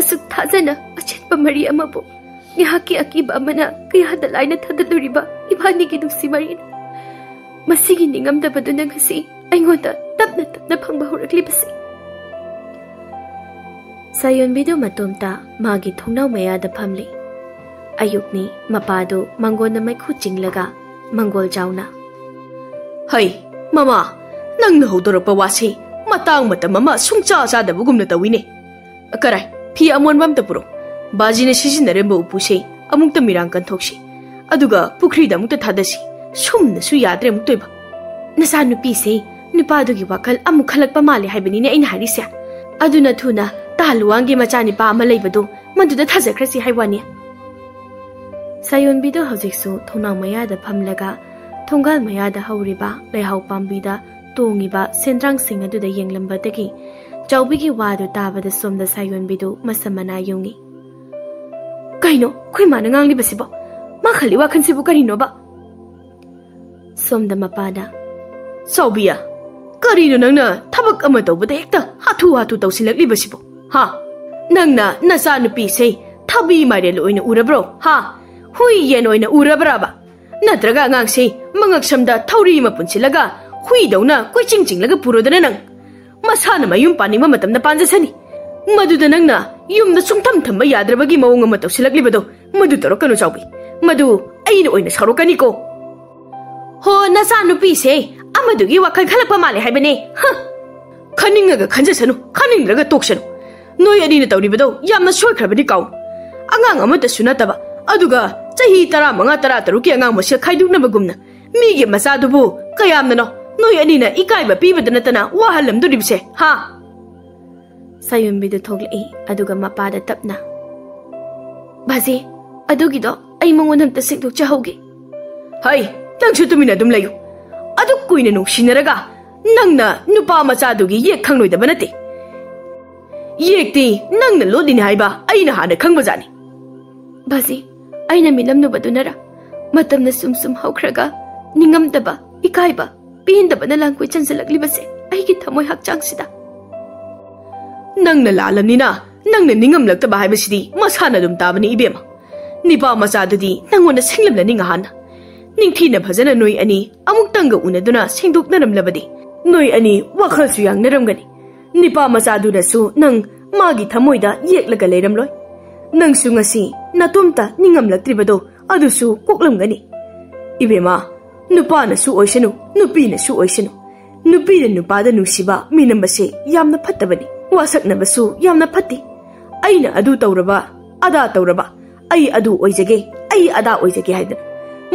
ꯑꯁꯨꯛ ꯊꯥꯖꯅ ꯑꯆꯦꯠꯄ ꯃꯔꯤ ꯑꯃꯕꯨ ꯉꯥꯏꯍꯥꯛꯀꯤ ꯑꯀꯤꯕ ꯑꯃꯅ ꯀꯌꯥꯗ ꯂꯥꯏꯅ ꯊꯥꯗꯠꯂꯨꯔꯤꯕ ꯏꯕꯥꯅꯤꯒꯤ ꯅꯨꯡꯁꯤ ꯃꯔꯤꯅ꯫ ꯃꯁꯤꯒꯤ ꯅꯤꯡꯉꯝꯗꯕꯗꯨꯅ ꯉꯁꯤ ꯑꯩꯉꯣꯟꯗ ꯇꯞꯅ ꯇꯞꯅ ꯐꯪꯕ ꯍꯧꯔꯛꯂꯤꯕꯁꯤ꯫" ꯁꯥꯌꯣꯟꯕꯤꯗꯨ ꯃꯇꯣꯝꯇ ꯃꯥꯒꯤ ꯊꯣꯡꯅꯥꯎ ꯃꯌꯥꯗ ꯐꯝꯂꯤ꯫ ꯑꯌꯨꯛꯅꯤ, ꯃꯄꯥꯗꯨ ꯃꯪꯒꯣꯟꯅ ꯃꯩꯈꯨ ꯆꯤꯡꯂꯒ ꯃꯪꯒꯣꯜ ꯆꯥꯎꯅ, "ꯍꯩ, ꯃꯃꯥ, ꯅꯪꯅ ꯍꯧꯗꯣꯔꯛꯄ ꯋꯥꯁꯤ ꯃꯇꯥꯡ ꯃꯇꯝ ꯑꯃ ꯁꯨꯡꯆꯥ ꯆꯥꯗꯕꯒꯨꯝꯅ ꯇꯧꯏꯅꯦ꯫ ꯀꯔꯥꯏ, ꯐꯤ ꯑꯃꯣꯟꯕ ꯑꯝꯇ ꯄꯨꯔꯛꯎ꯫ ꯕꯥꯖꯤꯅ ꯁꯤꯖꯤꯟꯅꯔꯝꯕ ꯎꯄꯨꯁꯦ ꯑꯃꯨꯛꯇ ꯃꯤꯔꯥꯡ ꯀꯟꯊꯣꯛꯁꯤ, ꯑꯗꯨꯒ ꯄꯨꯈ꯭ꯔꯤꯗ ꯑꯃꯨꯛꯇ ꯊꯥꯗꯁꯤ꯫ ꯁꯨꯝꯅꯁꯨ ꯌꯥꯗ꯭ꯔꯦ ꯑꯃꯨꯛꯇꯣꯏꯕ꯫ ꯅꯆꯥꯅꯨꯄꯤꯁꯦ ꯅꯨꯄꯥꯗꯨꯒꯤ ꯋꯥꯈꯜ ꯑꯃꯨꯛ ꯈꯜꯂꯛꯄ ꯃꯥꯜꯂꯦ ꯍꯥꯏꯕꯅꯤꯅꯦ ꯑꯩꯅ ꯍꯥꯏꯔꯤꯁꯦ꯫ ꯑꯗꯨꯅ ꯊꯨꯅ ꯇꯥ ꯂꯨꯋꯥꯡꯒꯤ ꯃꯆꯥꯅꯤꯄꯥ ꯑꯃ ꯂꯩꯕꯗꯣ ꯃꯗꯨꯗ ꯊꯥꯖꯈ꯭ꯔꯁꯤ ꯍꯥꯏ ꯋꯥꯅꯤ꯫ ꯁꯥꯌꯣꯟꯕꯤꯗꯣ ꯍꯧꯖꯤꯛꯁꯨ ꯊꯣꯡꯅꯥꯎ ꯃꯌꯥꯗ ꯐꯝꯂꯒ ꯊꯣꯡꯒꯥꯜ ꯃꯌꯥꯗ ꯍꯧꯔꯤꯕ ꯂꯩꯍꯥꯎ ꯄꯥꯝꯕꯤꯗ ꯇꯣꯡꯉꯤꯕ ꯁꯦꯟꯗ꯭ꯔꯥꯡꯁꯤꯡ ꯑꯗꯨꯗ ꯌꯦꯡꯂꯝꯕꯗꯒꯤ ꯆꯥꯎꯕꯤꯒꯤ ꯋꯥꯗꯨ ꯇꯥꯕꯗ ꯁꯣꯝꯗ ꯁꯥꯌꯣꯟꯕꯤꯗꯨ ꯃꯁꯝ ꯃꯅꯥ ꯌꯨꯡꯉꯤ꯫ "ꯀꯩꯅꯣ ꯑꯩꯈꯣꯏ ꯃꯥꯅ ꯉꯥꯡꯂꯤꯕꯁꯤꯕꯣ? ꯃꯥ ꯈꯜꯂꯤ ꯋꯥꯈꯜꯁꯤꯕꯨ ꯀꯔꯤꯅꯣꯕ?" ꯁꯣꯝꯗ ꯃꯄꯥꯅ, "ꯆꯥꯎꯕꯤꯌꯥ, ꯀꯔꯤꯅꯣ ꯅꯪꯅ ꯊꯕꯛ ꯑꯃ ꯇꯧꯕꯗ ꯍꯦꯛꯇ ꯍꯥꯊꯨ ꯍꯥꯊꯨ ꯇꯧꯁꯤꯜꯂꯛꯂꯤꯕꯁꯤꯕꯣ? ꯍꯥ? ꯅꯪꯅ ꯅꯆꯥꯅꯨꯄꯤꯁꯦ ꯊꯕꯤ ꯃꯥꯏꯔꯦꯜ ꯑꯣꯏꯅ ꯎꯔꯕ꯭ꯔꯣ? ꯍꯥ? ꯍꯨꯏ ꯌꯦꯟ ꯑꯣꯏꯅ ꯎꯔꯕ꯭ꯔꯕ? ꯅꯠꯇ꯭ꯔꯒ ꯑꯉꯥꯡꯁꯦ ꯃꯉꯛꯁꯝꯗ ꯊꯧꯔꯤ ꯑꯃ ꯄꯨꯟꯁꯤꯜꯂꯒ ꯍꯨꯏꯗꯧꯅ ꯀꯣꯏꯆꯤꯡ ꯆꯤꯡꯂꯒ ꯄꯨꯔꯣꯗꯅ ꯅꯪ? ꯃꯁꯥꯅ ꯃꯌꯨꯝ ꯄꯥꯅꯤꯡꯕ ꯃꯇꯝꯗ ꯄꯥꯟꯖꯁꯅꯤ꯫ ꯃꯗꯨꯗ ꯅꯪꯅ ꯌꯨꯝꯗ ꯁꯨꯡꯊꯝ ꯊꯝꯕ ꯌꯥꯗ꯭ꯔꯕꯒꯤ ꯃꯑꯣꯡ ꯑꯃ ꯇꯧꯁꯤꯜꯂꯛꯂꯤꯕꯗꯣ, ꯃꯗꯨ ꯇꯧꯔꯛꯀꯅꯨ ꯆꯥꯎꯕꯤ꯫ ꯃꯗꯨ ꯑꯩꯅ ꯑꯣꯏꯅ ꯁꯥꯎꯔꯛꯀꯅꯤꯀꯣ꯫ ꯍꯣ, ꯅꯆꯥꯅꯨꯄꯤꯁꯦ ꯑꯃꯗꯨꯒꯤ ꯋꯥꯈꯜ ꯈꯜꯂꯛꯄ ꯃꯥꯜꯂꯦ ꯍꯥꯏꯕꯅꯦ꯫ ꯍ! ꯈꯟꯅꯤꯡꯉꯒ ꯈꯟꯖꯁꯅꯨ, ꯈꯟꯅꯤꯡꯗ꯭ꯔꯒ ꯇꯣꯛꯁꯅꯨ꯫ ꯅꯣꯏ ꯑꯅꯤꯅ ꯇꯧꯔꯤꯕꯗꯣ ꯌꯥꯝꯅ ꯁꯣꯏꯈ꯭ꯔꯕꯅꯤ ꯀꯥꯎ꯫ ꯑꯉꯥꯡ ꯑꯃꯠꯇꯁꯨ ꯅꯠꯇꯕ, ꯑꯗꯨꯒ ꯆꯍꯤ ꯇꯔꯥꯃꯉꯥ, ꯇꯔꯥꯇꯔꯨꯛꯀꯤ ꯑꯉꯥꯡ ꯃꯁꯦꯜ ꯈꯥꯏꯗꯣꯛꯅꯕꯒꯨꯝꯅ ꯃꯤꯒꯤ ꯃꯆꯥꯗꯨꯕꯨ ꯀꯌꯥꯝꯅꯅꯣ ꯅꯣꯏ ꯑꯅꯤꯅ ꯏꯀꯥꯏꯕ ꯄꯤꯕꯗ ꯅꯠꯇꯅ ꯋꯥꯍꯜꯂꯝꯗꯣꯔꯤꯕꯁꯦ, ꯍꯥ? ꯁꯥꯌꯣꯟꯕꯤꯗꯨ ꯊꯣꯛꯂꯛꯏ, ꯑꯗꯨꯒ ꯃꯄꯥꯗ ꯇꯞꯅ, "ꯕꯥꯖꯤ, ꯑꯗꯨꯒꯤꯗꯣ ꯑꯩ ꯃꯉꯣꯟꯗ ꯑꯝꯇ ꯁꯦꯡꯗꯣꯛꯆꯍꯧꯒꯦ꯫" "ꯍꯩ, ꯅꯪꯁꯨ ꯇꯨꯃꯤꯟꯅ ꯑꯗꯨꯝ ꯂꯩꯌꯨ꯫ ꯑꯗꯨꯛ ꯀꯨꯏꯅ ꯅꯨꯡꯁꯤꯅꯔꯒ ꯅꯪꯅ ꯅꯨꯄꯥ ꯃꯆꯥꯗꯨꯒꯤ ꯌꯦꯛ ꯈꯪꯂꯣꯏꯗꯕ ꯅꯠꯇꯦ꯫ ꯌꯦꯛꯇꯤ ꯅꯪꯅ ꯂꯣꯠꯂꯤꯅꯤ ꯍꯥꯏꯕ ꯑꯩꯅ ꯍꯥꯟꯅ ꯈꯪꯕꯖꯥꯠꯅꯤ꯫" "ꯕꯥꯖꯤ, ꯑꯩꯅ ꯃꯤꯂꯝꯂꯨꯕꯗꯨꯅꯔ? ꯃꯇꯝꯅ ꯁꯨꯝ ꯁꯨꯝ ꯍꯧꯈ꯭ꯔꯒ ꯅꯤꯡꯉꯝꯗꯕ, ꯏꯀꯥꯏꯕ, ꯄꯦꯟꯗꯕꯅ ꯂꯥꯡ ꯀꯣꯏ ꯆꯟꯁꯤꯜꯂꯛꯂꯤꯕꯁꯦ ꯑꯩꯒꯤ ꯊꯃꯣꯏ ꯍꯛꯆꯥꯡꯁꯤꯗ꯫" "ꯅꯪꯅ ꯂꯥꯜꯂꯝꯅꯤꯅ ꯅꯪꯅ ꯅꯤꯡꯉꯝꯂꯛꯇꯕ ꯍꯥꯏꯕꯁꯤꯗꯤ ꯃꯁꯥꯅ ꯑꯗꯨꯝ ꯇꯥꯕꯅꯤ ꯏꯕꯦꯝꯃ꯫ ꯅꯤꯄꯥ ꯃꯆꯥꯗꯨꯗꯤ ꯅꯪꯉꯣꯟꯗ ꯁꯤꯡꯂꯝꯂꯅꯤ ꯉꯍꯥꯟꯅ꯫ ꯅꯤꯡꯊꯤꯅ ꯐꯖꯅ ꯅꯣꯏ ꯑꯅꯤ ꯑꯃꯨꯛꯇꯪꯒ ꯎꯅꯗꯨꯅ ꯁꯦꯡꯗꯣꯛꯅꯔꯝꯂꯕꯗꯤ ꯅꯣꯏ ꯑꯅꯤ ꯋꯥꯈꯜꯁꯨ ꯌꯥꯡꯅꯔꯝꯒꯅꯤ꯫ ꯅꯤꯄꯥ ꯃꯆꯥꯗꯨꯅꯁꯨ ꯅꯪ ꯃꯥꯒꯤ ꯊꯃꯣꯏꯗ ꯌꯦꯛꯂꯒ ꯂꯩꯔꯝꯂꯣꯏ꯫ ꯅꯪꯁꯨ ꯉꯁꯤ ꯅꯇꯣꯝꯇ ꯅꯤꯡꯉꯝꯂꯛꯇ꯭ꯔꯤꯕꯗꯣ ꯑꯗꯨꯁꯨ ꯀꯣꯛꯂꯝꯒꯅꯤ꯫ ꯏꯕꯦꯝꯃ, ꯅꯨꯄꯥꯅꯁꯨ ꯑꯣꯏꯁꯅꯨ, ꯅꯨꯄꯤꯅꯁꯨ ꯑꯣꯏꯁꯅꯨ, ꯅꯨꯄꯤꯅ ꯅꯨꯄꯥꯗ ꯅꯨꯡꯁꯤꯕ ꯃꯤꯅꯝꯕꯁꯦ ꯌꯥꯝꯅ ꯐꯠꯇꯕꯅꯤ꯫ ꯋꯥꯁꯛꯅꯕꯁꯨ ꯌꯥꯝꯅ ꯐꯠꯇꯦ꯫ ꯑꯩꯅ ꯑꯗꯨ ꯇꯧꯔꯕ, ꯑꯗꯥ ꯇꯧꯔꯕ, ꯑꯩ ꯑꯗꯨ ꯑꯣꯏꯖꯒꯦ, ꯑꯩ ꯑꯗꯥ ꯑꯣꯏꯖꯒꯦ ꯍꯥꯏꯗꯅ꯫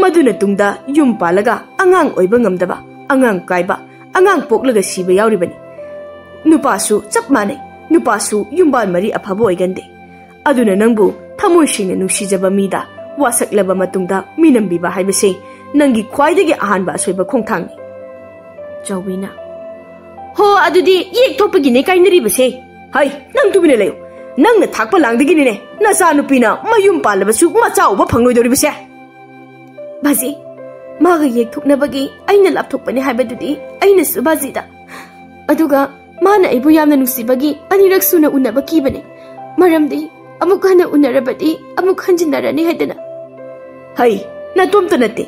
ꯃꯗꯨꯅ ꯇꯨꯡꯗ ꯌꯨꯝ ꯄꯥꯜꯂꯒ ꯑꯉꯥꯡ ꯑꯣꯏꯕ ꯉꯝꯗꯕ, ꯑꯉꯥꯡ ꯀꯥꯏꯕ, ꯑꯉꯥꯡ ꯄꯣꯛꯂꯒ ꯁꯤꯕ ꯌꯥꯎꯔꯤꯕꯅꯤ꯫ ꯅꯨꯄꯥꯁꯨ ꯆꯞ ꯃꯥꯟꯅꯩ꯫ ꯅꯨꯄꯥꯁꯨ ꯌꯨꯝꯕꯥꯟ ꯃꯔꯤ ꯑꯐꯕ ꯑꯣꯏꯒꯟꯗꯦ꯫ ꯑꯗꯨꯅ ꯅꯪꯕꯨ ꯊꯃꯣꯏ ꯁꯦꯡꯅ ꯅꯨꯡꯁꯤꯖꯕ ꯃꯤꯗ ꯋꯥꯁꯛꯂꯕ ꯃꯇꯨꯡꯗ ꯃꯤꯅꯝꯕꯤꯕ ꯍꯥꯏꯕꯁꯦ ꯅꯪꯒꯤ ꯈ꯭ꯋꯥꯏꯗꯒꯤ ꯑꯍꯥꯟꯕ ꯑꯁꯣꯏꯕ ꯈꯣꯡꯊꯥꯡꯅꯤ꯫ ꯆꯥꯎꯕꯤꯅ, "ꯍꯣ, ꯑꯗꯨꯗꯤ ꯌꯦꯛ ꯊꯣꯛꯄꯒꯤꯅꯦ ꯀꯥꯏꯅꯔꯤꯕꯁꯦ꯫ ꯍꯩ, ꯅꯪ ꯇꯨꯃꯤꯟꯅ ꯂꯩꯌꯨ꯫ ꯅꯪꯅ ꯊꯥꯛꯄ ꯂꯥꯡꯗꯒꯤꯅꯤꯅꯦ ꯅꯆꯥꯅꯨꯄꯤꯅ ꯃꯌꯨꯝ ꯄꯥꯜꯂꯕꯁꯨ ꯃꯆꯥ ꯎꯕ ꯐꯪꯂꯣꯏꯗꯧꯔꯤꯕꯁꯦ꯫" "ꯕꯥꯖꯤ, ꯃꯥꯒ ꯌꯦꯛꯊꯣꯛꯅꯕꯒꯤ ꯑꯩꯅ ꯂꯥꯞꯊꯣꯛꯄꯅꯦ ꯍꯥꯏꯕꯗꯨꯗꯤ ꯑꯩꯅꯁꯨ ꯕꯥꯖꯤꯗ꯫ ꯑꯗꯨꯒ ꯃꯥꯅ ꯑꯩꯕꯨ ꯌꯥꯝꯅ ꯅꯨꯡꯁꯤꯕꯒꯤ ꯑꯅꯤꯔꯛ ꯁꯨꯅ ꯎꯅꯕ ꯀꯤꯕꯅꯦ꯫ ꯃꯔꯝꯗꯤ ꯑꯃꯨꯛ ꯍꯟꯅ ꯎꯅꯔꯕꯗꯤ ꯑꯃꯨꯛ ꯍꯟꯖꯤꯟꯅꯔꯅꯤ ꯍꯥꯏꯗꯅ꯫" "ꯍꯩ, ꯅꯇꯣꯝꯇ ꯅꯠꯇꯦ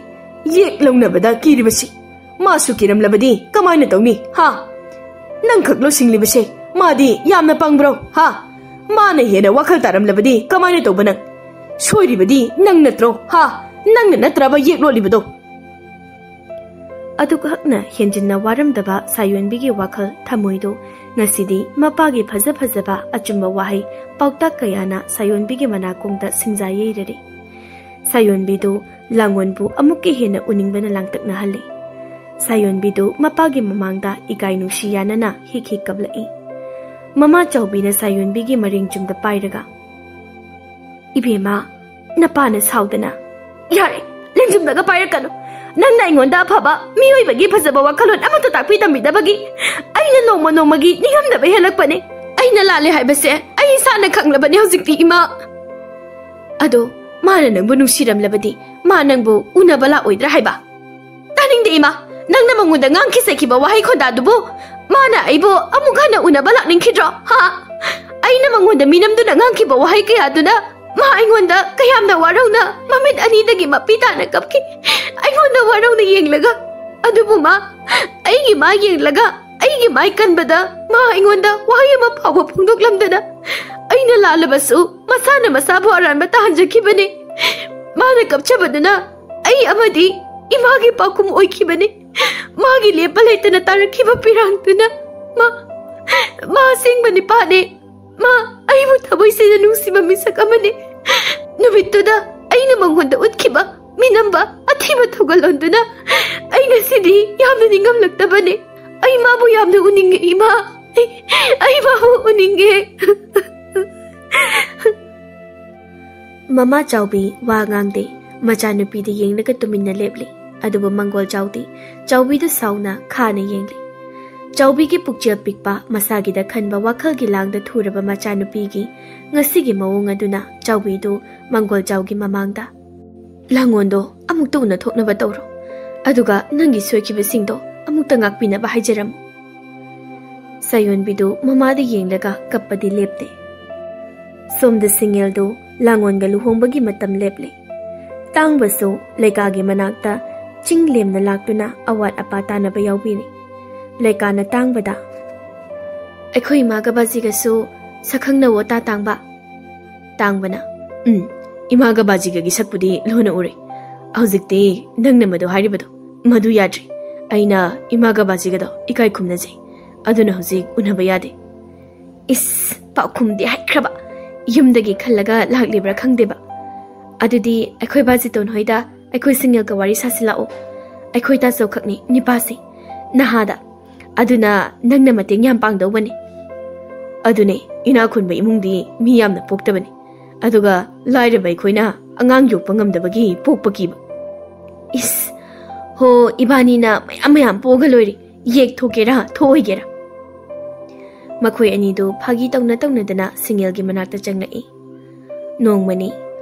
ꯌꯦꯛ ꯂꯧꯅꯕꯗ ꯀꯤꯔꯤꯕꯁꯤ꯫ ꯃꯥꯁꯨ ꯀꯤꯔꯝꯂꯕꯗꯤ ꯀꯃꯥꯏꯅ ꯇꯧꯅꯤ, ꯍꯥ? ꯅꯪꯈꯛ ꯂꯣꯠꯁꯤꯡꯂꯤꯕꯁꯦ ꯃꯥꯗꯤ ꯌꯥꯝꯅ ꯄꯪꯕ꯭ꯔꯣ, ꯍꯥ? ꯃꯥꯅ ꯍꯦꯟꯅ ꯋꯥꯈꯜ ꯇꯥꯔꯝꯂꯕꯗꯤ ꯀꯃꯥꯏꯅ ꯇꯧꯕ ꯅꯪ? ꯁꯣꯏꯔꯤꯕꯗꯤ ꯅꯪ ꯅꯠꯇ꯭ꯔꯣ, ꯍꯥ? ꯅꯪꯅ ꯅꯠꯇ꯭ꯔꯕ ꯌꯦꯛ ꯂꯣꯠꯂꯤꯕꯗꯣ?" ꯑꯗꯨꯈꯛꯅ ꯍꯦꯟꯖꯤꯟꯅ ꯋꯥꯔꯝꯗꯕ ꯁꯥꯌꯣꯟꯕꯤꯒꯤ ꯋꯥꯈꯜ ꯊꯃꯣꯏꯗꯨ ꯉꯁꯤꯗꯤ ꯃꯄꯥꯒꯤ ꯐꯖ ꯐꯖꯕ ꯑꯆꯨꯝꯕ ꯋꯥꯍꯩ ꯄꯥꯎꯇꯥꯛ ꯀꯌꯥꯅ ꯁꯥꯌꯣꯟꯕꯤꯒꯤ ꯃꯅꯥꯀꯣꯡꯗ ꯁꯤꯡꯖꯥ ꯌꯩꯔꯔꯦ꯫ ꯁꯥꯌꯣꯟꯕꯤꯗꯨ ꯂꯥꯡꯑꯣꯟꯕꯨ ꯑꯃꯨꯛꯀ ꯍꯦꯟꯅ ꯎꯅꯤꯡꯕꯅ ꯂꯥꯡꯇꯛꯅꯍꯜꯂꯦ꯫ ꯁꯥꯌꯣꯟꯕꯤꯗꯨ ꯃꯄꯥꯒꯤ ꯃꯃꯥꯡꯗ ꯏꯀꯥꯏ ꯅꯨꯡꯁꯤ ꯌꯥꯅꯅ ꯍꯤꯛ ꯍꯤꯛ ꯀꯞꯂꯛꯏ꯫ ꯃꯃꯥ ꯆꯥꯎꯕꯤꯅ ꯁꯥꯌꯣꯟꯕꯤꯒꯤ ꯃꯔꯦꯡ ꯆꯨꯝꯗ ꯄꯥꯏꯔꯒ, "ꯏꯕꯦꯝꯃ, ꯅꯄꯥꯅ ꯁꯥꯎꯗꯅ꯫" "ꯌꯥꯔꯦ, ꯂꯦꯡꯖꯨꯝꯗꯒ ꯄꯥꯏꯔꯛꯀꯅꯨ꯫ ꯅꯪꯅ ꯑꯩꯉꯣꯟꯗ ꯑꯐꯕ ꯃꯤꯑꯣꯏꯕꯒꯤ ꯐꯖꯕ ꯋꯥꯈꯜꯂꯣꯟ ꯑꯃꯠꯇ ꯇꯥꯛꯄꯤ ꯇꯝꯕꯤꯗꯕꯒꯤ ꯑꯩꯅ ꯅꯣꯡꯃ ꯅꯣꯡꯃꯒꯤ ꯅꯤꯡꯉꯝꯗꯕ ꯍꯦꯜꯂꯛꯄꯅꯦ꯫ ꯑꯩꯅ ꯂꯥꯜꯂꯦ ꯍꯥꯏꯕꯁꯦ ꯑꯩ ꯏꯁꯥꯅ ꯈꯪꯂꯕꯅꯦ ꯍꯧꯖꯤꯛꯇꯤ, ꯏꯃꯥ꯫" "ꯑꯗꯣ ꯃꯥꯅ ꯅꯪꯕꯨ ꯅꯨꯡꯁꯤꯔꯝꯂꯕꯗꯤ ꯃꯥ ꯅꯪꯕꯨ ꯎꯅꯕ ꯂꯥꯛꯑꯣꯏꯗ꯭ꯔꯥ ꯍꯥꯏꯕ?" "ꯇꯥꯅꯤꯡꯗꯦ, ꯏꯃꯥ꯫ ꯅꯪꯅ ꯃꯉꯣꯟꯗ ꯉꯥꯡꯈꯤ ꯁꯩꯈꯤꯕ ꯋꯥꯍꯩ ꯈꯣꯟꯗꯥꯗꯨꯕꯨ ꯃꯥꯅ ꯑꯩꯕꯨ ꯑꯃꯨꯛ ꯍꯟꯅ ꯎꯅꯕ ꯂꯥꯛꯅꯤꯡꯈꯤꯗ꯭ꯔꯣ, ꯍꯥ? ꯑꯩꯅ ꯃꯉꯣꯟꯗ ꯃꯤꯅꯝꯗꯨꯅ ꯉꯥꯡꯈꯤꯕ ꯋꯥꯍꯩ ꯀꯌꯥꯗꯨꯅ ꯃꯥ ꯑꯩꯉꯣꯟꯗ ꯀꯌꯥꯝꯅ ꯋꯥꯔꯧꯅ ꯃꯃꯤꯠ ꯑꯅꯤꯗꯒꯤ ꯃꯄꯤ ꯇꯥꯅ ꯀꯞꯈꯤ꯫ ꯑꯩꯉꯣꯟꯗ ꯋꯥꯔꯧꯅ ꯌꯦꯡꯂꯒ꯫ ꯑꯗꯨꯕꯨ ꯃꯥ, ꯑꯩꯒꯤ ꯃꯥ ꯌꯦꯡꯂꯒ ꯑꯩꯒꯤ ꯃꯥꯏ ꯀꯟꯕꯗ ꯃꯥ ꯑꯩꯉꯣꯟꯗ ꯋꯥꯍꯩ ꯑꯃ ꯐꯥꯎꯕ ꯐꯣꯡꯗꯣꯛꯂꯝꯗꯅ ꯑꯩꯅ ꯂꯥꯜꯂꯕꯁꯨ ꯃꯁꯥꯅ ꯃꯁꯥꯕꯨ ꯑꯔꯥꯟꯕ ꯇꯥꯍꯟꯖꯈꯤꯕꯅꯤ꯫ ꯃꯥꯅ ꯀꯞꯆꯕꯗꯨꯅ ꯑꯩ ꯑꯃꯗꯤ ꯏꯃꯥꯒꯤ ꯄꯥꯎꯈꯨꯝ ꯑꯣꯏꯈꯤꯕꯅꯤ꯫ ꯃꯥꯒꯤ ꯂꯦꯞꯄ ꯂꯩꯇꯅ ꯇꯥꯔꯛꯈꯤꯕ ꯄꯤꯔꯥꯡꯗꯨꯅ ꯃꯥ, ꯃꯥ ꯑꯁꯦꯡꯕ ꯅꯤꯄꯥꯅꯦ꯫ ꯃꯥ ꯑꯩꯕꯨ ꯊꯃꯣꯏꯁꯤꯗ ꯅꯨꯡꯁꯤꯕ ꯃꯤꯁꯛ ꯑꯃꯅꯤ꯫ ꯅꯨꯃꯤꯠꯇꯨꯗ ꯑꯩꯅ ꯃꯉꯣꯟꯗ ꯎꯠꯈꯤꯕ ꯃꯤꯅꯝꯕ ꯑꯊꯤꯕ ꯊꯧꯒꯜꯂꯣꯟꯗꯨꯅ ꯑꯩ ꯉꯁꯤꯗꯤ ꯌꯥꯝꯅ ꯅꯤꯡꯉꯝꯂꯛꯇꯕꯅꯤ꯫ ꯑꯩ ꯃꯥꯕꯨ ꯌꯥꯝꯅ ꯎꯅꯤꯡꯉꯦ, ꯏꯃꯥ꯫ ꯑꯩ, ꯑꯩ ꯃꯥꯕꯨ ꯎꯅꯤꯡꯉꯦ꯫ ꯃꯃꯥ ꯆꯥꯎꯕꯤ ꯋꯥ ꯉꯥꯡꯗꯦ꯫ ꯃꯆꯥꯅꯨꯄꯤꯗ ꯌꯦꯡꯂꯒ ꯇꯨꯃꯤꯟꯅ ꯂꯦꯞꯂꯤ꯫ ꯑꯗꯨꯕꯨ ꯃꯪꯒꯣꯜ ꯆꯥꯎꯗꯤ ꯆꯥꯎꯕꯤꯗꯨ ꯁꯥꯎꯅ ꯈꯥꯅ ꯌꯦꯡꯂꯤ꯫ ꯆꯥꯎꯕꯤꯒꯤ ꯄꯨꯛꯆꯦꯜ ꯄꯤꯛꯄ, ꯃꯁꯥꯒꯤꯗ ꯈꯟꯕ ꯋꯥꯈꯜꯒꯤ ꯂꯥꯡꯗ ꯊꯨꯔꯕ ꯃꯆꯥꯅꯨꯄꯤꯒꯤ ꯉꯁꯤꯒꯤ ꯃꯑꯣꯡ ꯑꯗꯨꯅ ꯆꯥꯎꯕꯤꯗꯨ ꯃꯪꯒꯣꯜ ꯆꯥꯎꯒꯤ ꯃꯃꯥꯡꯗ, "ꯂꯥꯡꯉꯣꯟꯗꯣ ꯑꯃꯨꯛꯇ ꯎꯅꯊꯣꯛꯅꯕ ꯇꯧꯔꯣ, ꯑꯗꯨꯒ ꯅꯪꯒꯤ ꯁꯣꯏꯈꯤꯕꯁꯤꯡꯗꯣ ꯑꯃꯨꯛꯇ ꯉꯥꯛꯄꯤꯅꯕ ꯍꯥꯏꯖꯔꯝꯃꯨ꯫" ꯁꯥꯌꯣꯟꯕꯤꯗꯨ ꯃꯃꯥꯗ ꯌꯦꯡꯂꯒ ꯀꯞꯄꯗꯤ ꯂꯦꯞꯇꯦ꯫ ꯁꯣꯝꯗ ꯁꯤꯡꯉꯦꯜꯗꯨ ꯂꯥꯡꯉꯣꯟꯒ ꯂꯨꯍꯣꯡꯕꯒꯤ ꯃꯇꯝ ꯂꯦꯞꯂꯦ꯫ ꯇꯥꯡꯕꯁꯨ ꯂꯩꯀꯥꯒꯤ ꯃꯅꯥꯛꯇ ꯆꯤꯡ ꯂꯦꯝꯅ ꯂꯥꯛꯇꯨꯅ ꯑꯋꯥꯠ ꯑꯄꯥ ꯇꯥꯅꯕ ꯌꯥꯎꯕꯤꯔꯤ꯫ ꯂꯩꯀꯥꯅ ꯇꯥꯡꯕꯗ, "ꯑꯩꯈꯣꯏ ꯏꯃꯥꯒ ꯕꯥꯖꯤꯒꯁꯨ ꯁꯛꯈꯪꯅꯧꯋꯣ ꯇꯥ ꯇꯥꯡꯕ꯫" ꯇꯥꯡꯕꯅ, "ꯎꯝ, ꯏꯃꯥꯒ ꯕꯥꯖꯤꯒꯒꯤ ꯁꯛꯄꯨꯗꯤ ꯂꯣꯟꯅ ꯎꯔꯦ꯫ ꯍꯧꯖꯤꯛꯇꯤ ꯅꯪꯅ ꯃꯗꯨ ꯍꯥꯏꯔꯤꯕꯗꯣ, ꯃꯗꯨ ꯌꯥꯗ꯭ꯔꯦ꯫ ꯑꯩꯅ ꯏꯃꯥꯒ ꯕꯥꯖꯤꯒꯗꯣ ꯏꯀꯥꯏ ꯈꯨꯝꯅꯖꯩ꯫ ꯑꯗꯨꯅ ꯍꯧꯖꯤꯛ ꯎꯅꯕ ꯌꯥꯗꯦ꯫" ꯏꯁ, ꯄꯥꯎꯈꯨꯝꯗꯤ ꯍꯩꯈ꯭ꯔꯕ꯫ ꯌꯨꯝꯗꯒꯤ ꯈꯜꯂꯒ ꯂꯥꯛꯂꯤꯕ꯭ꯔꯥ ꯈꯪꯗꯦꯕ꯫ "ꯑꯗꯨꯗꯤ ꯑꯩꯈꯣꯏ ꯕꯥꯖꯤꯇꯣꯟ ꯍꯣꯏꯗ ꯑꯩꯈꯣꯏ ꯁꯤꯡꯉꯦꯜꯒ ꯋꯥꯔꯤ ꯁꯥꯁꯤꯜꯂꯛꯑꯣ꯫ ꯑꯩꯈꯣꯏ ꯇꯥꯆꯧꯈꯛꯅꯤ ꯅꯤꯄꯥꯁꯤ, ꯅꯍꯥꯗ꯫ ꯑꯗꯨꯅ ꯅꯪꯅ ꯃꯇꯦꯡ ꯌꯥꯝ ꯄꯥꯡꯗꯧꯕꯅꯤ꯫" "ꯑꯗꯨꯅꯦ, ꯏꯅꯥꯛ ꯈꯨꯟꯕ ꯏꯃꯨꯡꯗꯤ ꯃꯤ ꯌꯥꯝꯅ ꯄꯣꯛꯇꯕꯅꯤ꯫ ꯑꯗꯨꯒ ꯂꯥꯏꯔꯕ ꯑꯩꯈꯣꯏꯅ ꯑꯉꯥꯡ ꯌꯣꯛꯄ ꯉꯝꯗꯕꯒꯤ ꯄꯣꯛꯄ ꯀꯤꯕ꯫" "ꯏꯁ, ꯍꯣ, ꯏꯕꯥꯅꯤꯅ ꯃꯌꯥꯝ ꯃꯌꯥꯝ ꯄꯣꯛꯑꯒ ꯂꯣꯏꯔꯦ, ꯌꯦꯛ ꯊꯣꯛꯀꯦꯔꯥ ꯊꯣꯛꯑꯣꯏꯒꯦꯔꯥ꯫" ꯃꯈꯣꯏ ꯑꯅꯤꯗꯨ ꯐꯥꯒꯤ ꯇꯧꯅ ꯇꯧꯅꯗꯅ ꯁꯤꯡꯉꯦꯜꯒꯤ ꯃꯅꯥꯛꯇ ꯆꯪꯂꯛꯏ꯫ ꯅꯣꯡꯃꯅꯤ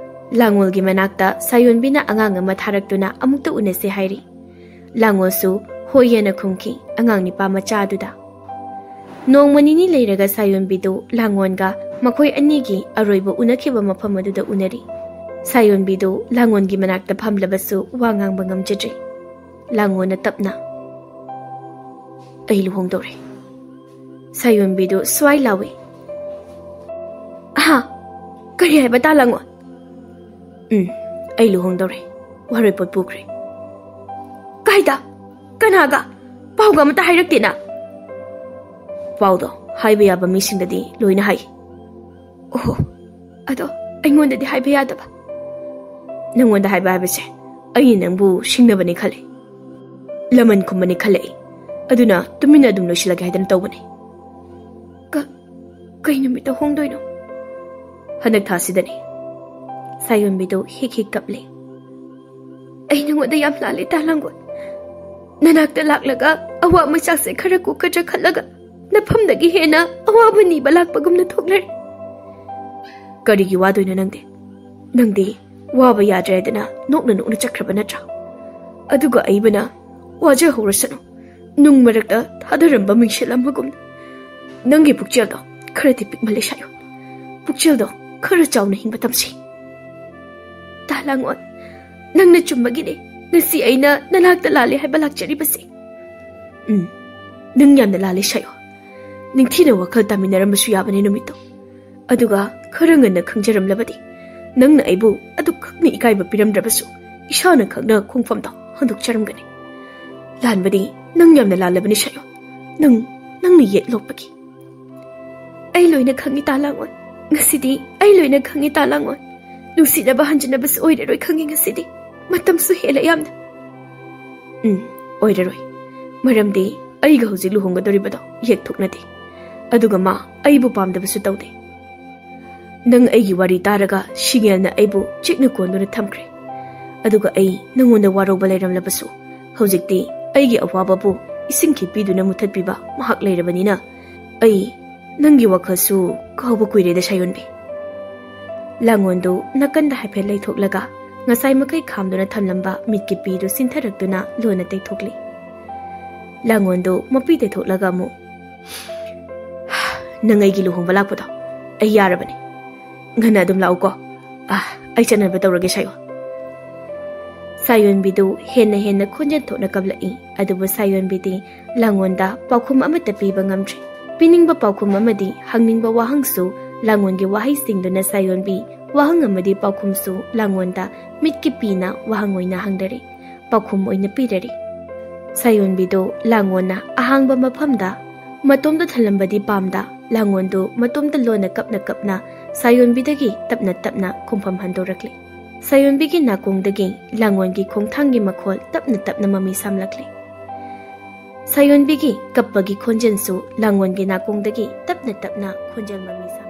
ꯂꯥꯡꯉꯣꯜꯒꯤ ꯃꯅꯥꯛꯇ ꯁꯥꯌꯣꯟꯕꯤꯅ ꯑꯉꯥꯡ ꯑꯃ ꯊꯥꯔꯛꯇꯨꯅ ꯑꯃꯨꯛꯇ ꯎꯅꯁꯦ ꯍꯥꯏꯔꯤ꯫ ꯂꯥꯡꯉꯣꯜꯁꯨ ꯍꯣꯏ ꯍꯥꯏꯅ ꯈꯨꯝꯈꯤ ꯑꯉꯥꯡ ꯅꯤꯄꯥ ꯃꯆꯥ ꯑꯗꯨꯗ꯫ ꯅꯣꯡꯃ ꯅꯤꯅꯤ ꯂꯩꯔꯒ ꯁꯥꯌꯣꯟꯕꯤꯗꯨ ꯂꯥꯡꯉꯣꯟꯒ ꯃꯈꯣꯏ ꯑꯅꯤꯒꯤ ꯑꯔꯣꯏꯕ ꯎꯅꯈꯤꯕ ꯃꯐꯝ ꯑꯗꯨꯗ ꯎꯅꯔꯤ꯫ ꯁꯥꯌꯣꯟꯕꯤꯗꯨ ꯂꯥꯡꯉꯣꯟꯒꯤ ꯃꯅꯥꯛꯇ ꯐꯝꯂꯕꯁꯨ ꯋꯥ ꯉꯥꯡꯕ ꯉꯝꯖꯗ꯭ꯔꯤ꯫ ꯂꯥꯡꯉꯣꯟꯅ ꯇꯞꯅ, "ꯑꯩ ꯂꯨꯍꯣꯡꯗꯧꯔꯦ꯫" ꯁꯥꯌꯣꯟꯕꯤꯗꯨ ꯁ꯭ꯋꯥꯏ ꯂꯥꯎꯏ, "ꯑꯍꯥ, ꯀꯔꯤ ꯍꯥꯏꯕ ꯇꯥ ꯂꯥꯡꯉꯣꯟ?" "ꯎꯝ, ꯑꯩ ꯂꯨꯍꯣꯡꯗꯧꯔꯦ꯫ ꯋꯥꯔꯣꯏꯄꯣꯠ ꯄꯨꯈ꯭ꯔꯦ꯫" "ꯀꯥꯏꯗ? ꯀꯅꯥꯒ? ꯄꯥꯎꯒ ꯑꯃꯇ ꯍꯥꯏꯔꯛꯇꯦꯅ?" "ꯄꯥꯎꯗꯣ ꯍꯥꯏꯕ ꯌꯥꯕ ꯃꯤꯁꯤꯡꯗꯗꯤ ꯂꯣꯏꯅ ꯍꯥꯏ꯫ ꯑꯣ, ꯑꯗꯣ ꯑꯩꯉꯣꯟꯗꯗꯤ ꯍꯥꯏꯕ ꯌꯥꯗꯕ? ꯅꯪꯉꯣꯟꯗ ꯍꯥꯏꯕ ꯍꯥꯏꯕꯁꯦ, ꯑꯩꯅ ꯅꯪꯕꯨ ꯁꯤꯡꯅꯕꯅꯤ ꯈꯜꯂꯦ, ꯂꯃꯟ ꯈꯨꯝꯕꯅꯤ ꯈꯜꯂꯛꯏ꯫ ꯑꯗꯨꯅ ꯇꯨꯃꯤꯟꯅ ꯑꯗꯨꯝ ꯂꯣꯏꯁꯤꯜꯂꯒꯦ ꯍꯥꯏꯗꯅ ꯇꯧꯕꯅꯦ꯫ ꯀ-, ꯀꯩ ꯅꯨꯃꯤꯠꯇ ꯍꯣꯡꯗꯣꯏꯅꯣ? ꯍꯟꯗꯛ ꯊꯥꯁꯤꯗꯅꯦ꯫ ꯁꯥꯌꯣꯟꯕꯤꯗꯣ ꯍꯤꯛ ꯍꯤꯛ ꯀꯞꯂꯦ꯫ ꯑꯩ ꯅꯉꯣꯟꯗ ꯌꯥꯝ ꯂꯥꯜꯂꯦ, ꯇꯥ ꯂꯥꯡꯒꯣꯜ꯫ ꯅꯅꯥꯛꯇ ꯂꯥꯛꯂꯒ ꯑꯋꯥ ꯃꯩꯆꯥꯛꯁꯦ ꯈꯔ ꯀꯣꯛꯀꯗ꯭ꯔꯥ ꯈꯜꯂꯒ ꯅꯐꯝꯗꯒꯤ ꯍꯦꯟꯅ ꯑꯋꯥꯕ ꯅꯤꯕ ꯂꯥꯛꯄꯒꯨꯝꯅ ꯊꯣꯛꯂꯔꯦ꯫ ꯀꯔꯤꯒꯤ ꯋꯥꯗꯣꯏꯅꯣ ꯅꯪꯗꯤ? ꯅꯪꯗꯤ ꯋꯥꯕ ꯌꯥꯗ꯭ꯔꯦ ꯍꯥꯏꯗꯅ ꯅꯣꯛꯅ ꯅꯣꯛꯅ ꯆꯠꯈ꯭ꯔꯕ ꯅꯠꯇ꯭ꯔꯥ? ꯑꯗꯨꯒ ꯑꯩꯕꯨꯅ ꯋꯥꯖꯍꯧꯔꯁꯅꯨ, ꯅꯨꯡ ꯃꯔꯛꯇ ꯊꯥꯗꯔꯝꯕ ꯃꯤꯡꯁꯦꯜ ꯑꯃꯒꯨꯝꯅ꯫ ꯅꯪꯒꯤ ꯄꯨꯛꯆꯦꯜꯗꯣ ꯈꯔꯗꯤ ꯄꯤꯛꯃꯜꯂꯦ ꯁꯥꯌꯣꯟ꯫ ꯄꯨꯛꯆꯦꯜꯗꯣ ꯈꯔ ꯆꯥꯎꯅ ꯍꯤꯡꯕ ꯇꯝꯁꯤ꯫ ꯇꯥ ꯂꯥꯡꯉꯣꯜ, ꯅꯪꯅ ꯆꯨꯝꯕꯒꯤꯅꯦ ꯉꯁꯤ ꯑꯩꯅ ꯅꯅꯥꯛꯇ ꯂꯥꯜꯂꯦ ꯍꯥꯏꯕ ꯂꯥꯛꯆꯔꯤꯕꯁꯦ꯫ ꯎꯝ, ꯅꯪ ꯌꯥꯝꯅ ꯂꯥꯜꯂꯦ ꯁꯥꯌꯣꯟ꯫ ꯅꯤꯡꯊꯤꯅ ꯋꯥꯈꯜ ꯇꯥꯃꯤꯟꯅꯔꯝꯕꯁꯨ ꯌꯥꯕꯅꯦ ꯅꯨꯃꯤꯠꯇꯣ꯫ ꯑꯗꯨꯒ ꯈꯔ ꯉꯟꯅ ꯈꯪꯖꯔꯝꯂꯕꯗꯤ ꯅꯪꯅ ꯑꯩꯕꯨ ꯑꯗꯨꯛ ꯈꯛꯅ ꯏꯀꯥꯏꯕ ꯄꯤꯔꯝꯗ꯭ꯔꯕꯁꯨ ꯏꯁꯥꯅ ꯈꯪꯅ ꯈꯣꯡꯐꯝꯗꯣ ꯍꯟꯗꯣꯛꯆꯔꯝꯒꯅꯤ꯫ ꯂꯥꯟꯕꯗꯤ ꯅꯪ ꯌꯥꯝꯅ ꯂꯥꯜꯂꯕꯅꯤ ꯁꯥꯌꯣꯟ꯫ ꯅꯪ, ꯅꯪꯅ ꯌꯦꯠ ꯂꯣꯛꯄꯒꯤ꯫ ꯑꯩ ꯂꯣꯏꯅ ꯈꯪꯉꯤ ꯇꯥ ꯂꯥꯡꯉꯣꯜ꯫ ꯉꯁꯤꯗꯤ ꯑꯩ ꯂꯣꯏꯅ ꯈꯪꯉꯤ ꯇꯥ ꯂꯥꯡꯉꯣꯜ꯫ ꯅꯨꯡꯁꯤꯅꯕ ꯍꯟꯖꯤꯟꯅꯕꯁꯨ ꯑꯣꯏꯔꯔꯣꯏ ꯈꯪꯉꯤ ꯉꯁꯤꯗꯤ꯫ ꯃꯇꯝꯁꯨ ꯍꯦꯜꯂꯦ ꯌꯥꯝꯅ꯫ ꯎꯝ, ꯑꯣꯏꯔꯔꯣꯏ꯫ ꯃꯔꯝꯗꯤ ꯑꯩꯒ ꯍꯧꯖꯤꯛ ꯂꯨꯍꯣꯡꯒꯗꯧꯔꯤꯕꯗꯣ ꯌꯦꯛꯊꯣꯛꯅꯗꯦ꯫ ꯑꯗꯨꯒ ꯃꯥ ꯑꯩꯕꯨ ꯄꯥꯝꯗꯕꯁꯨ ꯇꯧꯗꯦ꯫ ꯅꯪ ꯑꯩꯒꯤ ꯋꯥꯔꯤ ꯇꯥꯔꯒ ꯁꯤꯡꯉꯦꯜꯅ ꯑꯩꯕꯨ ꯆꯤꯛꯅ ꯀꯣꯟꯗꯨꯅ ꯊꯝꯈ꯭ꯔꯦ꯫ ꯑꯗꯨꯒ ꯑꯩ ꯅꯪꯉꯣꯟꯗ ꯋꯥꯔꯧꯕ ꯂꯩꯔꯝꯂꯕꯁꯨ ꯍꯧꯖꯤꯛꯇꯤ ꯑꯩꯒꯤ ꯑꯋꯥꯕꯕꯨ ꯏꯁꯤꯡ ꯈꯤꯠꯄꯤꯗꯨꯅ ꯃꯨꯊꯠꯄꯤꯕ ꯃꯍꯥꯛ ꯂꯩꯔꯕꯅꯤꯅ ꯑꯩ ꯅꯪꯒꯤ ꯋꯥꯈꯜꯁꯨ ꯀꯥꯎꯕ ꯀꯨꯏꯔꯦꯗ ꯁꯥꯌꯣꯟꯕꯤ꯫ ꯂꯥꯡꯉꯣꯟꯗꯨ ꯅꯥꯀꯟꯗ ꯍꯥꯏꯐꯦꯠ ꯂꯩꯊꯣꯛꯂꯒ ꯉꯁꯥꯏ ꯃꯈꯩ ꯈꯥꯝꯗꯨꯅ ꯊꯝꯂꯝꯕ ꯃꯤꯠꯀꯤ ꯄꯤꯗꯨ ꯆꯤꯟꯊꯔꯛꯇꯨꯅ ꯂꯣꯟꯅ ꯇꯩꯊꯣꯛꯂꯤ꯫ ꯂꯥꯡꯉꯣꯟꯗꯨ ꯃꯄꯤ ꯇꯩꯊꯣꯛꯂꯒ ꯑꯃꯨꯛ, "ꯅꯪ ꯑꯩꯒꯤ ꯂꯨꯍꯣꯡꯕ ꯂꯥꯛꯄꯗꯣ ꯑꯩ ꯌꯥꯔꯕꯅꯤ꯫ ꯉꯟꯅ ꯑꯗꯨꯝ ꯂꯥꯛꯎꯀꯣ꯫ ꯑꯥ, ꯑꯩ ꯆꯠꯅꯕ ꯇꯧꯔꯒꯦ ꯁꯥꯌꯣꯟ꯫" ꯁꯥꯌꯣꯟꯕꯤꯗꯨ ꯍꯦꯟꯅ ꯍꯦꯟꯅ ꯈꯣꯟꯖꯦꯜ ꯊꯣꯛꯅ ꯀꯞꯂꯛꯏ꯫ ꯑꯗꯨꯕꯨ ꯁꯥꯌꯣꯟꯕꯤꯗꯤ ꯂꯥꯡꯉꯣꯟꯗ ꯄꯥꯎꯈꯨꯝ ꯑꯃꯠꯇ ꯄꯤꯕ ꯉꯝꯗ꯭ꯔꯦ꯫ ꯄꯤꯅꯤꯡꯕ ꯄꯥꯎꯈꯨꯝ ꯑꯃꯗꯤ ꯍꯪꯅꯤꯡꯕ ꯋꯥꯍꯪꯁꯨ ꯂꯥꯡꯉꯣꯟꯒꯤ ꯋꯥꯍꯩꯁꯤꯡꯗꯨꯅ ꯁꯥꯌꯣꯟꯕꯤ ꯋꯥꯍꯪ ꯑꯃꯗꯤ ꯄꯥꯎꯈꯨꯝꯁꯨ ꯂꯥꯡꯉꯣꯟꯗ ꯃꯤꯠꯀꯤ ꯄꯤꯅ ꯋꯥꯍꯪ ꯑꯣꯏꯅ ꯍꯪꯗꯔꯦ꯫ ꯄꯥꯎꯈꯨꯝ ꯑꯣꯏꯅ ꯄꯤꯔꯔꯦ꯫ ꯁꯥꯌꯣꯟꯕꯤꯗꯨ ꯂꯥꯡꯉꯣꯟꯅ ꯑꯍꯥꯡꯕ ꯃꯐꯝꯗ ꯃꯇꯣꯝꯇ ꯊꯜꯂꯝꯕꯗꯤ ꯄꯥꯝꯗ ꯂꯥꯡꯉꯣꯟꯗꯨ ꯃꯇꯣꯝꯇ ꯂꯣꯟꯅ ꯀꯞꯅ ꯀꯞꯅ ꯁꯥꯌꯣꯟꯕꯤꯗꯒꯤ ꯇꯞꯅ ꯇꯞꯅ ꯈꯨꯝꯐꯝ ꯍꯟꯗꯣꯔꯛꯂꯦ꯫ ꯁꯥꯌꯣꯟꯕꯤꯒꯤ ꯅꯥꯀꯣꯡꯗꯒꯤ ꯂꯥꯡꯑꯣꯟꯒꯤ ꯈꯣꯡꯊꯥꯡꯒꯤ ꯃꯈꯣꯜ ꯇꯞꯅ ꯇꯞꯅ ꯃꯃꯤ ꯁꯥꯝꯂꯛꯂꯦ꯫ ꯁꯥꯌꯣꯟꯕꯤꯒꯤ ꯀꯞꯄꯒꯤ ꯈꯣꯟꯖꯦꯜꯁꯨ ꯂꯥꯡꯑꯣꯟꯒꯤ ꯅꯥꯀꯣꯡꯗꯒꯤ ꯇꯞꯅ ꯇꯞꯅ ꯈꯣꯟꯖꯦꯜ ꯃꯃꯤ ꯁꯥꯝ